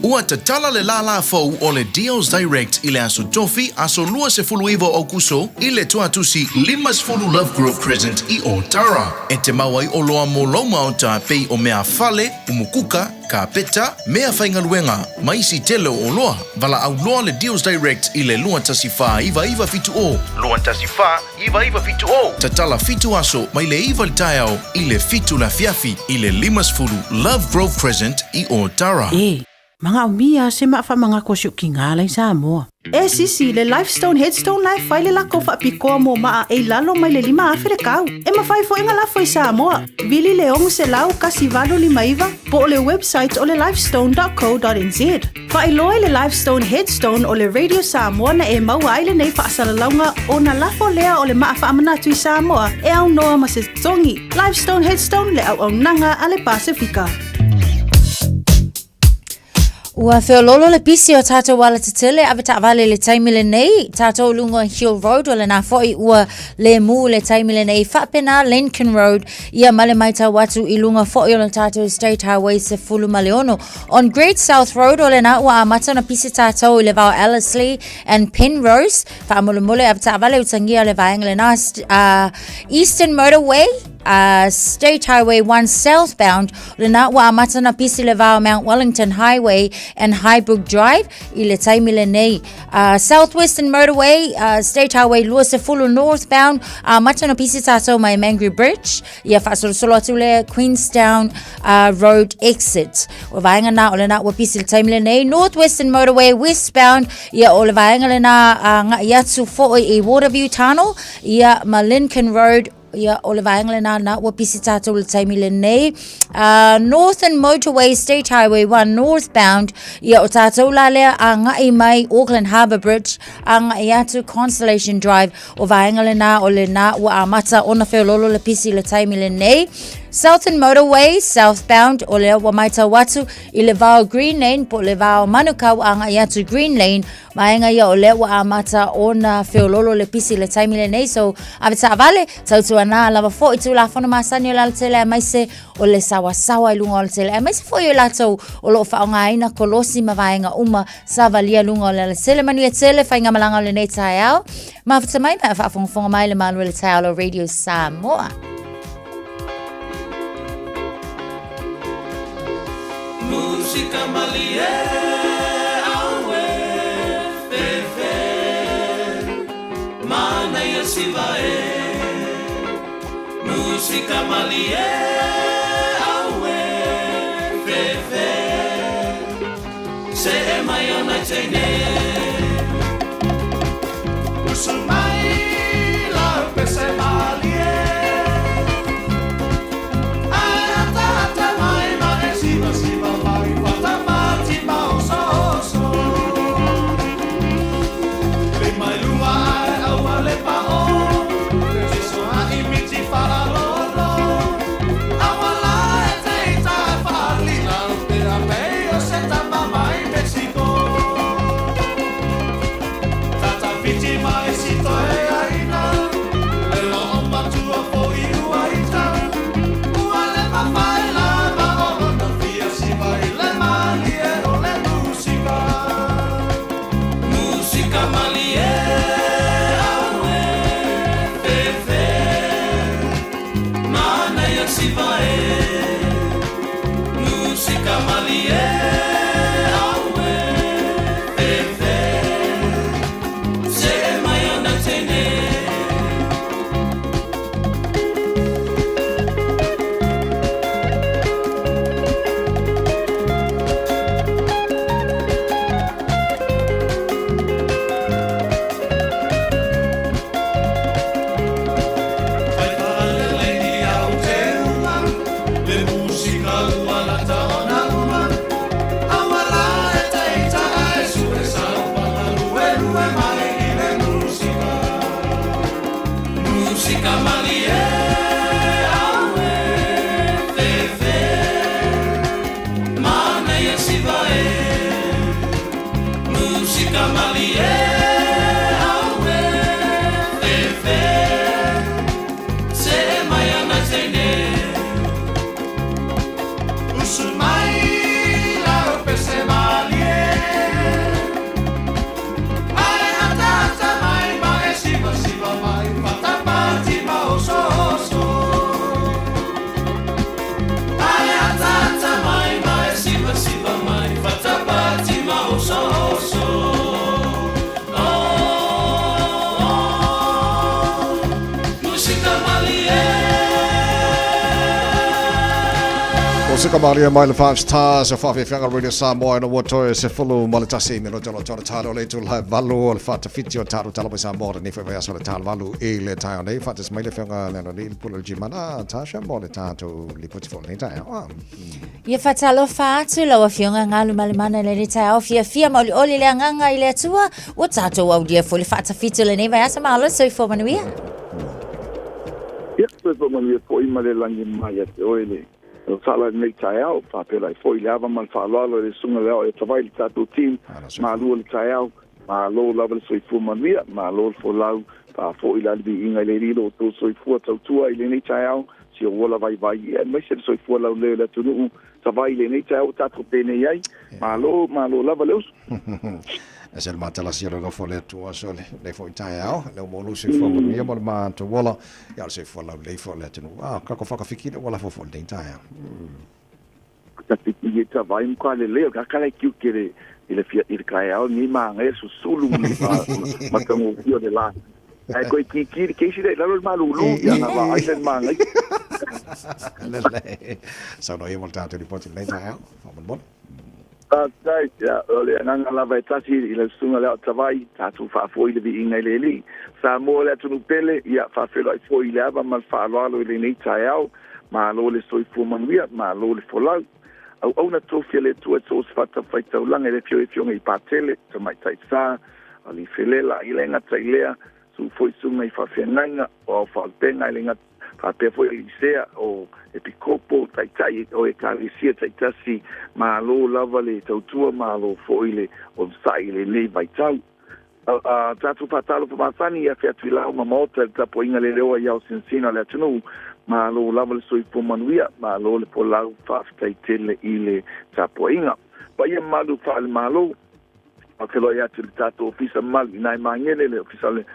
S15: Ua tatala le lālā fou o le Deals Direct i le Aso Tofi, aso 29 o Aokuso, i le Tuatusi 50 Lovegrove Crescent i Ōtara. E te mau ai oloa mo lou maota pei o mea fale, umukuka, kāpeta, mea faigaluega, ma isi tele o oloa. Valaau loa le Deals Direct i le 214 9970. 214 9970. Tatala fitu aso mai le 9 i le taeao i le 7 le afiafi i le 50 Lovegrove Crescent i Ōtara.
S20: E, manaomia se maa faamagako a si o'u kigā la i Samoa.
S10: E sisi, le Lifestone Headstone la e fai le lako faapitoa mo maa e i lalo mai le 5,000 le kau. E mafai foi ona lafo i Samoa. Vili le 600 1859 po o le website o le lifestone.co.nz. Faailoa i le Lifestone Headstone o le Radio Samoa na e maua ai lenei faasalalauga ona lafo lea o le maa faamanatu i Samoa e aunoa ma se totogi. Lifestone Headstone le auaunaga a le Pasefika.
S11: Ua feololo le pisi o tātou ala tetele ave taavale le taimi lenei tātou lunga Hill Road o lena foi ua le mū le taimi lenei faapena Lincoln Road ia ma le maitau atu i luga foi o le tātou State Highway 16. On Great South Road o lena ua amata ona pisi tātou i le vao Ellerslie and Penrose faamolemole ave taavale utagia le vaega lena Eastern Motorway State Highway 1 southbound lena ua amata ona pisi le vao Mount Wellington Highway and Highbrook Drive i le taimi lenei. Southwestern Motorway, State Highway 20 northbound, amata ona pisi tātou mai Mangere Bridge, ia faasolosolo atu le Queenstown Road exit. O vaega nā o lena ua pisi le taimi lenei. Northwestern Motorway westbound, ia o le vaega lena agai atu foi i Waterview Tunnel, ia ma Lincoln Road, ia o le vaega lena na ua pisi tātou le taimi lenei. Northern Motorway State Highway 1 northbound, ia o tātou la lea agai mai Auckland Harbour Bridge, agai atu Constellation Drive, o vaega lena o lena ua amata ona feololo le pisi le taimi lenei. Southern Motorway southbound o lea ua matau atu i le va o Green Lane po o le va o Manukau agai atu Green Lane vaega ia o lea ua amata ona feololo le pisi i le taimi lenei so ave taavale tautuana lava foi tulafono masani o le alatele aemaise o le sawasawa i luga o le tele aemaise foi o latou o lo o faaaogaina kolosi ma vaega uma savalia luga o le alatele manuia tele faigamalaga o lenei taeao mafuta mai ma faafogafoga mai le malu o le taeao o Radio Samoa.
S2: Musika malie aue fefe Mana ia siva e Musika malie aue fefe Se e mai ona teine Usu mai la pese malie Ai ata ata mai ma e siva siva mai Fata mati ma oso oso Le mai lunga ai aua le pa o Le tiso a imiti fala lolo Aua la e te ita whaalina Te a pei o se tama mai Mexico Tata whiti mai si toe aina E lo o matua po i ua ita Ua le mawhai la ma o lona fia siva i le malie o le musika Musika malie aue fefe Mana ia siva e Musika malie aue fefe Se e mai ona teine Vai whaalele ni au te uma Le musika ua lata ona uma Aua la e te ita e sue saupanga lue lue mai i le musika Musika malie aue fefe Mana ia siva e Musika malie aue fefe Se e mai ana teine Usu mai la o pese malie Ai ata ata mai ma e siva siva mai Fata pati ma oso oso Ai ata ata mai ma e siva siva mai Fata pati ma oso oso Oh, oh, Musika malie
S3: O se ka maria mai le Five Stars o whawhiwhianga Radio Samoa na ua toe se fulu ma le tasi me lo tolo tolo talo le tula hai valu o le whatawhiti o talo talo mai Samoa ni whai aso le talo valu i le taio nei whatas mai le whianga le ni le pula le jimana Tasha mo le tātou lipoti fo le taio. Ah.
S11: Ia whatalofa atu lau afioga galu malemana le taeao fiafia maolioli le agaga i le Atua ua tatou aulia foi le faatafiti o lenei vaiaso malo le soifua manuia.
S5: Ia, soifua manuia foʻi ma le lagi mai ia te oe le o sala nei taeao faapela ai foʻi le ava ma le faaaloalo i le suga le ao e tavai le tatou team malua le taeao malo lava le soifua manuia malo le folau faafoʻi le aliviiga i le lilo o tou soifua tautua i lenei taeao si o ola vaivai ia aemaise le soifua lauleo i le atunuu savai i lenei taeao ua tatou penei ai malo malo lava le uso.
S3: E se le matalasi o le nofo le atua so le le foi taeao le o molu se fua manuia mo le matou ola ia o le soifua laulelei foi o le atunuu. Ah, kako whakawhiki le wala fofo le taeao.
S5: Tafiti e tavai mo ka lelei o kakala e kiu ke le i le fia i le kaeao ni maga e susulu ma matagofia o le la ae koe kiki le keisi le i lalo le malūlū ia na vaai le magai.
S3: Lelei. Saunoa ia mo le tatou lipoti lenei taeao. Faamolemole.
S5: Faafetai, ia, o le agaga lava e tasi i lau susuga le ao tavai, tatou faafoʻi le viiga i le Alii. Samoa le atunuu pele, ia, faafeiloai foi i le ava ma le faaaloalo i lenei taeao. Malo le soifua manuia, malo le folau. Auauna tofi a le Atua e so o se fatafaitaulaga i le afio e afioga i Patele, Tamaitai Sa, Alifelela, i le gata i lea, suu foi susuga i faafeagaiga, o ao faalupega i le gata Faapea foi Elisea o Epikopo, Taitai o Ekalesia taitasi, malo lava le tautua, malo foi le onosai i lenei vaitau. A tatou faatalofa masani i afe atu i lau ma maota i le tapuaiga le leoa i ao sinasina o le atunuu, malo lava le soifua manuia, malo le folau, faafetai tele i le tapuaiga. Paia mamalu faale-Malo, faafeiloai atu i le tatou Ofisa mamalu i nai Magele, le Ofisa o le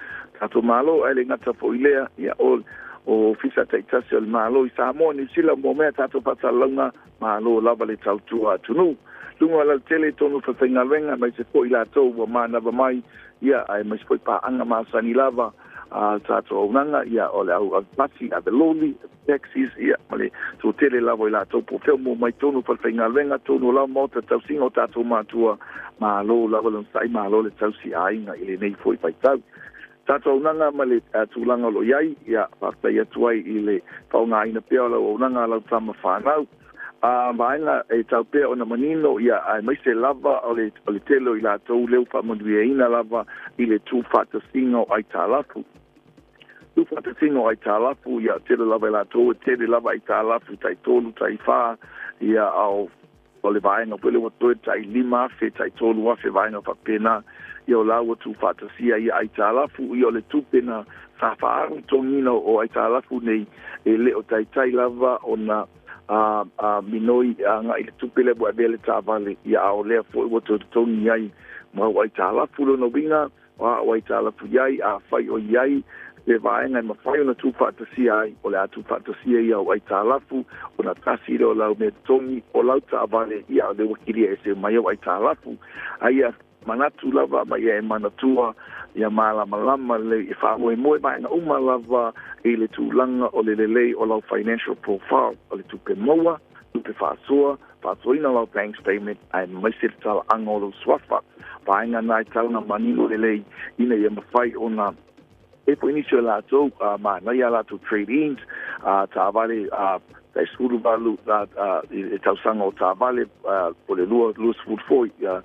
S5: tatou Malo, ae le gata foi i lea, ia, o o Ofisa taitasi o le Malo i Samoa, Niu Sila, mo mea tatou faasalalauga, malo lava le tautua atunuu. Luga o lautele tonu faifaigaluega, aemaise foi i latou ua manava mai, ia, aemaise foi paaga masani lava a tatou auaunaga, ia, o le au ave pasi, ave loli, taxis, ia, ma le toatele lava o i latou po o fea o mua mai tonu o falefaigaluega, tonu o lau maota tausiga o tatou matua, malo lava le onosai, malo le tausi aiga i lenei foi vaitau. Tatou auaunaga ma le tulaga o lo o i ai, ia, faafetai atu ai i le faaaogaina pea o lau auaunaga a lau tama fanau. A vaega e tau pea ona manino, ia, aemaise lava o le, o le tele o i latou lea ua faamanuiaina lava i le tuufaatasiga o aitalafu. Tuufaatasiga o aitalafu, ia, tele lava i latou e tele lava aitalafu tai tolu, tai fa, ia, a o, o le vaega foi lea ua toe tai 5,000, tai 3,000 vaega faapena, ia o la ua tuufaatasia ia aitalafu, ia o le tupe na sa faaalu totogiina o aitalafu nei, e le o taitai lava ona a, a minoi agai i le tupe lea ua avea le taavale, ia, a o lea foi ua toe totogi ai ma au aitalafu. Lona uiga, O a o aitalafu i ai, afai o i ai se vaega e mafai ona tuufaatasia ai, o le a tuufaatasia ia au aitalafu, ona tasi lea o lau mea totogi, o lau taavale, ia, o lea ua kilia ese mai au aitalafu. A ia manatu lava ma ia e manatua, ia malamalama lelei, e faamoemoe vaega uma lava i le tulaga o le lelei o lau financial profile, o le tupe maua, tupe faasoa, faasoaina lau bank statement, aemaise le talaaga o lou suafa. Vaega na e tau ona manino lelei ina ia mafai ona e foi nisi o latou a manaia a latou trade-ins a taavale a tai 18 i tausaga o taavale po le 20 foi ia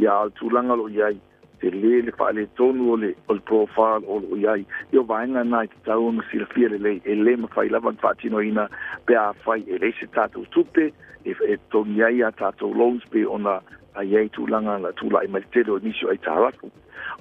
S5: a o le tulaga o lo o i ai tele le faaletonu o le o le profile o lo o i ai. Ia o vaega na e tatau ona silafia lelei e le mafai lava ona faatinoina pe afai e leai se tatou tupe e totogi ai a tatou loans pei ona a i ai tulaga na tulai mai le tele o nisi o aitalafu.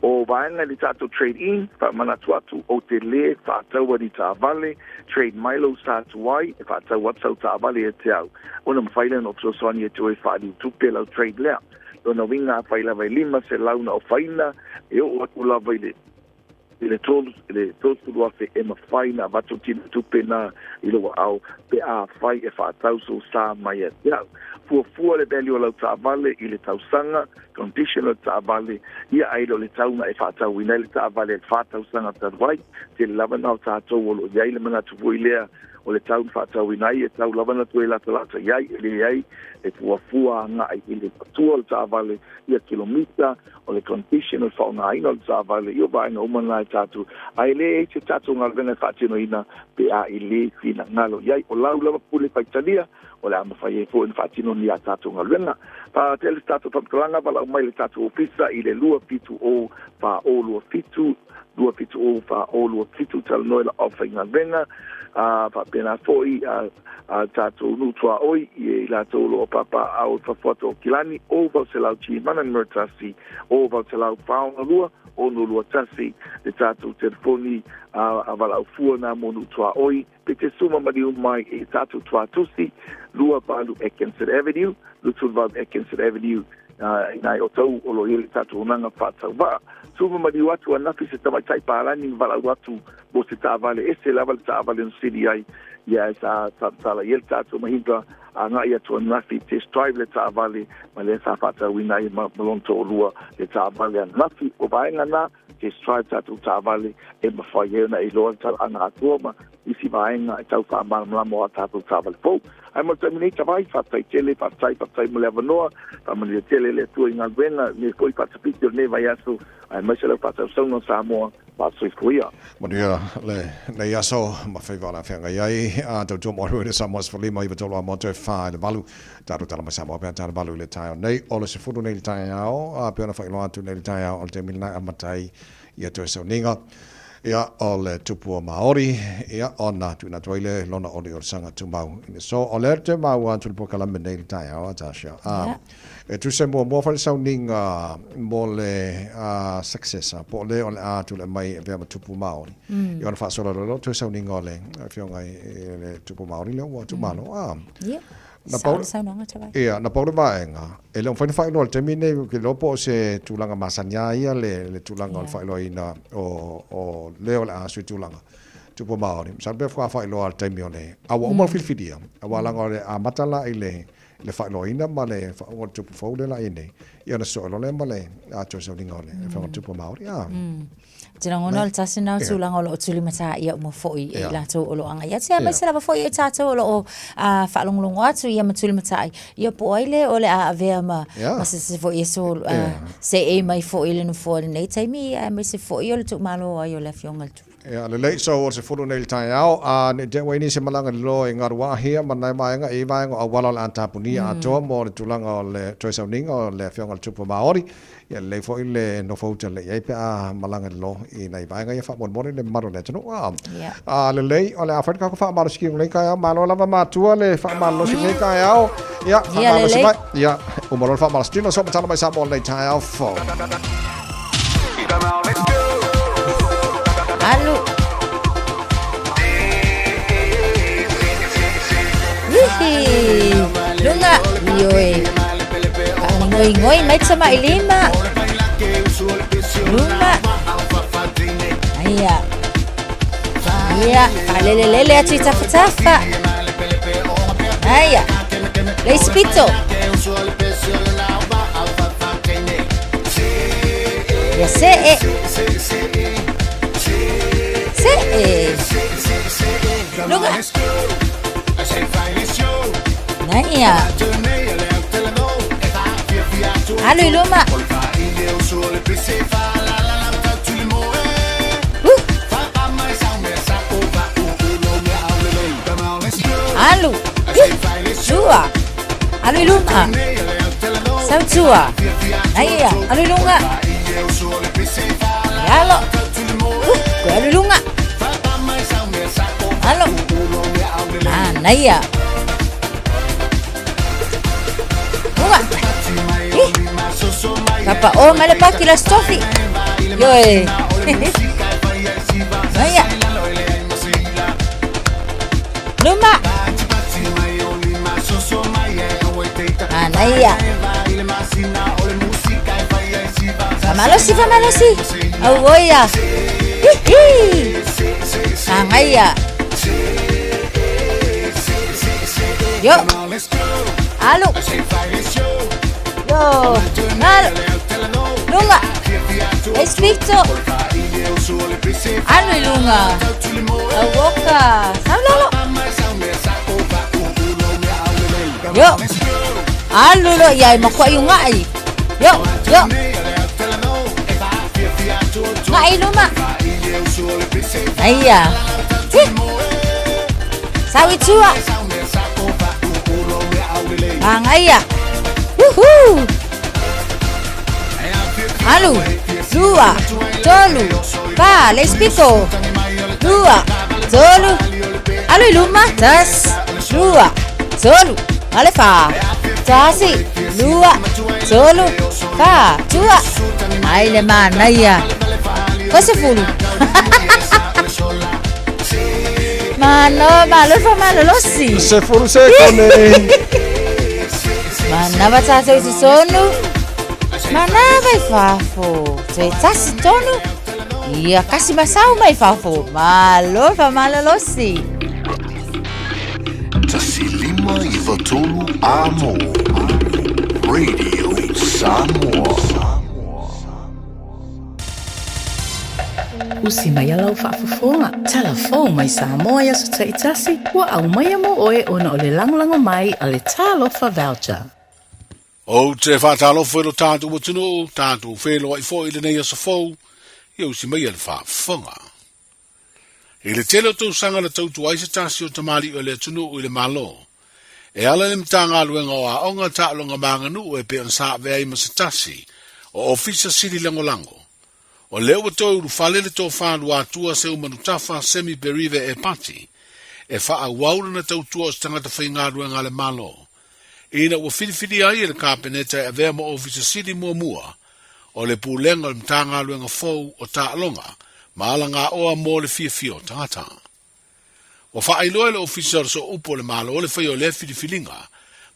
S5: O vaega i le tatou trade in, faamanatu atu, ou te le faataua ni taavale, trade mai lou sa tuai e faatau atu sau taavale ia te au, ona mafai lea ona ou fesoasoani ia te oe e faaliu tupe lau trade lea. Lona uiga afai lava e 500 na ofaina, e oo atu lava i le i le 30,000 e mafai na avatu tino tupe na i lou aao pe afai e faatau sou sa mai ia te au. Fuafua le value o lau taavale i le tausaga, condition o le taavale, ia ae le o le tau na e faatauina ai le taavale i le fa tausaga talu ai. Tele lava na o tatou o lo o i ai le manatu foi lea o le tau na faatauina ai e tau lava na toe latalata i ai, e leai e fuafua agai i le matua o le taavale ia kilomita, o le condition o le faaaogaina o le taavale, ia o vaega uma na e tatou, ae le i ai se tatou galuega e faatinoina pe a i le finagalo i ai. O lau lava pule faitalia, o le a mafai ai foi ona faatino ni a tatou galuega. Faatele se tatou faamatalaga, valaau mai le tatou ofisa i le 270 4027, 270 4027, talanoa i lau aufaigaluega, a faapena foi a a tatou nuu tuaoi i latou o lo o papaaao i fafo atu o Aukilani, o 800 Gmana numera tasi, o 800 462 621 le tatou telefoni a valaau fua na mo nuu tuaoi, pe te suma maliu mai i tatou tuatusi 28 Atkinson Avenue, 28 Atkinson Avenue, i nai o tau o lo o i ai le tatou auaunaga faatauvaa. Suma maliu atu anafi se tamaitai palani ma valaau atu mo se taavale ese lava le taavale na sili ai ia e sa tala i ai le tatou Mahindra agai atu ananafi test drive le taavale ma lea sa faatauina ai ma lona toalua le taavale ananafi. O vaega na test drive tatou taavale e mafai ai ona e iloa le talaaga atoa ma isi vaega e tau faamalamalama o a tatou taavale fou. Ae mo le taimi nei, Tavai, faafetai tele, faafetai, faafetai mo le avanoa, faamanuia tele le Atua i galuega, nei foi faatapiti o lenei vaiaso, aemaise lau faatausauga o Samoa, faasoifua ia.
S3: Manuia lenei aso ma faiva o le a feagai ai. A tautua mo le Samoa 15 9 3 a motu e 4 i le 8. Tatou tala mai Samoa pe a tala 8 i le taeao nei. O le 10 nei i le taeao, a pei ona faailoa atu nei i le taeao o le taimi lena e amata ai ia toe sauniga. Ia, o le tupu o Māori, ia, ona tuuina atu ai le lona oli o le saga tumau i le so. O lea te maua atu le polokalame nei i le taeao a Tasha. A, e tusa muamua foi le sauniga mo le successor, po o le o le a tulai mai e avea ma tupu Māori. Ia ona faasola loa lea o toe sauniga o le afioga i le tupu Māori lea ua tuumalo. A,
S11: Na pau, saunoaga Tavai.
S3: Ia, na pau le vaega, e le o mafai ona faailoa i le taimi lenei, ou te iloa po o se tulaga masani lava ia le, le tulaga o le faailoaina o, o le o le a sui tulaga tupu Māori. Masalo pe faatoa faailoa i le taimi o le, a ua uma ona filifilia, aua leaga o le amata la i le, le faailoaina ma le faauuga o le tupu fou lea la i ai nei, ia ona sosoo loa lea ma le atoa sauniga o le afioga i le tupu Māori. A.
S11: Te lagona o le tasi lena o tulaga o lo o tulimataia uma foi e i latou o lo o agai atu, aemaise lava foi e tatou o lo o faalogologo atu ia ma tulimatai, ia po o ai le o le a avea ma ma se tasi foi e seei mai foi i le nofoa i lenei taimi, aemaise foi o le tuumalo ai o le Afioga i le Tupu.
S3: Ia, lelei, so o le 10 nei i le taeao, a ne i te i ua i ai nisi malaga lilo i Ngaruawahia ma nai vaega, e i ai vaega o auala o le a tapunia atoa mo le tulaga o le toe sauniga o le Afioga i le Tupu Maori. Ia lelei foi le nofo uta lelei ai pe a malaga lilo i nai vaega ia faamolemole le mamalu o le atunuu. A, a lelei, o le a fai le tatou faamalosi i lenei taeao. Malo lava matua le faamalolosi i lenei taeao. Ia, faamalosi mai. Ia, uma loa le faamalosi tino, so matala mai Samoa i lenei taeao fou.
S11: Alu. Ihi. Lunga. Ioe. Ngoingoi mai tamailima. Luma. Aia. Ia, faalelelele atu i tafatafa. Aia. Le isi pito. Ia see. See. Luga. Naia. Alu i luma. Alu. Tua. Alu i luma. Sau tua. Naia. Alu i luga. Alo. Koe alu i luga. Alo. Manaia. Luga. Ih. Kapa o mai le paki la stofi. Ioe. Naia. Luma. Manaia. Famalosi, famalosi. Auoia. Hihi. Agaia. Yo. Alu. Yo. Alu. Luga. Espito. Alu i luga. Auoka. Saulolo. Yo. Alu lo iai makuai ungai. Yo, yo. Ngai luma. Aia. Hi. Sau i tua. Agaia. Woohoo. Alu. Lua. Tolu. Fa. Le isi pito. Lua. Tolu. Alu i luma. Tasi. Lua. Tolu. Ma le fa. Tasi. Lua. Tolu. Fa. Tua. Ai le manaia. Koe sefulu. Malo, malo fa malolosi.
S3: Sefulu sekone.
S11: Manava tātou i totonu. Manava i fafo. Toe tasi tonu. Ia kasi masau mai fafo. Malo fa malolosi.
S6: 159 Amo Radio Samoa.
S9: Usi mai a lau faafofoga, tala fou mai Samoa i aso taitasi, ua aumaia mo oe ona o le lagolago mai a le Talofa Voucher.
S21: Ou te faatalofa i lo tatou atunuu, tatou feiloai foi i lenei aso fou, ia usi mai a le faafofoga. I le tele o tausaga na tautua ai se tasi o tamalii o le atunuu i le Malo, e ala i le Matagaluega o Aoga Taaloga ma Aganuu e pei ona sa avea ai ma se tasi o Ofisa Sili Lagolago. O lea ua toe ulufale le Tofa Luatua Seumanutafa Semi Berive Epati e faaauau lana tautua o se tagata faigaluega a le Malo, ina ua filifilia ai e le Kapeneta e avea ma Ofisa Sili muamua o le Pulega o le Matagaluega fou o Taaloga ma Alagaoa mo le Fiafia o Tagata. Ua faailoa e le Ofisa o le Sooupu o le Malo le faia o lea filifiliga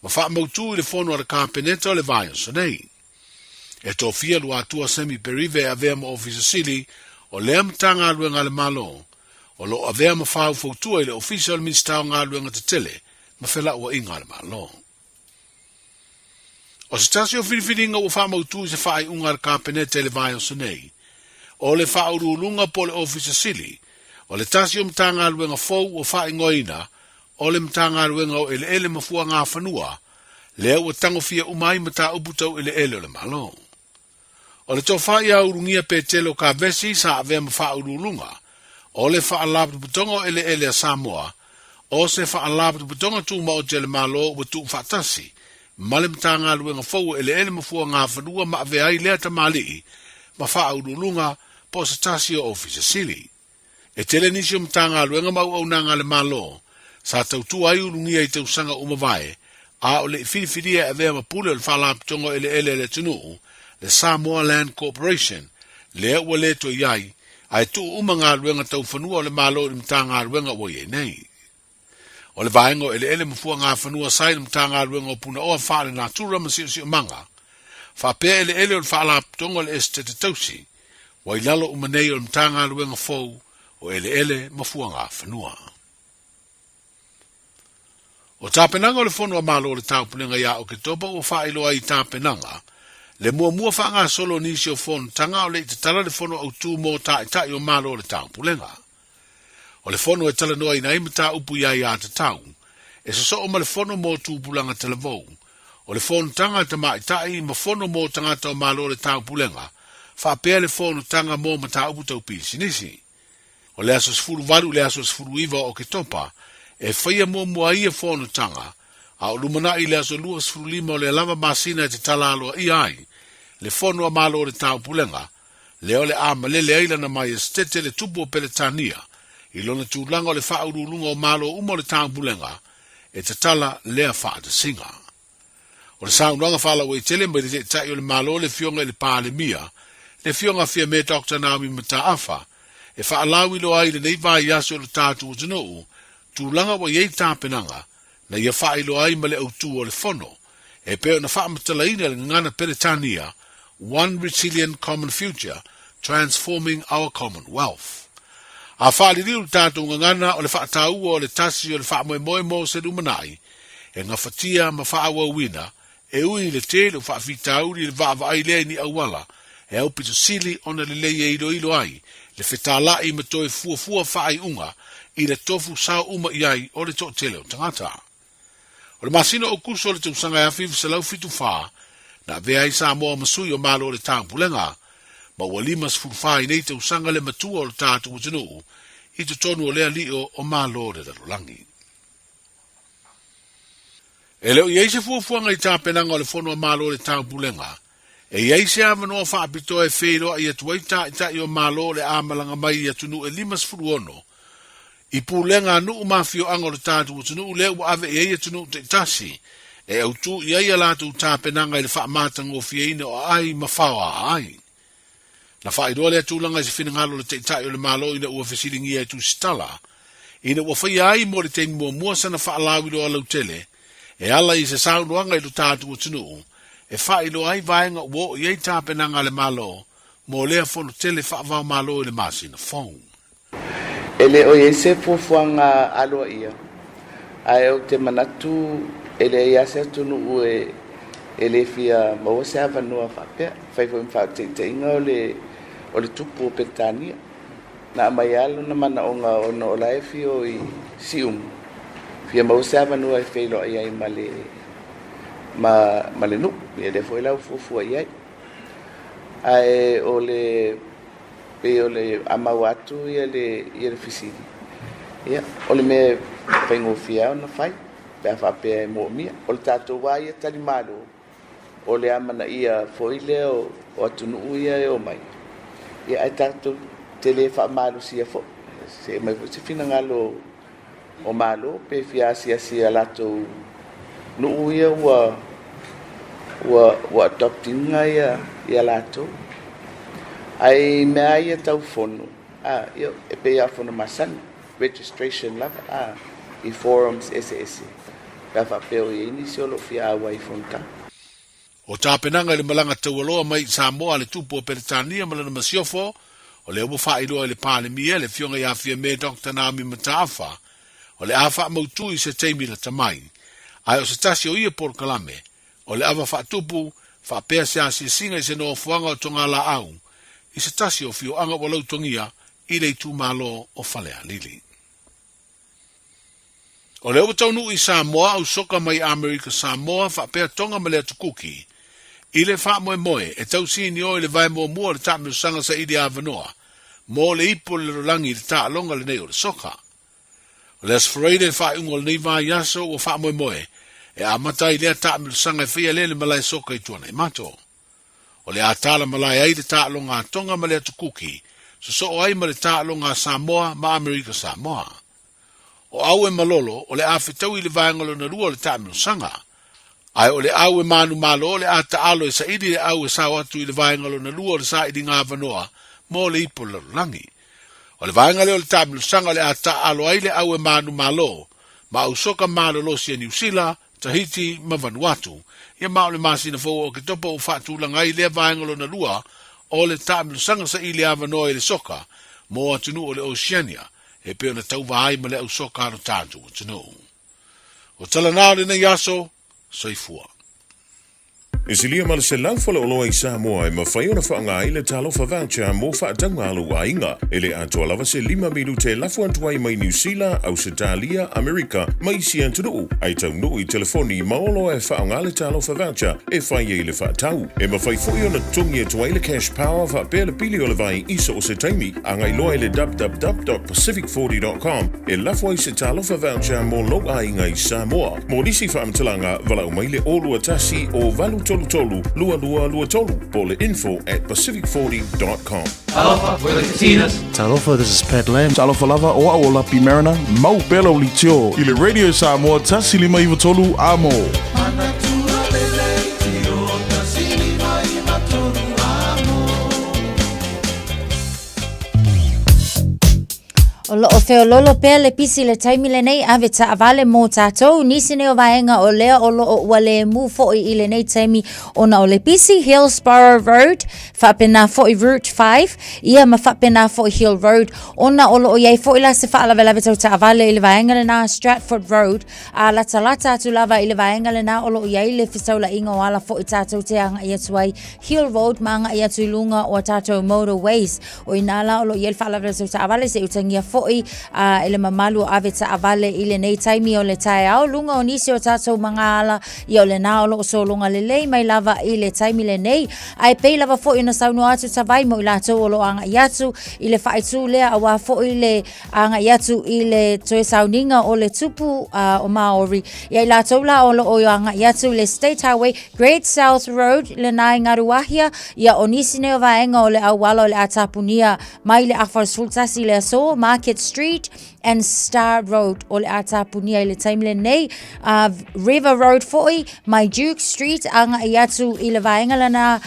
S21: ma faamautu i le fono a le Kapeneta o le vaiaso nei. E tofia Luatua Semi Perive e avea ma Ofisa Sili o lea Matagaluega a le Malo, o lo o avea ma faufautua i le Ofisa o le Minisita o Galuega Tetele ma Felauaiga a le Malo. O se tasi o filifiliga ua faamautu i se faaiuga a le Kapeneta i le vaiaso nei, o le Faauluuluga po o le Ofisa Sili o le tasi o Matagaluega fou ua faaigoaina o le Matagaluega o Eleele ma Fuagafanua, lea ua tagofia uma ai mataupu tau eleele o le Malo. O le tofa ia Ulugia Petelo Kavesi sa avea ma Faauluuluga o le Faalapotopotoga o Eleele a Samoa, o se Faalapotopotoga Tumaoti a le Malo ua tuufaatasi ma le Matagaluega fou o Eleele ma Fuagafanua ma avea ai lea tamalii ma Faauluuluga po o se tasi o Ofisa Sili. E tele nisi o Matagaluega ma auaunaga a le Malo sa tautua ai ulugia i tausaga ua mavae, a o le i filifilia e avea ma pule o le Faalapotopotoga o Eleele a le atunuu, le Samoa Land Corporation, lea ua le toe i ai, ae tuu uma galuega tau fanua o le Malo i le Matagaluega ua i ai nei. O le vaega o Eleele ma Fuagafanua sa i le Matagaluega o Punaoa Faalenatura ma Siosiomaga, faapea eleele o le Faalapotopotoga o le Esetete Tausi, ua i lalo uma nei o le Matagaluega fou o Eleele ma Fuagafanua. O tapenaga o le Fono a Malo o le Taupulega ia Oketopa ua faailoa ai i tapenaga le muamua faagasolo o nisi o fonotaga a o le i tatala le Fono Autu mo Taitai o Malo o le Taupulega. O le fono e talanoaina ai mataupu i aiatatau, e sosoo ma le fono mo tupulaga talavou, o le fonotaga a tamaitai ma fono mo tagata o Malo o le Taupulega, faapea le fonotaga mo mataupu tau pisinisi. O le aso 18 i le aso 19 o Oketopa e faia muamua ai ia fonotaga, a o lumanai i le aso 25 o lea lava masina e tatala aloaia ai le fono a Malo o le Taupulega, lea o le a malele ai Lana Maiestete le Tupu o Peretania i lona tulaga o le faauluuluga o Malo uma o le Taupulega e tatala lea faatasiga. O le saunoaga faalauaitele mai le Taitai o le Malo le Afioga i le Palemia, le Afioga Fiame Doctor Naomi Mataafa, e faalauiloa ai lenei vaiaso i lo tatou atunuu tulaga ua i ai tapenaga na ia faailoa ai ma le autū o le Fono, e pei ona faamatalaina i le gagana Peretania One Resilient Common Future, Transforming Our Commonwealth. A faaliliu le tatou gagana o le faataua o le tasi o le faamoemoe mo se lumanai, e gafatia ma faaauauina, e ui i le tele o faafitauli i le vaavaai lea i ni auala e aupito sili ona lelei e iloilo ai le fetalai ma toe fuafua faaiuga i le tofu sao uma i ai o le toatele o tagata. O le masina o Aokuso o le tausaga e 1974, na avea ai Samoa ma sui o Malo o le Taupulega, ma ua 54 i nei tausaga le matua o le tatou atunuu i totonu o lea lio o Malo o le lalolagi. E le o i ai se fuafuaga i tapenaga o le Fono a Malo o le Taupulega, e i ai se avanoa faapitoa e feiloai atu ai taitai o Malo o le a malaga mai i atunuu e 56 i pulega a nuu ma afioaga o le tatou atunuu lea ua ave i ai atunuu taitasi e autū i ai a latou tapenaga i le faamatagofieina o aai ma faoa aai. Na faailoa lea tulaga i se finagalo o le Taitai o le Malo ina ua fesiligia e Tusitala, ina ua faia ai mo le taimi muamua sana faalauiloa lautele e ala i se saunoaga i lo tatou atunuu e faailoa ai vaega ua oo i ai tapenaga a le Malo mo lea fono tele faava-o-Malo i le masina fou.
S8: E le o i ai se fuafuaga aloaia, ae ou te manatu e leai lava se atunuu e le fia maua se avanoa faapea. E fai foi ma faataitaiga o le o le tupu o Peretania. Na aumai lava lona manaoga ona o la e fia o i Siumu, fia maua se avanoa e feiloai ai ma le ma, ma le nuu. Ia lea foi la ua fuafua i ai. Ae o le Pei o le a maua atu ia le ia le fesili, ia, o le mea e faigofie lava ona fai pe a faapea e moomia. O le tatou lava ia talimalo, o le amanaia foi lea o atunuu ia e omai. Ia ae tatou te lē faamalosia foʻi seʻe mai foi se finagalo o Malo pe fia asiasi i a latou nuu ia ua ua ua adopt ina ia ia latou. Ae i mea lava ia tau fono, a, ia e pei lava o fono masani, registration lava, a, i forums eseese pe a faapea o i ai nisi o lo o fia auai i fonotaga.
S21: O tapenaga i le malaga taualoa mai i Samoa a le Tupu o Peretania ma lana masiofo, o lea ua faailoa i le Palemia, le Afioga ia Fiame Doctor Naomi Mataafa, o le a faamautu i se taimi lata mai. Ae o se tasi o ia polokalame, o le ava faatupu, faapea se asiasiga i se nofoaga o Togalaau, i se tasi o afioaga ua lautogia i le itumalo o Falealili. O lea ua taunuu i Samoa au soka mai Amerika Samoa faapea Tonga ma le Atu Kuki i le faamoemoe e tau sinio i le vae muamua o le taamilosaga saili avanoa mo le ipu o le lalolagi i le taaloga lenei o le soka. O le Aso Faraile le faaiuga o lenei vaiaso ua faamoemoe e amata ai lea taamilosaga e faia lea i le malae soka i Tuanaimato. O le a tala malae ai le taaloga a Tonga ma le Atu Kuki, sosoo ai ma le taaloga a Samoa ma Amerika Samoa. O au e malolo, o le a fetaui i le vaega lona lua o le taamilosaga. Ae o le au e manumalo o le a taalo e saili le au e sao atu i le vaega lona lua o le sailiga avanoa mo le ipu o le lalolagi. O le vaega lea o le taamilosaga o le a taaalo ai le au e manumalo ma ausoka malolosi a Niu Sila, Tahiti ma Vanuatu. Ia ma o le masina fou o Oketopa ua faatulaga ai lea vaega lona lua o le taamilosaga saili avanoa i le soka mo atunuu o le Oceania e pei ona tauva ai ma le au soka a lo tatou atunuu. O tala na o lenei aso, soifua.
S13: E silia ma le 100 faleoloa i Samoa e mafai ona faaaoga ai le Talofa Voucher mo faatauga a lou aiga. E le atoa lava se lima minute e lafo atu ai mai Niu Sila, Ausetalia, Amerika ma isi atunuu, ae taunuu i telefoni ma oloa e faaaoga le Talofa Voucher e fai ai le faatau. E mafai foi ona totogi atu ai le Cash Power faapea le pili o le vai i so o se taimi. Agai loa i le www.pacific40.com e lafo ai se Talofa Voucher mo lou aiga i Samoa. Mo nisi faamatalaga, valaau mai le 021 o 833 2223 po o le info@pacific40.com.
S19: Talofa, we're the Katinas.
S24: Talofa, this is Pat Lam.
S22: Talofa lava, o au o Lapi Mariner, mau pea lau leitio i le Radio Samoa 153 Amo.
S11: O loo feololo pea le pisi i le taimi lenei ave taavale mo tatou nisi nei o vaega o lea o loo ua lemu foi i lenei taimi ona o le pisi Hillsborough Road faapena foi Route 5 ia ma faapena foi Hill Road ona o loo iai foi la se faalavelave tau taavale i le vaega lena Stratford Road a latalata atu lava i le vaega lena o loo iai le fesaulaiga o ala foi tatou te agai atu ai Hill Road ma agai atu i luga o a tatou motorways. O inā la o lo o i ai le faalavelave tau taavale se i utagia foi e le mamalu o ave taavale i lenei taimi o le taeao luga o nisi o tatou magaala ia o lena o lo o sologa lelei mai lava i le taimi lenei. Ae pei lava foi ona saunoa atu Tavai mo i latou o lo o agai atu i le faaitu lea aua foi le agai atu i le toe sauniga o le tupu o Maori. Ia i latou la o lo o agai atu i le State Highway Great South Road lena i Ngaruahia, ia o nisi nei o vaega o le auala o le a tapunia mai le afa o le 11 i le aso, Market Street and Star Road o le a tapunia i le taimi lenei, River Road foi mai Duke Street agai atu i le vaega lena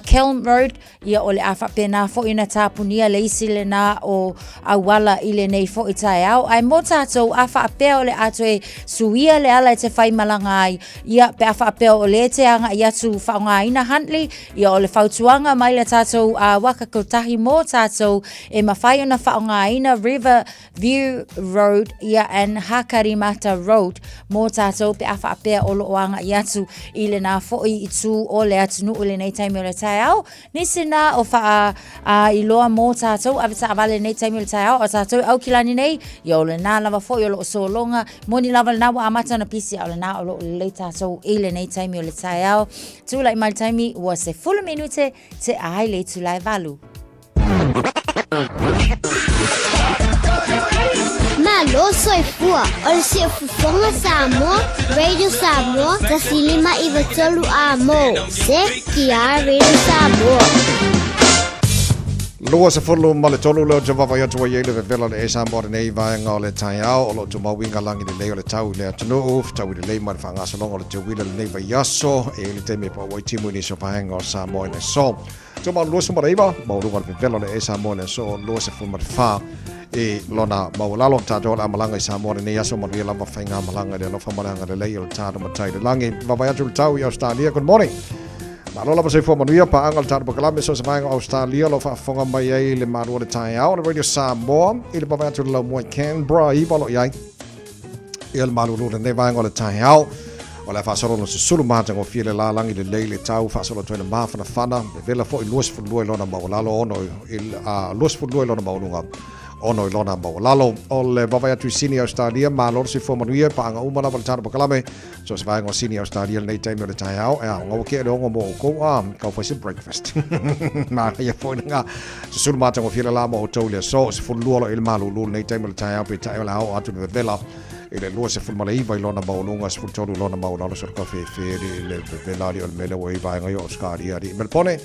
S11: Kelm Road, Ia o le a faapena foi ona tapunia le isi lena o auala i lenei foi taeao. Ae mo tatou, a faapea o le a toe suia le ala e te faimalaga ai, ia pe a faapea o lea e te agai atu faaaogaina Huntley, ia o le fautuaga mai le tatou waka kotahi mo tatou e mafai ona faaaogaina River View Road ia and Hakarimata Road mō tātou pe a faapea o loo agai atu i lena foi itu o le atunuu i lenei taimi o le taeao. Nisi na o whaa a, iloa mō tātou ave taavale lenei taimi o le taeao o tātou Aukilani nei ia o lena lava foi o loo sologa moni lava lena ua amata ona pisi a o lena o loo lelei tātou i lenei taimi o le taeao. Tūlai mai le taimi ua 10 minute te ai le itula e valu.
S7: Malo soifua o le siufofoga Samoa, Radio Samoa, 105 A mo, CKR Radio Samoa.
S3: 23 leo te vavai atu ai le vevela le esa mo nei vaenga o le taeao o lo o mauinga langi lelei o le tau i le atunuu fetaui lelei ma le faagasologa o le teuila lenei vaiaso e le taimi e pau ai timu i nisi o vaega o Samoa i le aso. Tumau 29 maualuga o le vevela o le esa mo le aso 24 i lona maualalo. Tatou o le amalaga i Samoa lenei aso manuia lava faiga malaga i le alofa ma le agalelei o le tatou matai i le lagi. Vavai atu le tau i Australia. Good morning. Malo lava soifua manuia paaga le tatou polokalame so se vaega o Australia o lo o faafofoga mai ai le malu o le taeao o le Radio Samoa i le vavai atu le laumua i Canberra iva o lo o i ai ia le malulu lenei vaega o le taeao. O le a faasolo ona susulu matagofie le lalagi lelei le tau faasolo atu ai le mafanafana vevela foi 22 i lona maualalo ono i 22 i lona maualuga ono i lona maualalo. O le vavai atu i Sini Australia, malo le soifua manuia, paaga uma lava le tatou polokalame. So se vaega o Sini Australia lenei taimi o le taeao, e aoga ua kea le ongo mo oukou a kau fai se breakfast. Manaia foi na susulu matagofie le la mo outou le aso, 12 lo i le malulu lenei taimi o le taeao pe tae o le ao atu le vevela i le 29 i lona maualuga, 13 i lona maualalo so le kafefe i le vevela ali o le mele ua i vaega i o Australia ali i Melbourne.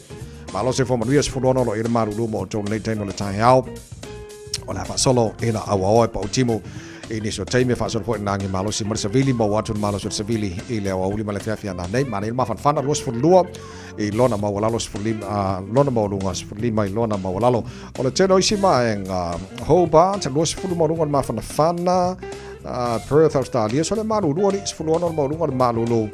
S3: Malo soifua manuia 16 lo i le malulu mo outou lenei taimi o le taeao. O le a faasolo ina auaoa e pautimu i nisi o taimi e faasolo foi na agi malosi ma le savili maua atu le malosi o le savili i le aoauli ma le afiafi a nanei. Manaia le mafanafana 22 i lona maualalo 15, lona maualuga 15 i lona maualalo. O le tele o isi vaega Hobart 20 maualuga o le mafanafana, Perth Australia so le malulu ali 16 le maualuga o le malulu,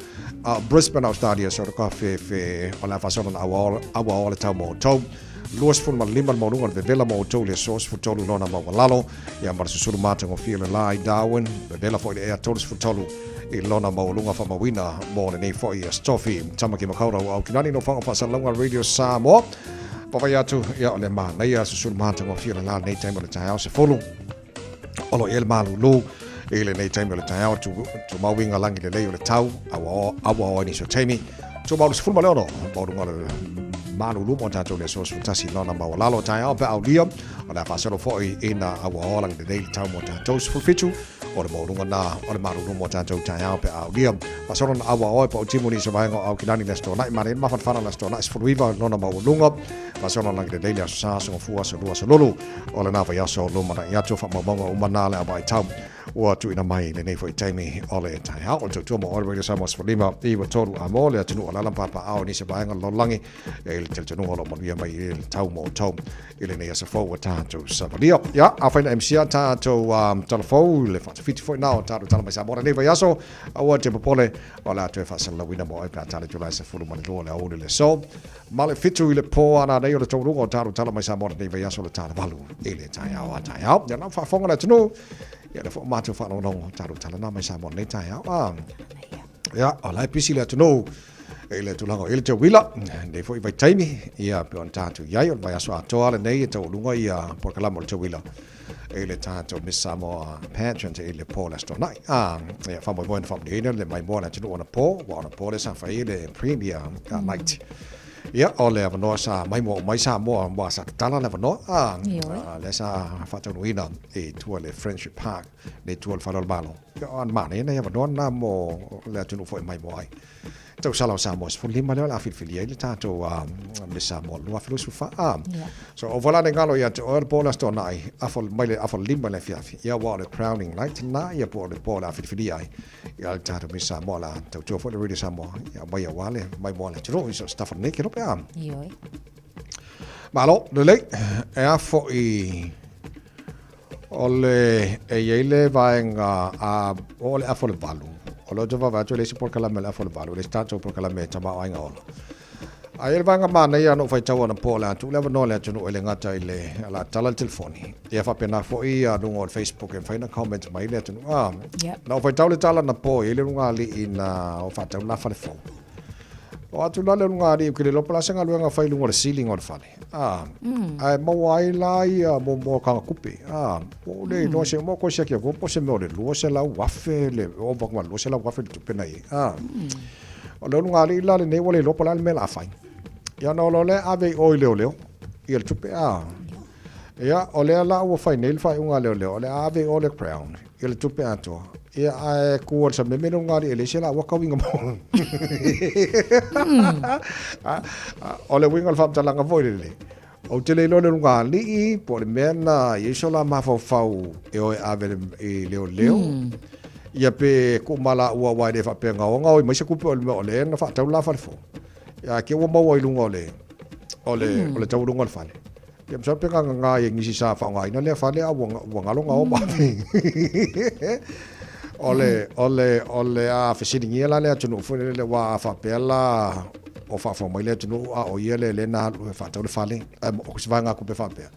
S3: Brisbane Australia so le kafefe o le a faasolo na auaoa le tau mo outou. 25 le maualuga o le vevela mo outou i le aso 13 lona maualalo, ia ma le susulu matagofie o le la i Darwin, vevela foi le ea 33 i lona maualuga faamauina mo lenei foi aso Tofi. Tamaki Makaurau Aukilani no Whanga Whaasalauga Radio Samoa. Vavai atu, ia o le manaia susulu matagofie o le la lenei taimi o le taeao 10. O lo o i ai le malulu i lenei taimi o le taeao, tu, tumauiga lagi lelei o le tau, auaoa i nisi o taimi. Tumau le 16, maualuga o le malulu mo tatou le aso 11 lona maualalo taeao pe aulia, o le a faasolo foi ina auaoa lagi lelei le tau mo tatou 17, o le maualuga na o le malulu mo tatou taeao pe aulia. Faasolo na auaoa e pautimu nisi o vaega o Aukilani le Aso Toonai, manaia le mafanafana le Aso Toonai 19 lona maualuga. Faasolo lagi lelei le Aso Sa, Aso Gafua, Aso Lua, Aso Lulu. O lena vaiaso o lumanai atu faamaumauga uma na le vaitau ua tuuina mai lenei foi taimi o le taeao. O le tautua mo Oil Radio Samoa 15 i tolu a mo le atunuu o le ala papaao i nisi vaega o le lalolagi e le talitonuga o lo o manuia mai i le tau mo outou i lenei aso fou ua tatou savalia. Ia, afai na MC a tatou tala fou le faatafiti foi na o tatou tala mai Samoa lenei vaiaso, aua te popole o le a toe faasalalauina mo oe pe a tali Julae 12 le aoauli le aso. Ma le 7 i le pō ana nei o le taunuuga o tatou tala mai Samoa lenei vaiaso le tala 8 i le taeao a taeao. Ia lau faafofoga le atunuu, ia le fo matou faalogologo tatou tala na mai Samoa lenei taeao. A, ia, o la e pisi le atunuu i le tulaga o i le teuila, nei foi vaitaimi, ia pe ona tatou i ai o le vaiaso atoa lenei e taualuga ia polokalame o le teuila i le tatou Miss Samoa pageant i le pō le Aso Toonai. A, ia, faamoemoe na faamanuiaina le maimoa le atunuu ona pō, ua ona pō lea sa fai ai le premier night. Ia, o le avanoa sa maimoa uma ai Samoa, ua sa tatala le avanoa, a, lea sa faataunuuina i tua le Friendship Park, le tua o le Fale o le Malo. Ia, o ana manaia nei avanoa na mo le atunuu foi e maimoa ai. Tausala o Samoa 15 lea o le a filifilia ai le tatou Miss Samoa 2024. Ah. Yeah. So o vala ne ngalo ia te oe le pō le aso toonai, afo mai le afo lima le afiafi. Ia ua o le crowning night na ia po o le pō le a filifilia ai. Ia le tatou Miss Samoa la tautua foi le Radio Samoa. Ia mai ia wale, mai moa le atunuu i so staff nei ke lope a.
S11: Ioi.
S3: Malo, lelei, e a foi O le, e i ai le vaega a, o le afa o le 8, o le tou vaavaai atu e le isi polokalame o le afa o le 8, e le isi tatou polokalame e tamaoaiga ola. A i ai le vaega manaia na ou faitau anapo o le a tuu le avanoa i le atunuu e le gata i le, o le a tala le telefoni, ia faapena foi a luga o le Facebook e mafai ona comment mai le atunuu. A, na ou faitau le tala anapo e i ai le ulugalii na o faatau le la fale fou. O atu la le ulugalii ou te le iloa po o le a se galuega e fai i luga o le ceiling o le fale. A, ae maua ai la ia mo mo kanga kupe. A, po le iloa se mo ko se kia po se mea o le 200,000 le ova ma 200,000 le tupe nei. A, o le ulugalii la lenei ua le iloa po o le a le mea o le a fai. Ia ona o loa lea ave i o i leoleo ia le tupe a. Ia o lea la ua fai nei le faaiuga a leoleo o le a ave i o le Crown ia le tupe atoa. Ia ae ku o le sameme le ulugalii e leai se laua kauiga mo. O le uiga o le faamatalaga foi lele. Ou te le iloa le luga alii po o le mea na i ai so la mafaufau e o e ave i leoleo. Ia pe tuu ma laua aua e le faapea na o gaoi mai se tupe o le mea o lea na faatau le la fale fou. Ia ae te i ua maua i luga o le o le o le taualuga o le fale. Ia masalo pe gagana ai e nisi sa faaaogaina lea fale a ua ua galo na o ma ave. O le o le o le a fesiligia la le atunuu foi lele aua a faapea la o faafofoga mai le atunuu a o ia le lea na alu e faatau le fale, ae o se vaegatupe faapea.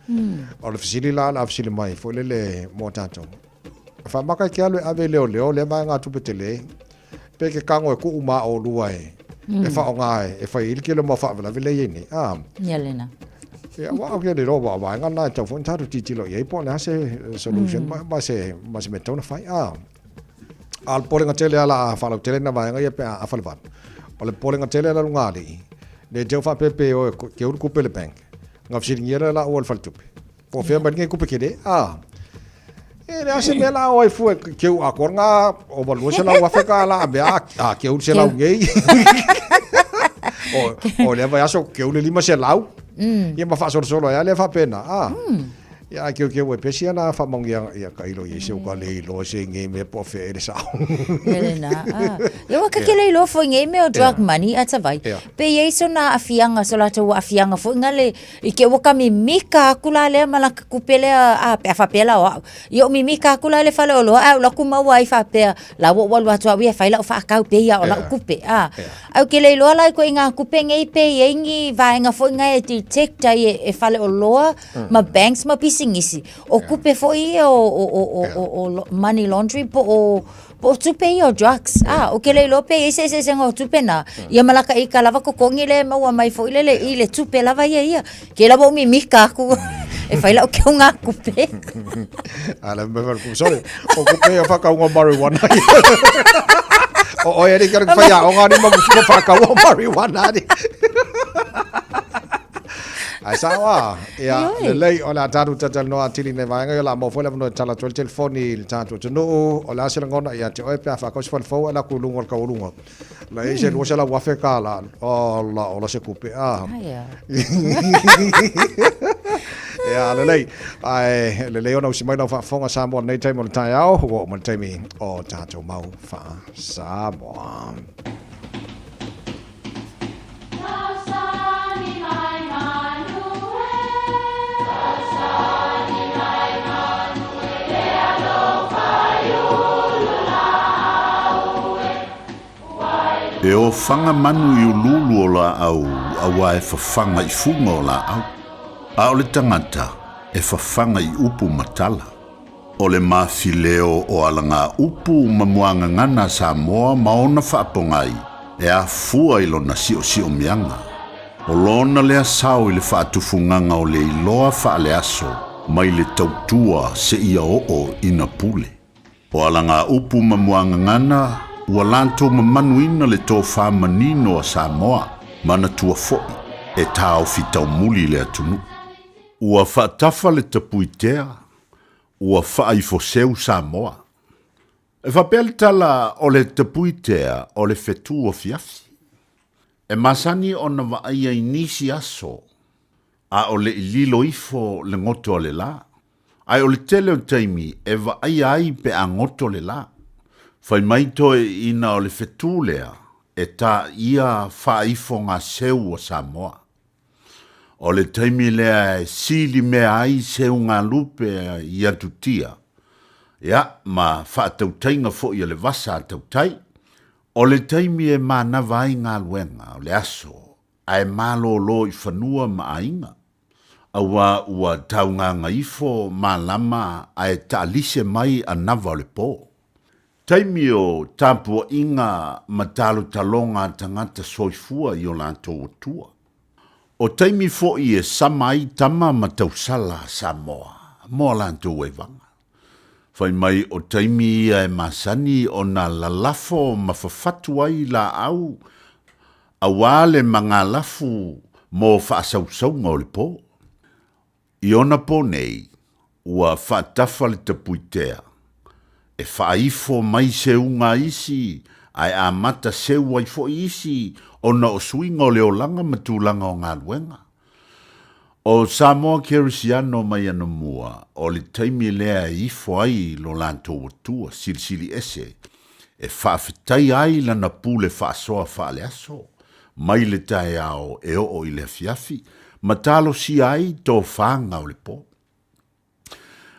S3: O le fesili la o le a fesili mai foi lele mo tatou. Faamaka e te alu e ave i leoleo lea vaegatupe tele, pe e te tago e tuu ma oulua e e faaaoga e fai ai le tele o mau faalavelave lea e i ai nei. A.
S11: Ia lena.
S3: Ia, aua ou te le iloa aua o vaega na e tatau foi ona tatou tilotilo i ai po o le a se solution ma se ma se mea e tatau ona fai. A. A o le popolega tele lava o le a faalautele nai vaega ia pe a afa le 8. O le popolega tele la luga alii, ne i te i ua faapea pe o e keu le tupe i le bank, ona fesiligia lea o laua i le faletupe, po o fea mai lenei tupe tele, a. E leai se mea la a o ai fua e keu atoa lena ova $200,000 tala a mea a keu le selau nei. O lea vaiaso keu le 500. Ia ma faasolosolo ai lava lea faapena, a. Ia ae keukeu ai pea sia na faamanuiaga ia tailo i ai se uka le iloa se nei mea po o fea ea le sao.
S11: Ia lena. Ah. Ia ua kake le iloa foi nei mea o drug money a tawai. Pe i ai sona aafiaga, so latou aafiaga foi nga le, i te ua ka mimika atu la lea ma laka kupe lea, a, pe a faapea la o au. Ia o mimika atu la i le fale oloa, ae ou alu atu maua ai faapea, la ua ou alu atu au ia e fai lau faakau pei lava o lau kupe. A, Ae ou te le iloa la i ituaiga tupe nei pe i ai ni vaega foi na e detect ai e faleoloa ma banks ma pisinisi. O tupe foi ia o money laundry po o po o tupe ia o drugs. A, ou te le iloa pe i ai se eseesega o tupe na, ia ma laka ika lava totogi lea e maua mai foi lele i le tupe lava ia ia. Kela ua ou mimika atu e fai lau keuga kupe.
S3: Ala me fai ku sorry. O kupe ia whakaunga marijuana. O oi ari kare whai a onga ni ma ma whakaunga marijuana ni. Ai sawa. Ia lelei o le a tatou talatalanoa atili nei vaega ia o le a maua foi le avanoa e tala atu ai le telefoni i le tatou atunuu. O le a se lagona ia te oe pe a whakau se fale fou e ala atu i luga o le taualuga. La e se $200,000 ola ola se kupe a. Ia lelei. Ae lelei ona usi mai lau faafofoga Samoa lenei taimi o le taeao, ua oo mai le taimi o tatou mau faa-Samoa.
S1: E ofaga manu i uluulu o laau auā e fafaga i fuga o laau, a o le tagata e fafaga i upu ma tala. O le mafileo o alagaupu ma muagagana a Samoa ma ona faapogai e afua i lona siosiomiaga. O lona lea sao i le faatufugaga o le iloa faaleaso mai le tautua seia oo ina pule. O alagaupu ma muagagana ua latou mamanuina le tofa manino a Samoa, manatua foi e taofi taumuli le atunuu. Ua faatafa le tapuitea, ua faaifoseu Samoa. E faapea le tala o le tapuitea o le fetu afiafi. E masani ona vaaia i nisi aso a o le i lilo ifo le goto a le la. Ae o le tele o taimi e vaaia ai pe a goto le la. Fai mai toeaiina o le fetu lea e taia faaifoga seu a Samoa. O le taimi lea e sili mea ai seugalupe i atutia, ia, ma faatautaiga foi a le vasa a tautai, o le taimi e manava ai galuega o le aso ae malōlō i fanua ma aiga, auā ua taugāgaifo malama ae taalise mai anava o le pō. Taimi o tapuaiga ma talotaloga a tagata soifua i o latou atua. O taimi foi e sama ai tama ma tausala a Samoa mo a latou aivaga. Fai mai o taimi ia e masani ona lalafo ma fafatu ai laau auā le magalafu mo faasausauga o le po. I ona pō nei, ua faatafa le tapuitea, e faaifo mai seuga a isi, ae amata seu ai foi isi ona o suiga o le olaga ma tulaga o galuega. O Samoa Kerisiano mai anamua, o le taimi lea e ifo ai lo latou Atua Silisili Ese e faafetaia ai lana pule faasoa faaleaso, mai le taeao e oo i le afiafi, ma talosia ai tofaga o le po.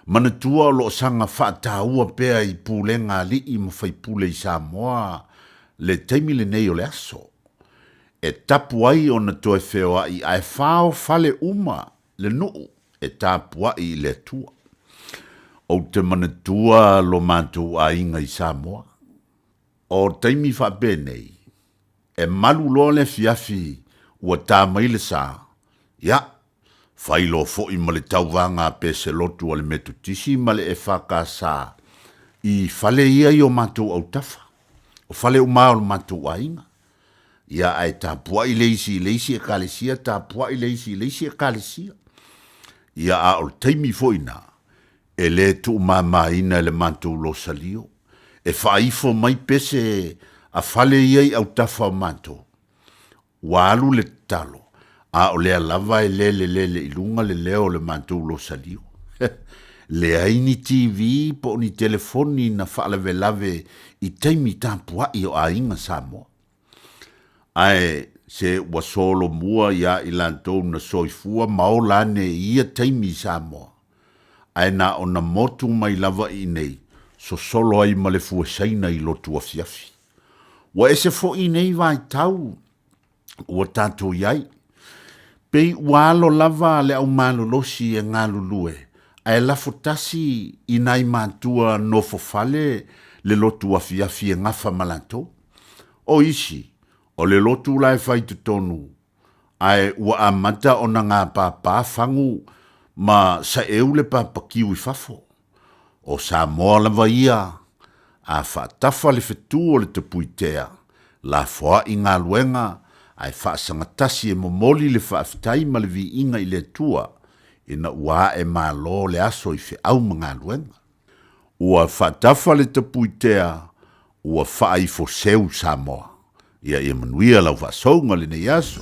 S1: Manatua o lo o saga faataua pea i pulega alii ma faipule i Samoa le taimi lenei o le aso, e tapu ai ona toe feoai ae faofale uma le nuu e tapuai i le Atua. Ou te manatua lo matou aiga i Samoa. O taimi faapenei, e malu loa le afiafi ua ta mai le sa, ia, fai loa foi ma le tauvaga a Peselotu a le Metotisi ma le EFKS i fale ia i o matou autafa, o fale uma o le matou aiga. Ia, ae tapuai le isi i le isi ekalesia, tapuai le isi i le isi ekalesia. Ia, a o le taimi foi na, e le tuumamaina e le matou losalio, e faaifo mai pese a fale ia i autafa o matou. Ua alu le tatalo, a o lea lava e lele lele i luga le leo o le matou losalio. Leai ni TV po o ni telefoni na faalavelave i taimi tapuai o aiga Samoa. Ae se ua solomua iā i latou na soifua ma ola ane i ia taimi i Samoa, ae na ona motu mai lava i inei, sosolo ai ma le fue Saina i lotu afiafi. Ua ese foi nei vaitau ua tatou i ai. Pei ua alo lava le aumalolosi e galulue, ae lafo tasi i nai matua nofo fale le lotu afiafi e gafa ma latou. O isi, o le lotu la e fai totonu, ae ua amata ona gapāpā fagu ma saeu le papakiu i fafo. O Samoa lava ia, a faatafa le fetu o le tapuitea, lafoai galuega ae faasagatasi e momoli le faafetai ma le viiga i le Atua ina ua ae malo le aso i feau ma galuega. Ua faatafa le tapuitea, ua faaifoseu Samoa. Ia ia manuia lau faasouga lenei aso.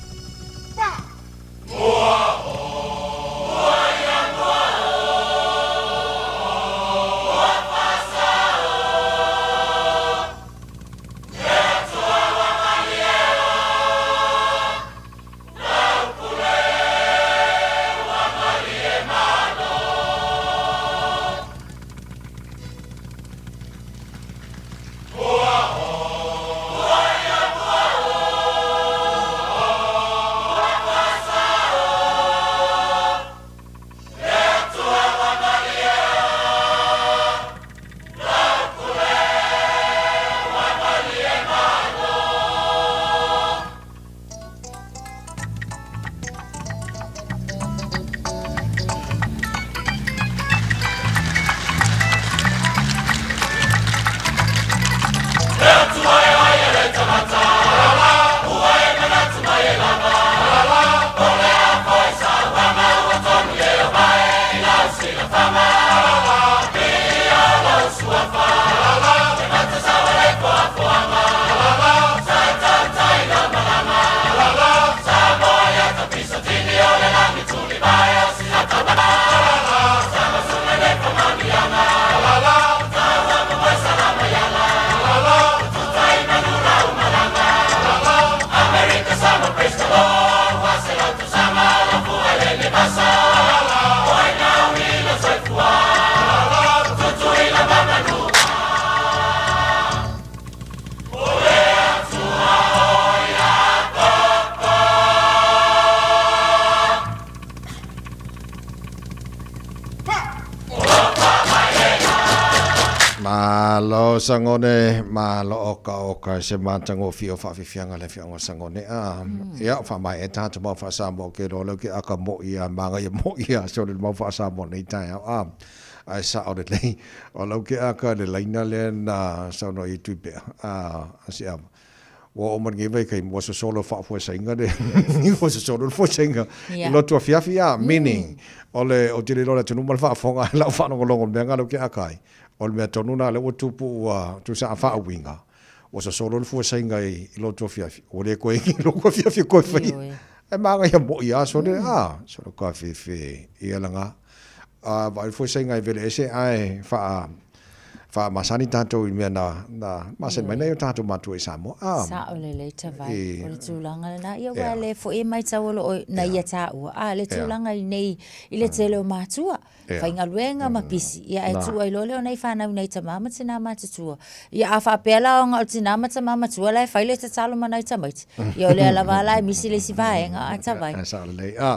S1: Malo Sagone, malo oka oka se matagofie o faafiafiaga le afioaga o Sagone. A, ia, faamaea tatou mau faa-Samoa ke loa leo ke aka mo'i a magaia mo'i a sole le mau faa-Samoa nei taeao. A, ae sao lelei, o lau ke aka le laina lea na saunoa i ai Tuipea. A, a se ava. Ua oo mai lenei vaitaimi, ua sosolo faafuasaiga le ua sosolo le fuasaiga i lotu afiafi, a, meaning, o le, ou te le iloa le atunuu ma le faafofoga i lau faalogologo i le mea lena lea ou te aka ai, o le mea tonu lena lea ua tupu ua tusa a faauiga, ua sosolo le fuasaiga i lotu afiafi, ua le toe i lotu afiafi e toe faia.
S3: E māngai a moʻi a sole, a, sole ka fefe ia langa. A vaai foi sai ngai vele ese ae wha wha masani tātou i mea na, na masani mai nei o tātou mātua i Samoa. A,
S11: Sa'o lelei tavai. O le tulaga lena, ia ua le foi e maitau o loo na ia tāua. A, le tulaga i nei, i le tele o mātua. Faigaluega ma pisi. Ia ae tuu ai loa lea o nai fanau i nai tamā ma tinā matutua. Ia a faapea la ona o tinā ma tamā matua la e fai le tatalo ma nai tamaiti. Ia o lea lava la e misi le isi vaega a tavai.
S3: Ae sao lelei. A,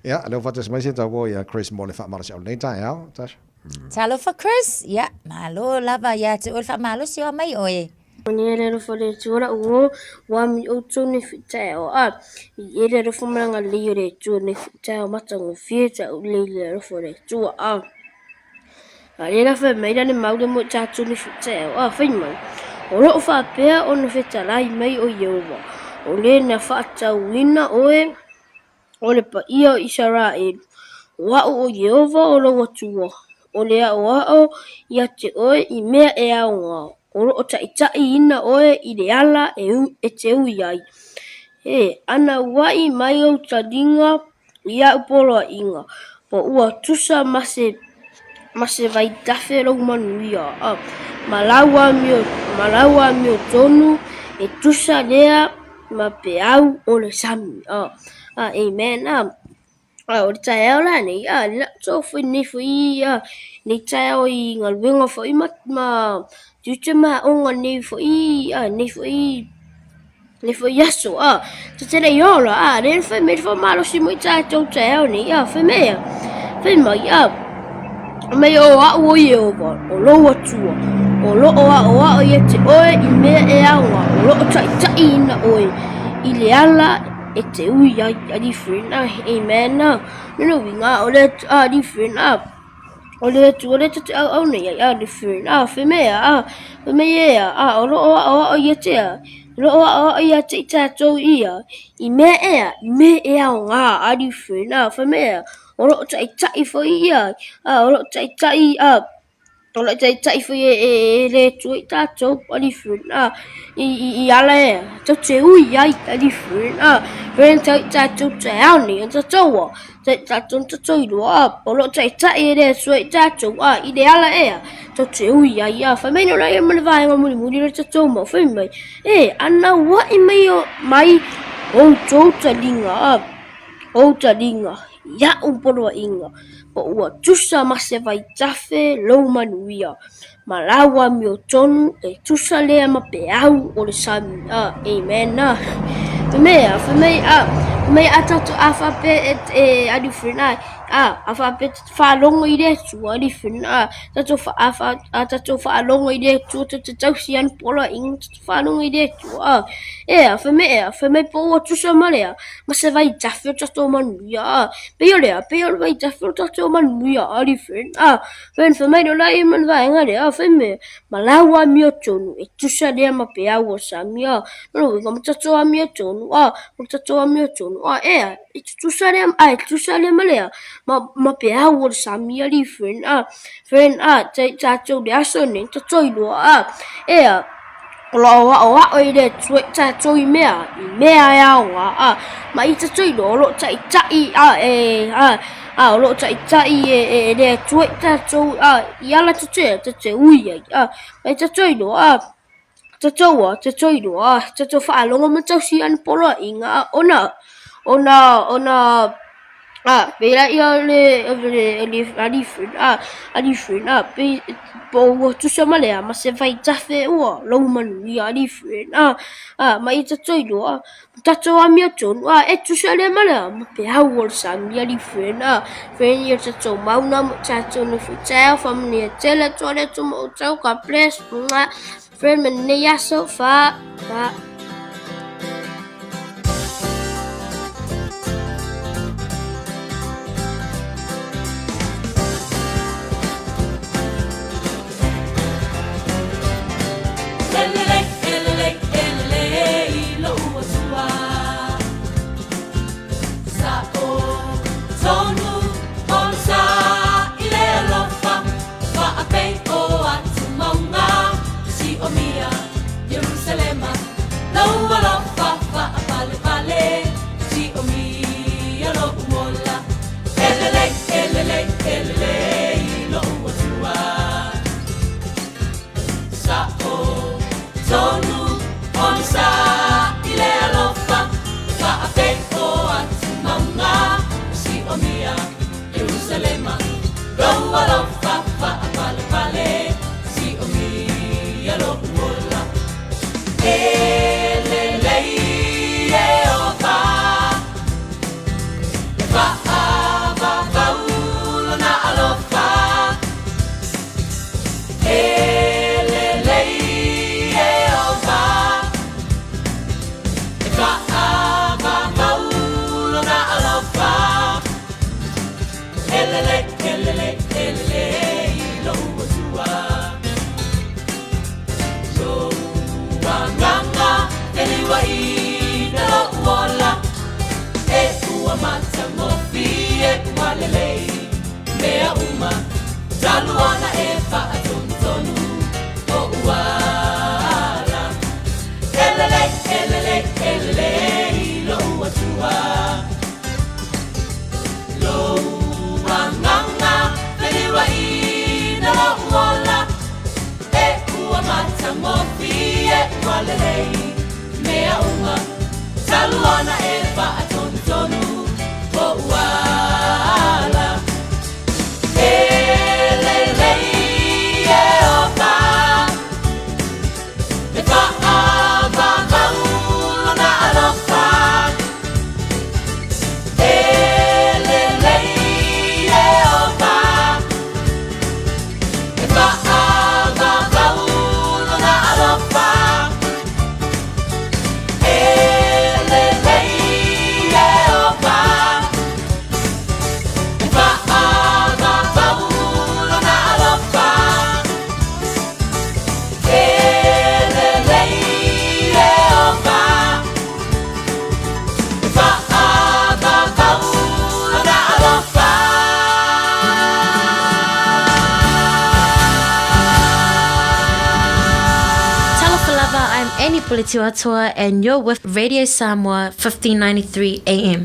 S3: ia, lea ua faatasi mai se tauo ia Chris mo le faamalosiau o lenei taeao. Tasha.
S11: Talofa Chris, ia, malo lava ia te oe le faamalosi o a mai oe.
S12: Manuia le alofa o le Atua la'u uo, ua ami outou nei fe'itaeao a i e le alofa ma le agalelei o le Atua nei fe'itaeao matagofie ta'ulelei i le alofa o le Atua a a lea la fai mai la le mau lea mo i tatou nei fe'itaeao a fai mai o lo'o faapea ona fetalai mai o Ieova o le na fa'atauina oe O le paia o Isaraelu, o a'u o Ieova o lou Atua, o le aʻoaʻo iā te ʻoe i mea e aoga, o loʻo taʻitaʻiina ʻoe i le ala e te ui ai. E ʻanauaʻi mai ou taliga i aʻu poloaiga, po ua tusa ma se ma se vaitafe lou manuia, a ma lau amiotonu e tusa lea ma peau o le sami. A, a, amen. A, a, o le taeao la nei, a, le la'u tau foi nei foi, a, nei taeao i galuega foi ma, ma tiute ma aoga nei foi, a, nei foi, nei foi aso, a, ta te lei ola, a, le fai mai le faamalosi mo i tatou taeao nei, a, fai mai, a, fai mai, a, mai o a'u o Ieova, o lou Atua, o lo'o aʻoaʻo ia te oe i mea e aoga, o lo'o taʻitaʻiina oe i le ala e te ui ai, alii friend, a, amen, a, lona uiga, o le, a, alii friend, a, o le Atua lea ta te ʻauʻau nei ai, a, alii friend, a, fai mai a, fai mai e a, a, o lo'o aʻoaʻo ia te a, o lo'o aʻoaʻo ia te i tatou ia, i mea ea, i mea e aoga, alii friend, a, fai mai a, O lo'o taʻitaʻi foi ia, a o lo'o taʻitaʻi a o lo'o taʻitaʻi foi e e e le Atua i tatou alii friend a i i i ala e tatou te ui ai alii friend a friend tau i tatou taeao nei o tatou a tai tatou na tatou iloa a o lo'o taʻitaʻi e le Atua i tatou a i le ala ea tatou te ui ai a fai mai no la ia ma le vaega mulimuli o le tatou mau fai mai e anauaʻi mai o mai outou taliga a ou taliga iaʻu poloaiga, po ua tusa ma se vaitafe lou manuia, ma lau amiotonu e tusa lea ma peau o le sami. A, amen. A, fai mai a, fai mai a, fai mai a tatou a faapea e, e alii friend a, a, a faapea faalogo i le Atua alii friend a, tatou fa, a, fa, a tatou faalogo i le Atua tatou te tausi ai na poloaiga faalogo i le Atua, a, ea, fai mai ea, fai mai po ua tusa ma lea, ma se vaitafe o tatou manuia, a, pei o lea, pei o le vaitafe o tatou manuia, a, alii friend, a, friend, fai mai loa ia ma le vaega lea, a, fai mai, ma lau amiotonu, e tusa lea ma peau o sami, a, lona uiga ma tatou amiotonu, a, ma tatou amiotonu, a, ea, e tutusa lea, a, e tutusa lea ma lea, ma, ma peau o le sami, alii friend, a, Friend, a, tai tatou le aso nei, tatou iloa, a, ea, o lo'o aʻoaʻo i le Atua i tatou i mea, i mea e aoga, a, ma i tatou iloa, o lo'o taʻitaʻi, a, e, a, a, o lo'o taʻitaʻi e, e, e le Atua i tatou, a, i ala tatou e, tatou te ui ai, a, ma i tatou iloa, a, tatou a, tatou iloa, a, tatou faalogo ma tausi i ana poloaiga, a, ona, ona, ona, A, pei la ia le, le, le alii friend, a, alii friend, a, pei, po ua tusa ma lea, ma se vaitafe ua lou manuia, alii friend, a, a, ma i tatou iloa, a, tatou amiotonu, a, e tusa lea ma lea, ma peau o le sami, alii friend, a, friend ia tatou mauna mo tatou nofo i taeao, faamanuia tele atu a le Atua ma outou, God bless, mwah, friend ma lenei aso, fa, fa.
S14: Talu ona e faatonutonu o uala. E lelei, e lelei, e lelei lou Atua. Lou agaga feliuaina lou ola. E ua matagofie ua lelei mea uma. Talu ona e faatonutonu o uala. E lelei Ieova. E faavavau lona alofa. E lelei Ieova. E faavavau lona alofa. E lelei Ieova. E faavavau lona alofa. E lelei Ieova. E faavavau lona alofa.
S4: Talofa lava, I'm Annie Puletiwatoa and you're with Radio Samoa 1593 AM.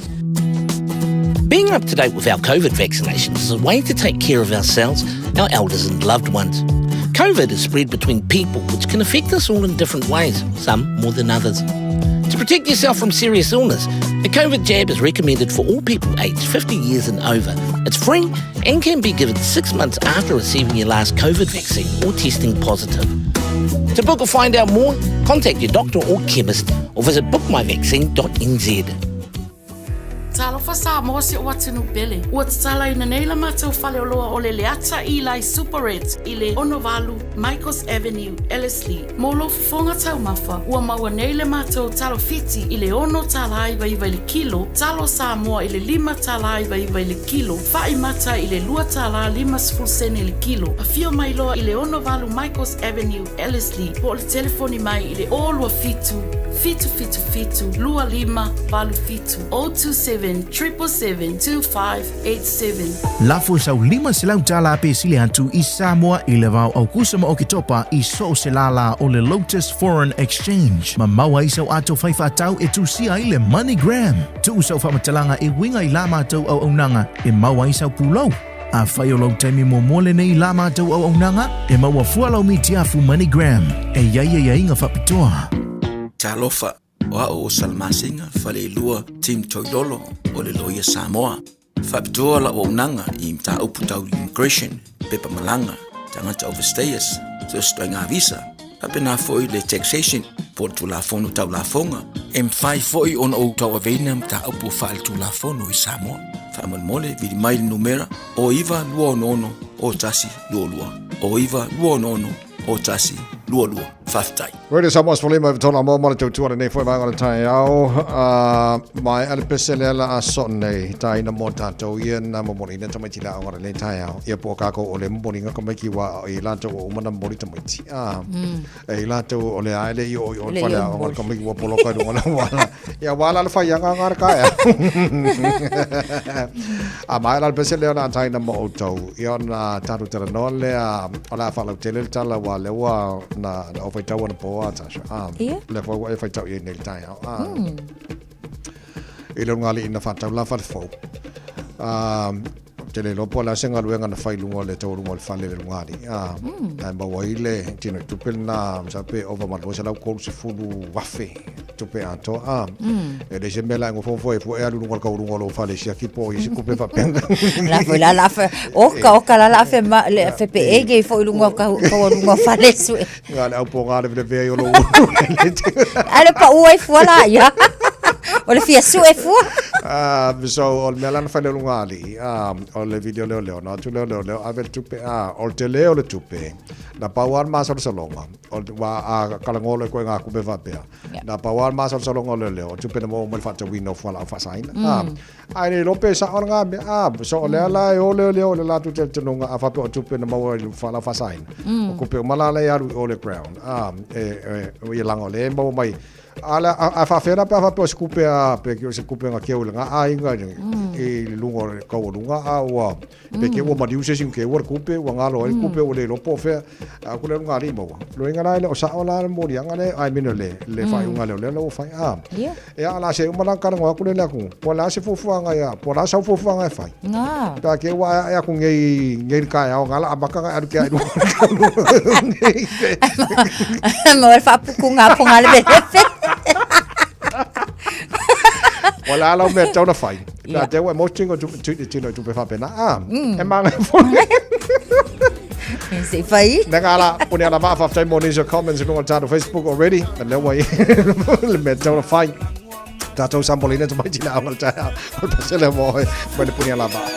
S16: Being up to date with our COVID vaccinations is a way to take care of ourselves, our elders, and loved ones. COVID is spread between people, which can affect us all in different ways, some more than others. To protect yourself from serious illness, a COVID jab is recommended for all people aged 50 years and over. It's free and can be given six months after receiving your last COVID vaccine or testing positive. To book or find out more, contact your doctor or chemist or visit bookmyvaccine.nz.
S19: Talofa Samoa si o atunuu pele. Ua tatalaina nei la matou faleoloa o le Leata Eli Superette i le 68 Michaels Avenue, Ellerslie. Mo lou fofoga taumafa, ua maua nei le matou talo Fiti i le $6.99 i le kilo, talo Samoa i le $5.99 i le kilo, fa'i mata i le $2.50 i le kilo. Afio mai loa i le 68 Michaels Avenue, Ellerslie, po o le telefoni mai i le 027 777 2587 027 777 2587.
S15: Lafo sau $500 pe sili atu i Samoa i le vao Aukusa ma Oketopa i so o se lālā o le Lotus Foreign Exchange. Ma maua ai sau ato fai faatau e tusia ai le MoneyGram. Tuu sau faamatalaga e uiga i la matou auaunaga e maua ai sau pulou. Afai o lou taimi muamua lenei i la matou auaunaga, e maua fua lau mitiafu MoneyGram. E i ai aiaiga faapitoa.
S23: Talofa, o au o Salamasina Faleilua Tim Toilolo o le Loia Samoa. Faapitoa lau auaunaga i mataupu tau immigration, pepa malaga, tagata overstayers, so se ituaiga visa, faapena foi le taxation po o le Tulafono Tau Lafoga. E mafai foi ona ou tauaveina mataupu faaletulafono i Samoa. Faamolemole, vili mai le numera 0926 0122, 0926 0122. Faafetai.
S3: Radio Samoa Sfolima i tona mo mo le tautua lenei foi vaega o le taeao. Mai a le pese lea la a so nei ta ina mo tātou ia na momoli ina tamaiti la o lenei taeao. Ia po kākou o le momoli nga kamaiki wa i lātou o uma na momoli tamaiti. E i lātou o le ae le i o i o le whale a o ngā kamaiki wa poloka i runga la wala. Ia wala le whai anga ngā reka A mai la le pese lea na taina mo outou. Ia ona tātou tala noa lea o le a faalautele le tala ua lea ua na na o faitau ana po a Tasha. A
S11: Ia.
S3: lea foi ua e faitau i ai nei le taeao. A I le luga alii na faatau la fale fou. A Ou te le iloa po o le a se galuega na fai i luga o le taualuga o le fale i le luga alii, a, ae maua ai le tino i tupe lena, masalo pe ova ma le 230,000 tupe atoa, a. E leai se mea la e nofonofo ai fua e alu i luga o le taualuga o lou fale e siaki po o i ai se tupe faapea.
S11: La foi la la fe oka oka la la fe ma le fe pe ege foi lunga o taualuga o fale sue.
S3: Nga le au pōgā lewelewea i o lou
S11: Ai le pau ai fua la ia. O le fia sue fua.
S3: Ah, so o le mea la na fai le luga alii, ah, o le video leo leo, na atu leo leo leo, ave le tupe, ah, o le tele o le tupe, na pau lava le masalosaloga, o le, wa, a kalagolo e koe ngā kupe faapea. Na pau lava le masalosaloga o leo leo, o tupe na maua mai le faatauina o fualaau faasaina. Ah, Ae le iloa pe sao le ngā mea, ah, so o lea la e o leo leo o le latou talitonuga, a faapea o tupe na maua i le fualaau faasaina, o kupe uma la la e alu i o le ground, ah, e, e, ia laga o lea e maua mai. A la a faafefea la pe a faapea o se kupe a pe o se kupe na keu i lena aiga i le i le luga o le taualuga a ua pe ke ua maliu se isi na keua le kupe ua galo ai le kupe ua le iloa po o fea a ku le luga alii maua. Loiga la e le o sao la le moliaga le I mean le le faaiuga lea o lea la ua fai a. Ia a la se uma la ona talanoa atu lea i le atunuu po o le a se fuafuaga ia po o le a sau fuafuaga e fai. Pe a te i ua aeae atu nei nei le taeao na la amata ona e alu tea i luga o le taunuu nei.
S11: Maua le faaputuga a Fogalevelefe.
S3: O le a lau mea tatau ona fai. Pe a te i ua e maua se tino tino i tupe faapena a e manaia foi.
S11: Se i fai.
S3: Nega ala, puni ala maa faafetai mo nisi o comments i luga o le tatou Facebook already. Lea ua i le mea tatau ona fai. Tatou sampolina tamaiti le auga le taeao. O le pasele mo oe mai le puni ala maa.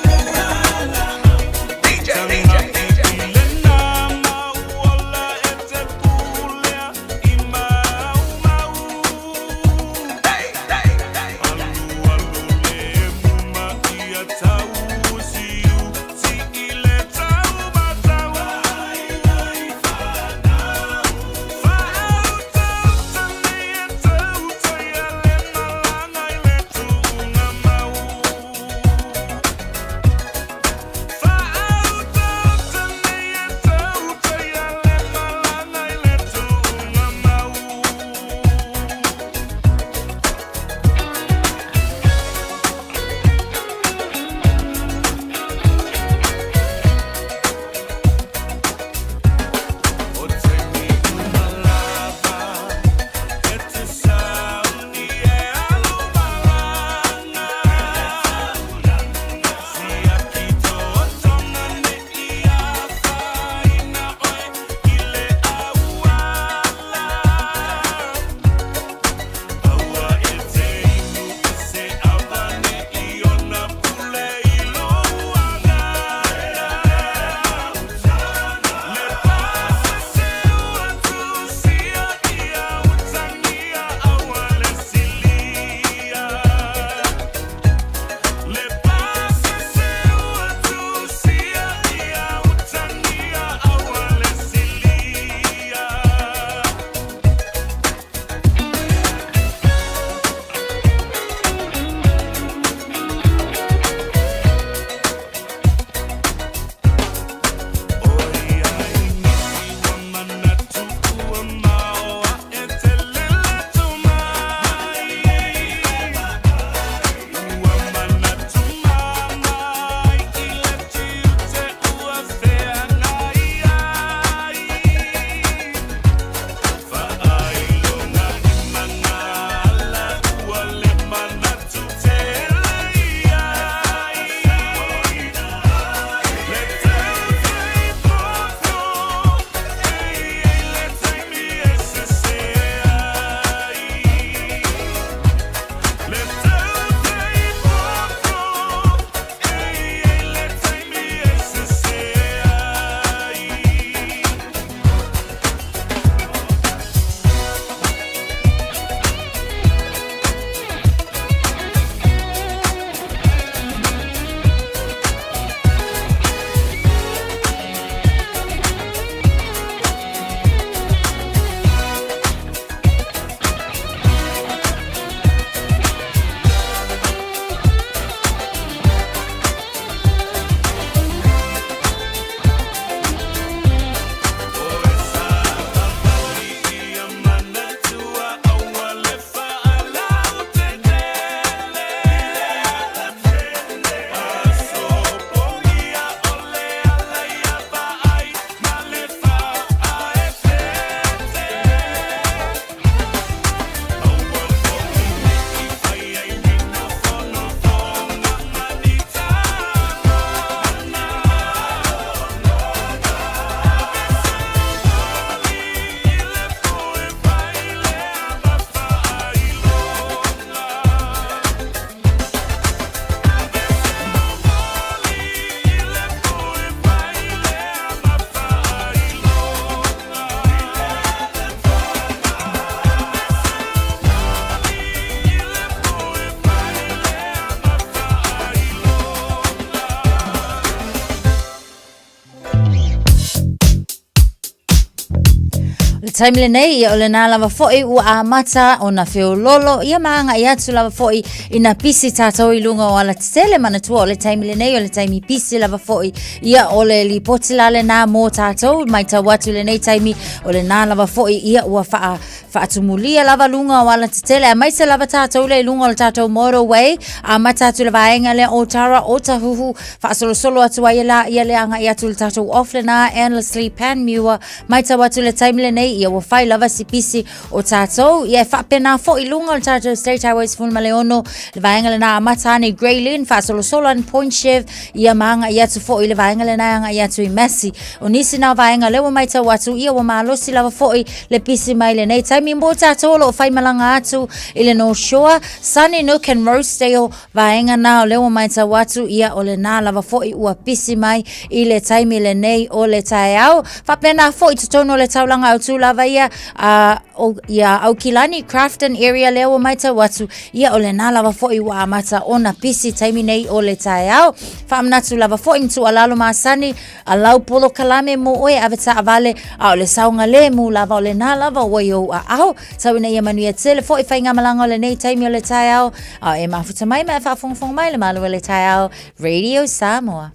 S11: taimi lenei, ia o lenā lava fo'i ua amata ona feololo, ia ma aga'i atu lava fo'i ina pisi tātou i luga o alatetele, manatua o le taimi lenei o le taimi pisi lava fo'i, ia o le lipoti la lenā mō tātou, maitau atu i lenei taimi, o lenā lava fo'i, ia ua whaa, faatumulia lava luga o alatetele, aemaise lava tātou lea i luga o le tātou motorway, amata atu le vaega lea o Tara, o Tahuhu, faasolosolo atu ai la ia le aga'i atu i le tātou off lenā, Annesley, Panmure, Maitau atu le taimi lenei, ia ua fai lava si pisi o tātou. Ia e faapena fo'i i luga o le tātou State Highway 16, le vaega lenā amata ane i Grey Lynn, faasolosolo ane Point Chev, ia ma aga'i atu fo'i i le vaega lenā e aga'i atu i Massey. O nisi na o vaega lea ua maitau atu, ia ua malosi lava fo'i le pisi mai lenei taimi mo tātou o lo o faimalaga atu i le North Shore, Sunnynook and Rosedale, Vaega na o lea ua maitau atu, ia o lenā lava fo'i ua pisi mai i le taimi lenei o le taeao. Faapena fo'i totonu o le taulaga autū lava ia, a, o, ia Aukilani, Crafton area lea ua maitau atu, ia o lenā lava fo'i ua amata ona pisi taimi nei o le taeao. Faamanatu lava fo'i ma tuualalo masani, a lau polokalame mo oe ave taavale, a o le saogalemu lava o lenā lava ua i ou aao. Tau ina ia manuia tele fo'i faigamalaga o lenei taimi o le taeao, a o e mafuta mai ma e faafogafoga mai le Malu o le Taeao, Radio Samoa.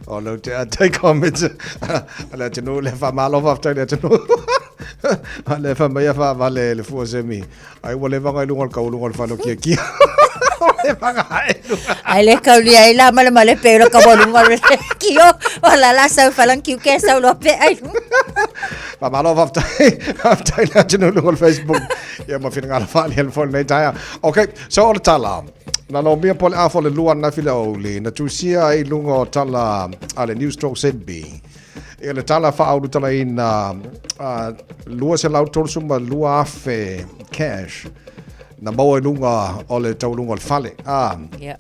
S3: O lau te atai comments a le atunuu le whamalo whaftai le atunuu. A le wha mai a whaavale le fua semi. Ai ua leva ngai lunga o le kauluga o le fale o Kiakia. Ua leva ngai lunga.
S11: Ai le kauli ai la male male pe lo ka walunga le kio. O la la sau falang kiu ke sau lo pe ai.
S3: Whamalo whaftai. Whaftai le atunuu lunga o le Facebook. Ia ma whiringalo whaali hele fo nei taia. Okay, so o le tala. Na lo mia po le afo le lua na fila o uli. Na tusia ai lunga o tala a le News Talk ZB. Ia le tala faaulutalaina $232,000 cash na maua i luga o le tauluga o le fale. Ah,
S11: yeah.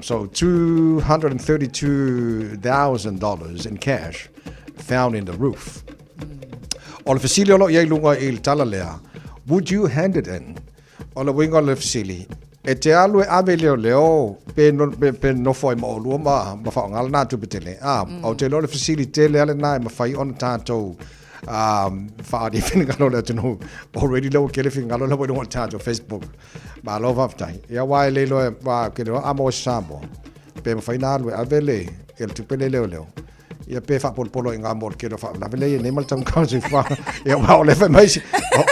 S3: So $232,000 in cash found in the roof. O le fesili o lo o i ai luga i le tala lea, would you hand it in? O le uiga o le fesili, e te alu e ave i leoleo pe, no, pe, pe nofo ai ma olua ma, ma whaonga lana tupe tele. Ah, mm. O te loa le fesili tele ale nā e mawhai ona tātou um, whaari whingalo le atunuu. Already lewa kele whingalo lewa i tātou Facebook. Ma lo whaftai. Ia wā e leilo e, wā ke lewa amo o Samoa. Pe mawhai nā alu e ave le, e le tupe le leo leo. Ia pe faapolopolo i ngā mo le kelo wha le nei mal tau ka se fa. Ia wa o le fa mai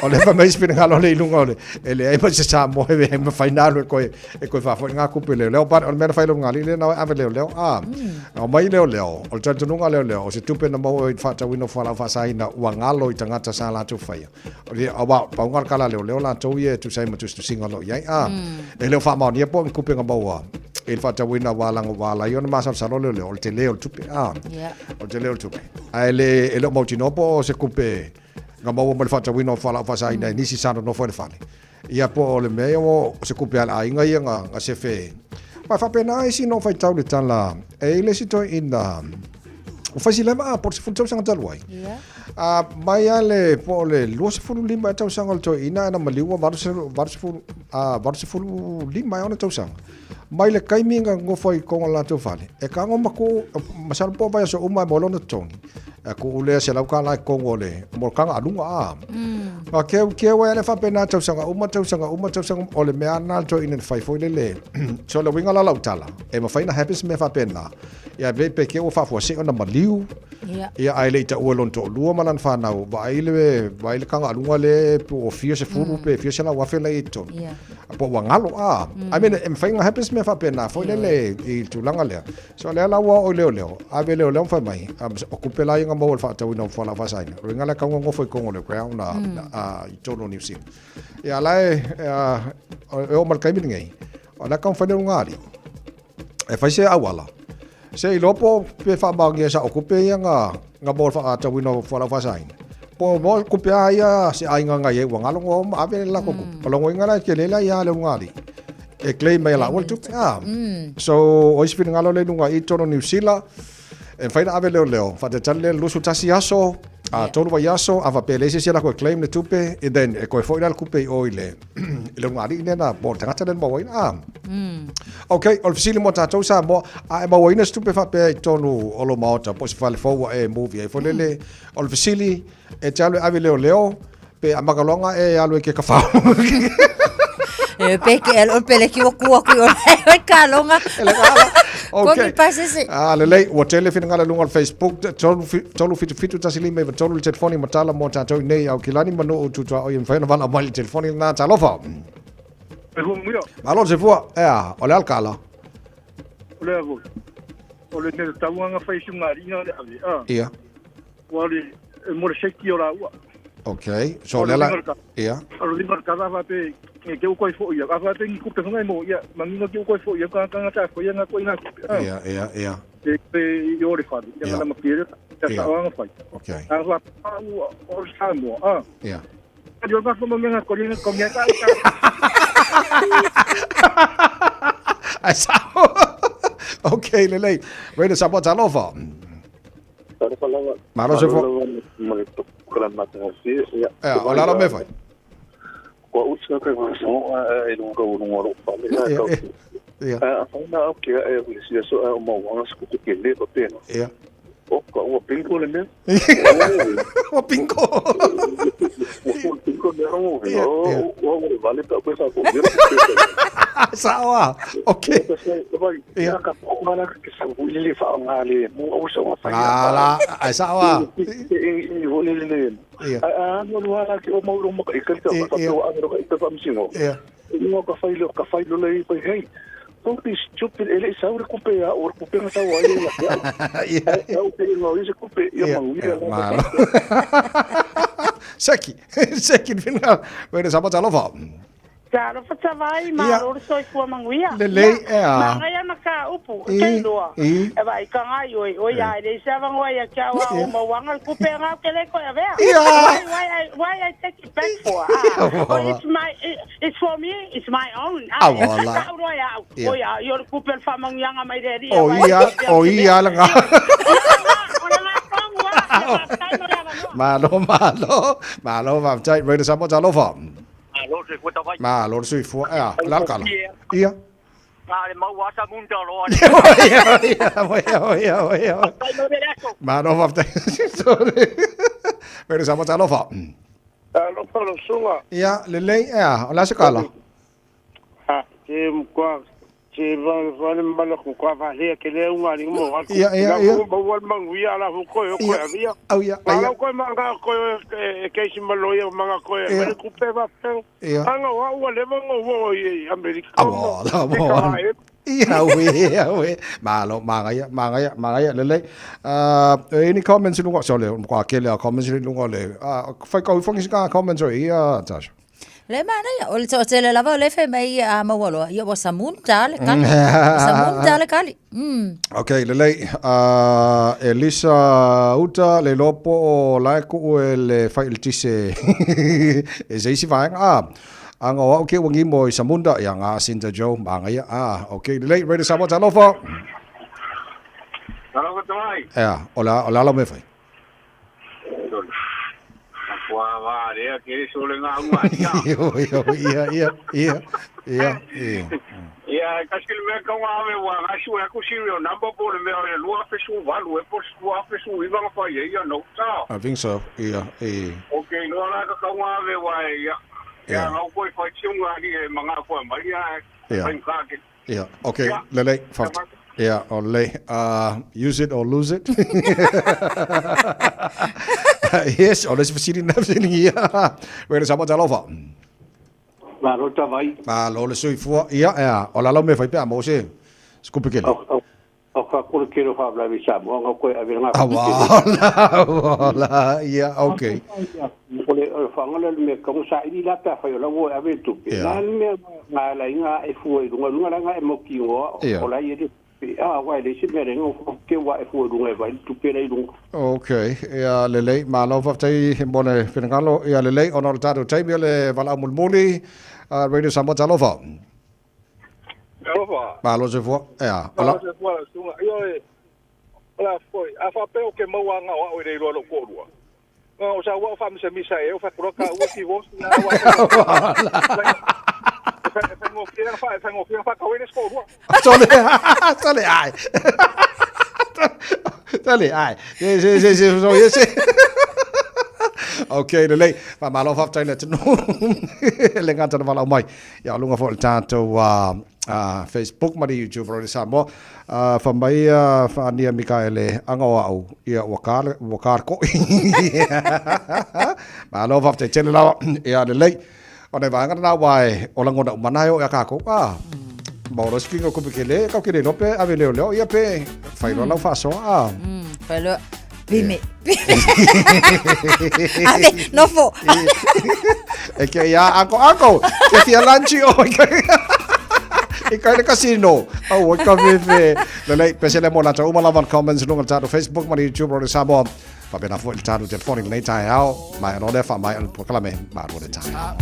S3: o le fa mai spina ngalo le ilunga o le e le ai ma se sa mo e ma fai na le koe e koe fa fo ngā kupe le leo pa o le mea fai lo ngā le na ave leo leo a. O mai leo leo o le talitonuga leo leo o se tupe na maua i faatauina o fualaau faasaina ua galo i tagata sa latou faia. O le aua pau ngā kala leo leo latou ia e tusa ai ma tusitusiga o lo o i ai a. E le o faamaonia po o ni kupe na maua i le faatauina ua laga ua ala ai ona masalosalo leo leo o le tele o le tupe a. O le tele o le tupe. Ae le e le o mautinoa po o se kupe na maua mai le faatauina o fualaau faasaina e nisi sa nonofo i le fale. Ia po o le mea ia o se kupe a le aiga ia na na sefe. Ma e faapena isi na faitau le tala e i le isi toeaina o Faisileva a po o le 10 tausaga talu ai.
S11: Yeah.
S3: A mai a le po o le 25 e tausaga o le toeaina ana maliu ua 80 a 85 e ona tausaga. Mai le kaimi nga nofo ai konga latou fale. E kago ma ku masalo po vaiaso uma e maua lona totogi. E ku lea se lau kala e kongo le mo le kaga alunga a. Nga keu keu ai le faapena tausaga uma tausaga uma tausaga o le mea na le toeaina na fai foi lele. So le uiga la lau tala e mafai ona happen se mea faapena. Ia pe pe keu ua faafuasei ona maliu.
S11: Ia.
S3: Ia ae le i taua e lona toalua ma lana fanau, vaai le vaai le kaga alunga le po o fia sefulu pe fia selau afe la i ai totonu.
S11: Ia.
S3: Po ua galo a. I mean e mafai ona happen se mea faapena foi lele i le tulaga lea. So lea la ua oo i leoleo, ave leoleo ma fai mai, o kupe la ia na maua i le faatauina o fualaau faasaina. O le uiga lea kau nonofo i Kongo le ground i totonu o Niu Sila. Ia la e e oo mai le taimi lenei, o la e taumafai nei luga alii e fai se auala. Se iloa po pe faamaonia e sao kupe ia na na maua i le faatauina o fualaau faasaina. Po o kupe a ia se aiga na i ai ua galo ma ave le latou kupe. O lona uiga la e tele la ia le luga alii e claim mai e laua le tupe. Ah. So, o isi finagalo lea i luga i totonu o Niu Sila, e mafai ona ave leoleo, faatalitali lea 21 aso, A tolu vaiaso, a faapea e leai se isi e alu atu e claim le tupe, and then e toe foi la le tupe i o i le i le ulugalii lena po o le tagata lea na mauaina. A. Okay, o le fesili mo tatou Samoa, a e mauaina se tupe faapea i totonu o lou maota po o se fale fou ua e move i ai foi lele, o le fesili, e te alu e ave i leoleo, pe amata loa ona e alu e te tafao.
S11: E pe ke o pele ki o kua ku o le kalonga.
S3: Okay.
S11: Komi pasese.
S3: Ah, lelei, ua tele finagalo i luga o le Facebook, 377 1593 le telefoni ma tala mo tatou i nei Aukilani ma Nuu Tutuaoi e mafai ona valaau mai i le telefoni lena. Talofa. Malo le soifua. Ea, o le a le kala?
S5: O le a foi. O le mea tatau ona fai sugaaliga o le ave. Ah.
S3: Ia.
S5: Ua le e mo le safety o laua.
S3: Okay. So le la ia.
S5: O le lima kava fa pe e ke ko fo ia. Fa pe ni kupe hunga mo ia. Manginga ke ko fo ia ka ka ta fo ia nga ko ina kupe.
S3: Ia ia ia.
S5: E pe i o le fa. Ia na ma pire. Ia sa anga fai.
S3: Okay.
S5: A fa pa u o sa mo. Ah.
S3: Ia.
S5: Yo va como me ko ni ko me ka.
S3: Ai sa. Okay, lelei. Wait a sa talofa. Malo se fo. Ea, o le ala mea fai.
S6: Kua uta ka whakasoa e runga ka urunga ro pale.
S3: Ia.
S6: A whaina au ke a e hui sia so a o mauanga se kuku ke le pa pena.
S3: Ia.
S6: O ka ua pinko le mea.
S3: Ua pinko.
S6: Ua pinko mea rongo. O ua ua vale pa koe sa ko.
S3: Sao a. Okay.
S6: Ia ka pōngala ke sa hui le whaanga le mo au sa wha whai.
S3: Ala, ai sao a.
S6: I holi le le.
S3: Ia.
S6: A no no ala ki o mau ro maka i ka ka ka o anga ka i ka whamsingo.
S3: Ia.
S6: Ingo ka whai lo ka whai lo le i hei. Don't be stupid ele i saure kupe a or kupe nga tau ai la.
S3: Ia.
S6: Au te ingo i se kupe ia manguia.
S3: Malo. Seki. Seki final. Wait a sa talofa.
S10: Talofa tavai, malo le soifua manuia.
S3: Lelei, ea.
S10: Mangaia na ka upu,
S3: I,
S10: te iloa.
S3: i.
S10: E vai ka ngai oi, oi ai le se avangoa ia kia wa o mauanga le kupe ngau ke le koe avea.
S3: Ia.
S10: Why I take it back for? Ah,
S3: Ia.
S10: oh, it's my, it's for me, it's my own.
S3: Ah, wala.
S10: Ka uroa ia au.
S3: Ia.
S10: Oi a, i o le kupe le whamangianga mai le ria.
S3: O ia, o ia la nga. Malo, malo. Malo, waftai. Wait a sa talofa.
S17: Malo se fua tawai.
S3: Malo le soifua. Ea, le ala kala. Ia.
S17: Ngā le mau asa munda loa.
S3: Ia, ia, ia, ia, ia. Malo, waftai. Sorry. Wait a sa talofa.
S18: Alofa lo sunga.
S3: Ia, lelei, ea, o le a se kala.
S18: Ha, te mkwa, te vale mbala ku kwa vale ke le unga ni mo wa.
S3: Ia, ia, ia.
S18: Mo wal manguia la hu ko ko avia.
S3: Au ia,
S18: ia. Ala ko manga ko e ke si malo ia manga ko e
S3: Ia.
S18: le kupe va pe.
S3: Ia.
S18: Anga wa wa le mango wo i Amerika.
S3: Awa, awa. Ia, ue, ia, ue. Malo, mangaia, mangaia, mangaia, lelei. Any comments i lunga, sorry, mkwa kele a comments i lunga le. Whai kau ifongi sika comments o ia, Tasha.
S11: Le mana ia, o le toatele lava o le fe mai a maualoa. Ia ua samunta le kali. Ua samunta le kali.
S3: Ok, lelei. Elisa Uta, le lopo o lae kuu e le whai le tise. E se isi vaenga. Ah, anga o au ke wangi mo i Samunda, ia ngā Sinta Joe, maanga ia. Ah, ok, lelei, ready Samoa, talofa.
S17: Alofa tawai.
S3: Ea, o le ala me whai.
S17: Kua wā rea ke re sole ngā unga ia.
S3: Io, io, ia, ia, ia, ia, ia.
S17: Ia, kasi le mea kaunga ave wā ngā sue aku serial number po le mea o le lua fesu valu e po le lua fesu iwa nga whai e ia no tā.
S3: I think so, ia, e.
S17: Ok, noa la ka kaunga ave wā e ia. Ia, ngau koe whai tiunga ni e manga koe mai ia,
S3: Ia.
S17: whai ngā ke.
S3: Yeah, okay, lelei, faft. Yeah, o lelei. Use it or lose it. Yes, o le se fesili na fesili ia. Wena sa talofa.
S18: Malo tawai.
S3: Malo le soifua. Ia, ea, o la lau me whai pea mo se. Skupe kele.
S18: O ka kore kero wha vla vi sa mo nga koe ave nga.
S3: Wala, wala. Ia, okay.
S18: O le whanga le me ka sa ili la pa whai o la wo ave tupe.
S3: Ia.
S18: La me nga la inga e fua i runga runga la nga e moki ngoa
S3: Ia.
S18: o la i e a wai le se mere ngo ke wa e fua i runga e vai tupe la i runga.
S3: Okay, ia lelei, malo whaftai mo le whingalo, ia lelei, ona o le tātou taimi o le walau mulmuli, Radio Samoa talofa.
S20: Alofa.
S3: Malo se fua, ea, ola,
S20: Malo se fua la sunga. Io e, ola foi, a whapeo ke maua ngā wao i reirua lo kōrua.
S6: O sa ua o faamisamisa e o fakuloa ka ua divorce na ua. E faigofie na fa e faigofie na faatau ai le isi toalua.
S3: Sole, sole ai. Sole ai. Se se se se so ye se. Okay, lelei. Faamalo faafetai le atunuu. Le gata na valaau mai. Ia luga foi o le tatou Facebook ma le YouTube o le Samoa. Fai mai Faania Mikaele aga o au, ia ua ka ua ka le koʻi. Malo faafetai tele lava. Ia lelei. O nai vaega na aua e o lagona uma na e oo ia kākou. Ah. Ma o loa se kiga o kupe kele, kau ke le iloa pe ave leoleo ia pe fai loa lau faasoa. Ah.
S11: Fai loa. Pime. Ave, nofo.
S3: E ke ia ako ako. Ke fia lunch o i kai le casino. Au o ka fefe. Lelei, pese le mo lata uma lava comments lunga le tatou Facebook ma le YouTube o le Samoa. Faapena foi le tatou telefoni lenei taeao. Maea loa lea faamaea le polokalame malu o le taeao.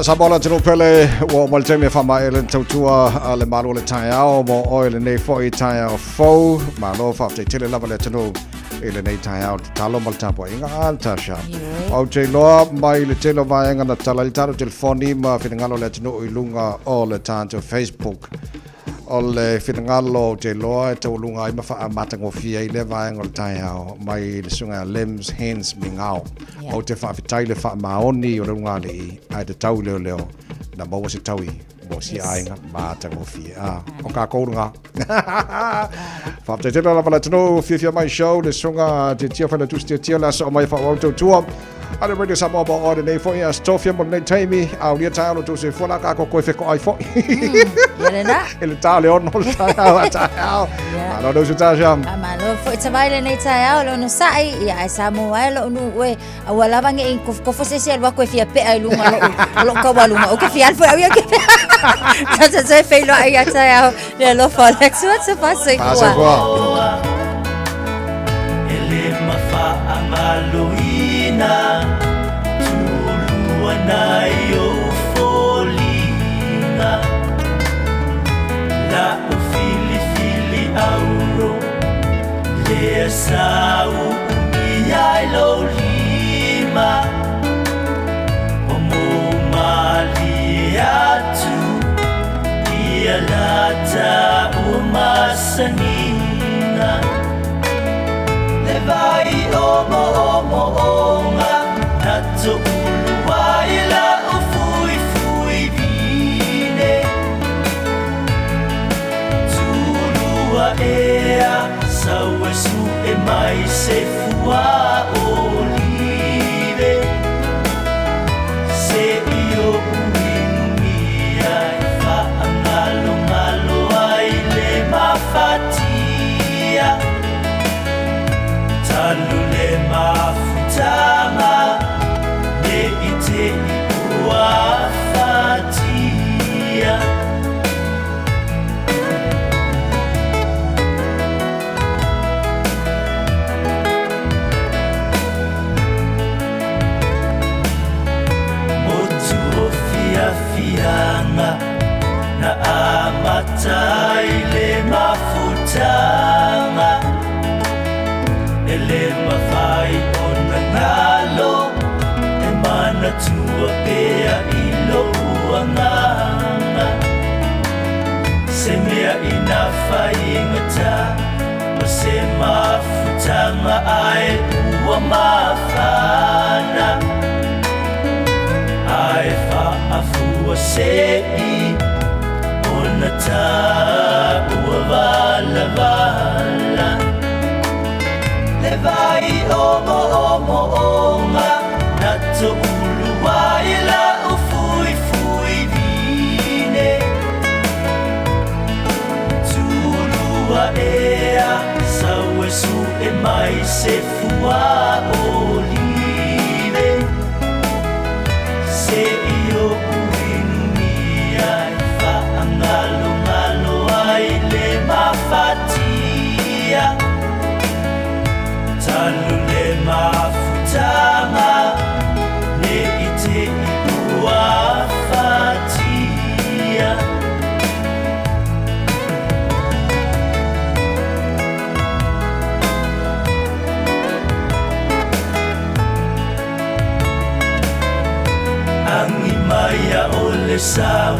S3: Samoa le atunuu pele, ua oo mai le taimi e faamaea le tautua a le Malo o le taeao mo oe lenei foi taeao fou. Malo faafetai tele lava le atunuu i lenei taeao tatalo ma le tapuaiga a Natasha. Ou te iloa mai le tele o vaega na tatala ai le tatou telefoni ma finagalo o le atunuu i luga o le tatou Facebook. O le finagalo ou te iloa e taualuga ai ma faamatagofie ai lea vaega o le taeao mai le susuga ia Lims Hens Migao. Ou te faafetai i le faamaoni o le ulugalii ae tatau i leoleo na maua se taui mo si aiga matagofie. A, o kākou lena. Faafetai tele lava le atunuu, fiafia mai show le susuga Tiatia Failautusi Tiatia le aso mai faaauau tautua. A le Radio Samoa mo oe lenei foi aso tofia mo lenei taimi. Aulia taeao lo outou soifua la kākou koe fetoai foi.
S11: Ia lena.
S3: I le tā o le 6 le taeao a taeao. Malo le uso Tasha.
S11: Malo foi tavai lenei taeao le onosai ia ae Samoa e lou nuu e aua lava ne i kofokofo se isi e alu atu e fia pea i luga o lou lou taualuga ou te fia alu foi au ia ke pea. Tatou toe feiloai ia taeao le alofa o le Atua tupā soifua.
S2: E le mafaagaloina Tulua nai ou foliga La'u filifili auro Lea sa uumia ai lou lima Ua mou malie atu Ia lata ua masaniga Le vai omoomo'oga Na to'ulu ai la'u fuifui vine Tulua ea sau e su'e mai se fua olive Se'i o'u inumia e fa'agalogalo ai le mafatia Talu le mafutaga ne i te'i ua fatia. Motu o fiafiaga na amata ai le mafutaga E le mafai ona galo e manatua pea i lou agaga Se mea ina faigata ma se mafutaga ae ua mafana Ae faafua se'i ona taua valavala Le vai omoomo'oga na to'ulu ai la'u fuifui vine Tulua ea sau e su'e mai se fua olive Se'i o'u inumia e fa'agalogalo ai le mafatia Talu le mafutaga ne i te'i ua fatia. Agi mai a o le sau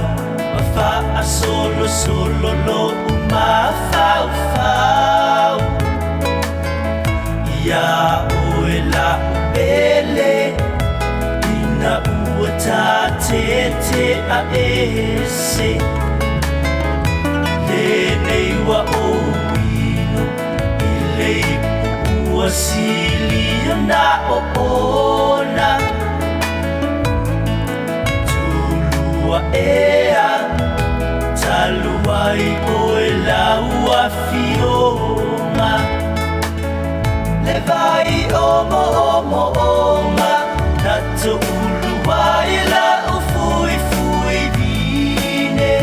S2: ma fa'asolosolo lo'u mafaufau Iā oe la'u pele ina ua tatete'a ese Lenei ua ou inu i le ipu ua sili ona oona Tulua ea talu ai oe lau afioga Le vai omoomo'oga na to'ulu ai la'u fuifui vine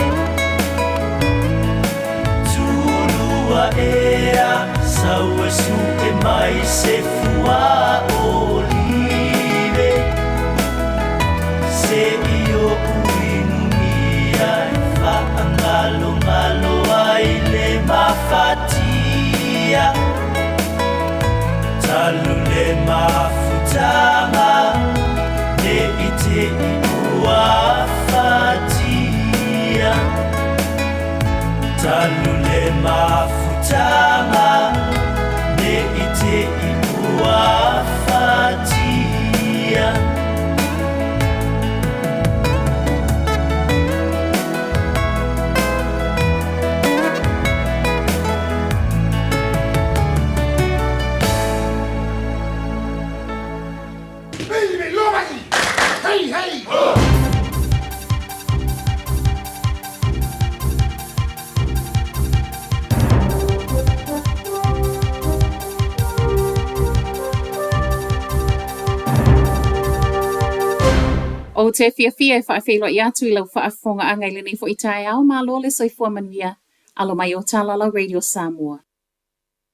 S2: Tulua ea sau e su'e mai se fua olive Se'i o'u inumia e fa'agalogalo ai le mafatia Talu le mafutaga ne i te'i ua fatia. amataga ne i te i ua afatia.
S8: Ou te fiafia e faafeiloai atu i lau faafofogaaga i lenei foi taeao, malo le soifua manuia, alo mai o Talalau Radio Samoa.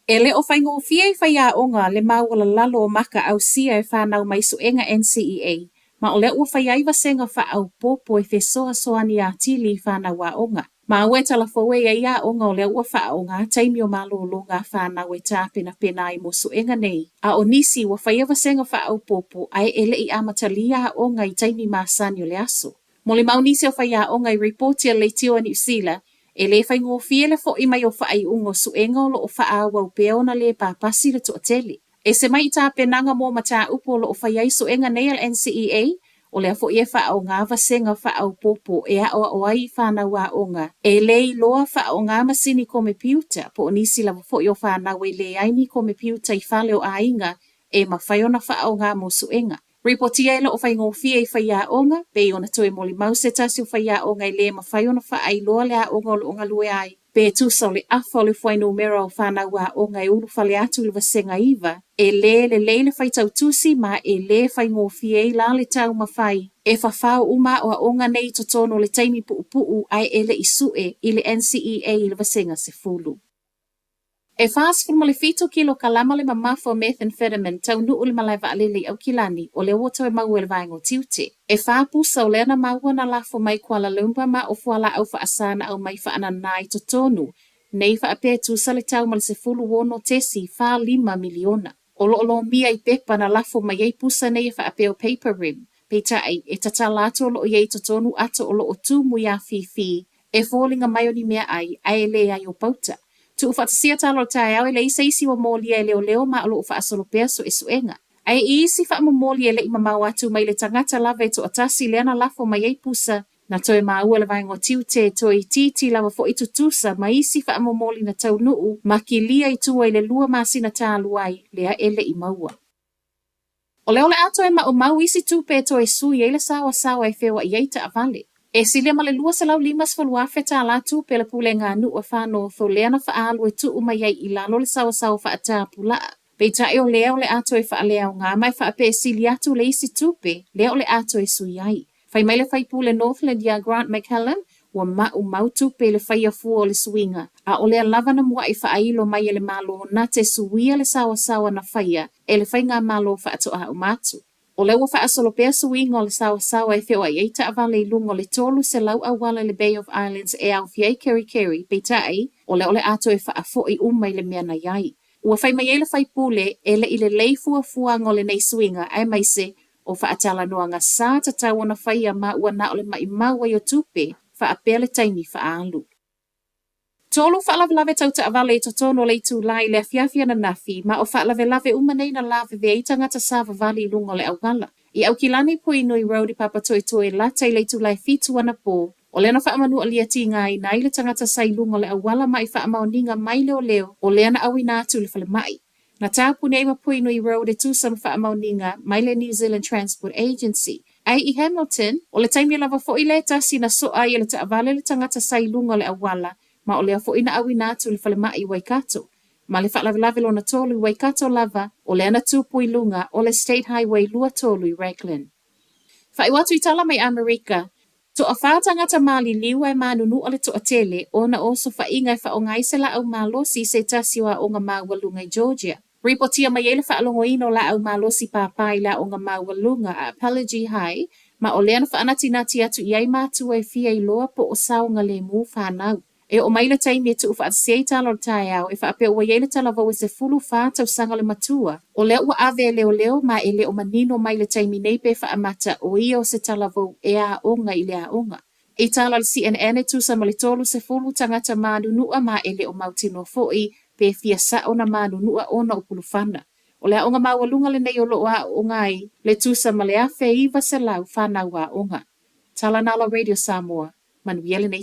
S8: E le o faigofie i faiaoga le maualalalo o maka ausia e fanau mai suega NCEA, ma o lea ua fai ai vasega faaopoopo e fesoasoani atili i fanau aoga. Maua e tala fou e i ai aoga o lea ua faaaoga taimi o malologa a fanau e tapenapena ai mo suega nei, a o nisi ua faia vasega faaopoopo ae e le i amatalia aoga i taimi masani o le aso. Molimau nisi o faiaoga i ripoti a le Leitio a Niu Sila, e le faigofie le fo'i mai o faaiuga o suega o lo o faaauau pea ona lē papasi le toatele. Ese mai i tapenaga mo mataupu o lo o fai ai suega nei a le NCEA, o lea foi e faaaoga vasega faaopoopo e aoao ai i fanau aoga e le iloa faaaoga masini komepiuta po o nisi lava foi o fanau e leai ni komepiuta i fale o aiga e mafai ona faaaoga mo suega. Ripotia e le o faigofie i faiaoga, pei ona toe molimau se tasi o faiaoga e lē mafai ona faailoa le aoga o lo o galue ai, pe tusa o le afa o le fuainumera o fanau aoga e ulufale atu i le vasega iva, e lē lelei le faitau tusi ma e lē faigofie ai la le taumafai e fafao uma aoaoga nei i totonu o le taimi puupuu ae e le i sue i le NCEA i le vasega sefulu. E 47 kilokalama le mamafa o methamphetamine taunuu i le malae vaalele i Aukilani, o lea ua toe maua e le Vaega o Tiute. E fa pusa o lea na maua na lafo mai Kuala Lumpur ma o fualaau faasa na aumai faanana i totonu nei faapea e tusa le tau ma le 16.45 miliona. O lo o lomia i pepa na lafo mai ai pusa nei e faapea o paper rim, peitai, e tatala atu o lo o i ai i totonu ato o lo o tumu iā fīfī e foliga mai o ni meaai ae e leai o pauta. Tuufaatasia tala o le taeao e leai se isi ua molia e leoleo ma o lo o faasolo pea suesuega. Ae i isi faamomoli e le i mamao atu mai le tagata lava e toatasi lea na lafo mai ai pusa Na toe maua le vaega o tiute toe itiiti lava foi tutusa ma isi faamomoli na taunuu ma kilia i tua i le lua masina talu ai, lea e le i maua. O lea o le a toe maumau isi tupe e toe sui ai le saoasaoa e feoai ai taavale. E silia ma le $250,000 tālā tupe a le Pulega a Nuu a Faa-North o lea na faaalu e tuu mai ai i lalo le saoasaoa faatapulaa. Peitai o lea o le a toe faaleaoga ma e faapea e sili atu le isi tupe lea o le a toe sui ai. Fai mai le faipule Northland iā Grant McCallum, ua maumau tupe i le faia fua o le suiga, a o lea lava na mua'i faailo mai e le Malo na te suia le saoasaoa na faia e le faigamalo faatoa uma atu. O lea ua faasolo pea suiga o le saoasaoa e feoai ai taavale i luga o le 300 auala i le Bay of Islands e aofia ai Kerikeri, peitai, o lea o le a toe faafo'i uma i le mea na i ai. Ua fai mai ai le faipule, e le i lelei fuafuaga o lenei suiga, aemaise o faatalanoaga sa tatau ona faia ma ua na o le maʻimau ai o tupe faapea le taimi faaalu. Tolu faalavelave tau taavale i totonu o le itulā i le afiafi ananafi, ma o faalavelave uma nei na lavevea ai tagata savavali i luga o le auala. I Aukilani Puinui Road i Papatoetoe lata i le itulā e fitu anapō, o lea na faamanualia tigaina ai le tagata sa i luga o le auala ma i faamaoniga mai leoleo o lea na auina atu i le falemai. Na tapuni ai ma Puinui Road e tusa ma faamaoniga mai le New Zealand Transport Agency. Ae i Hamilton, o le taimi lava foi lea e tasi na soa ai e le taavale le tagata sa i luga o le auala, ma o lea foi na auina atu i le falemai i Waikato. Ma le faalavelave lona tolu i Waikato lava, o lea na tupu i luga o le State Highway 23 i Raglan. Faaiu atu i tala mai Amerika, Toawhā tagata maliliu ae manunua le toatele ona o osofaiga e faaaoga ai se laau malosi i se tasi o aoga maualuga i Georgia. Ripotia mai ai le faalogoina o laau malosi pāpā i le aoga maualuga a Apology High ma o lea na faanatinati atu i ai matua e fia iloa po o saogalemu fanau. E oo mai le taimi e tuufaatasi ai tala o le taeao e faapea ua i ai le talavou e 14 tausaga o le matua, o lea ua ave e leoleo ma e le o manino mai le taimi nei pe faamata o ia o se talavou e aoga i le aoga. I tala a le CNN e tusa ma le 30 tagata manunua ma e le o mautinoa foi Pe fia sa'o na manunu'a ona o pulufana. O le a'oga maualuga lenei o lo'o a'o'oga ai le tusa ma le 1900 fanau a'oga. Tala na la Radio Samoa, manuia lenei.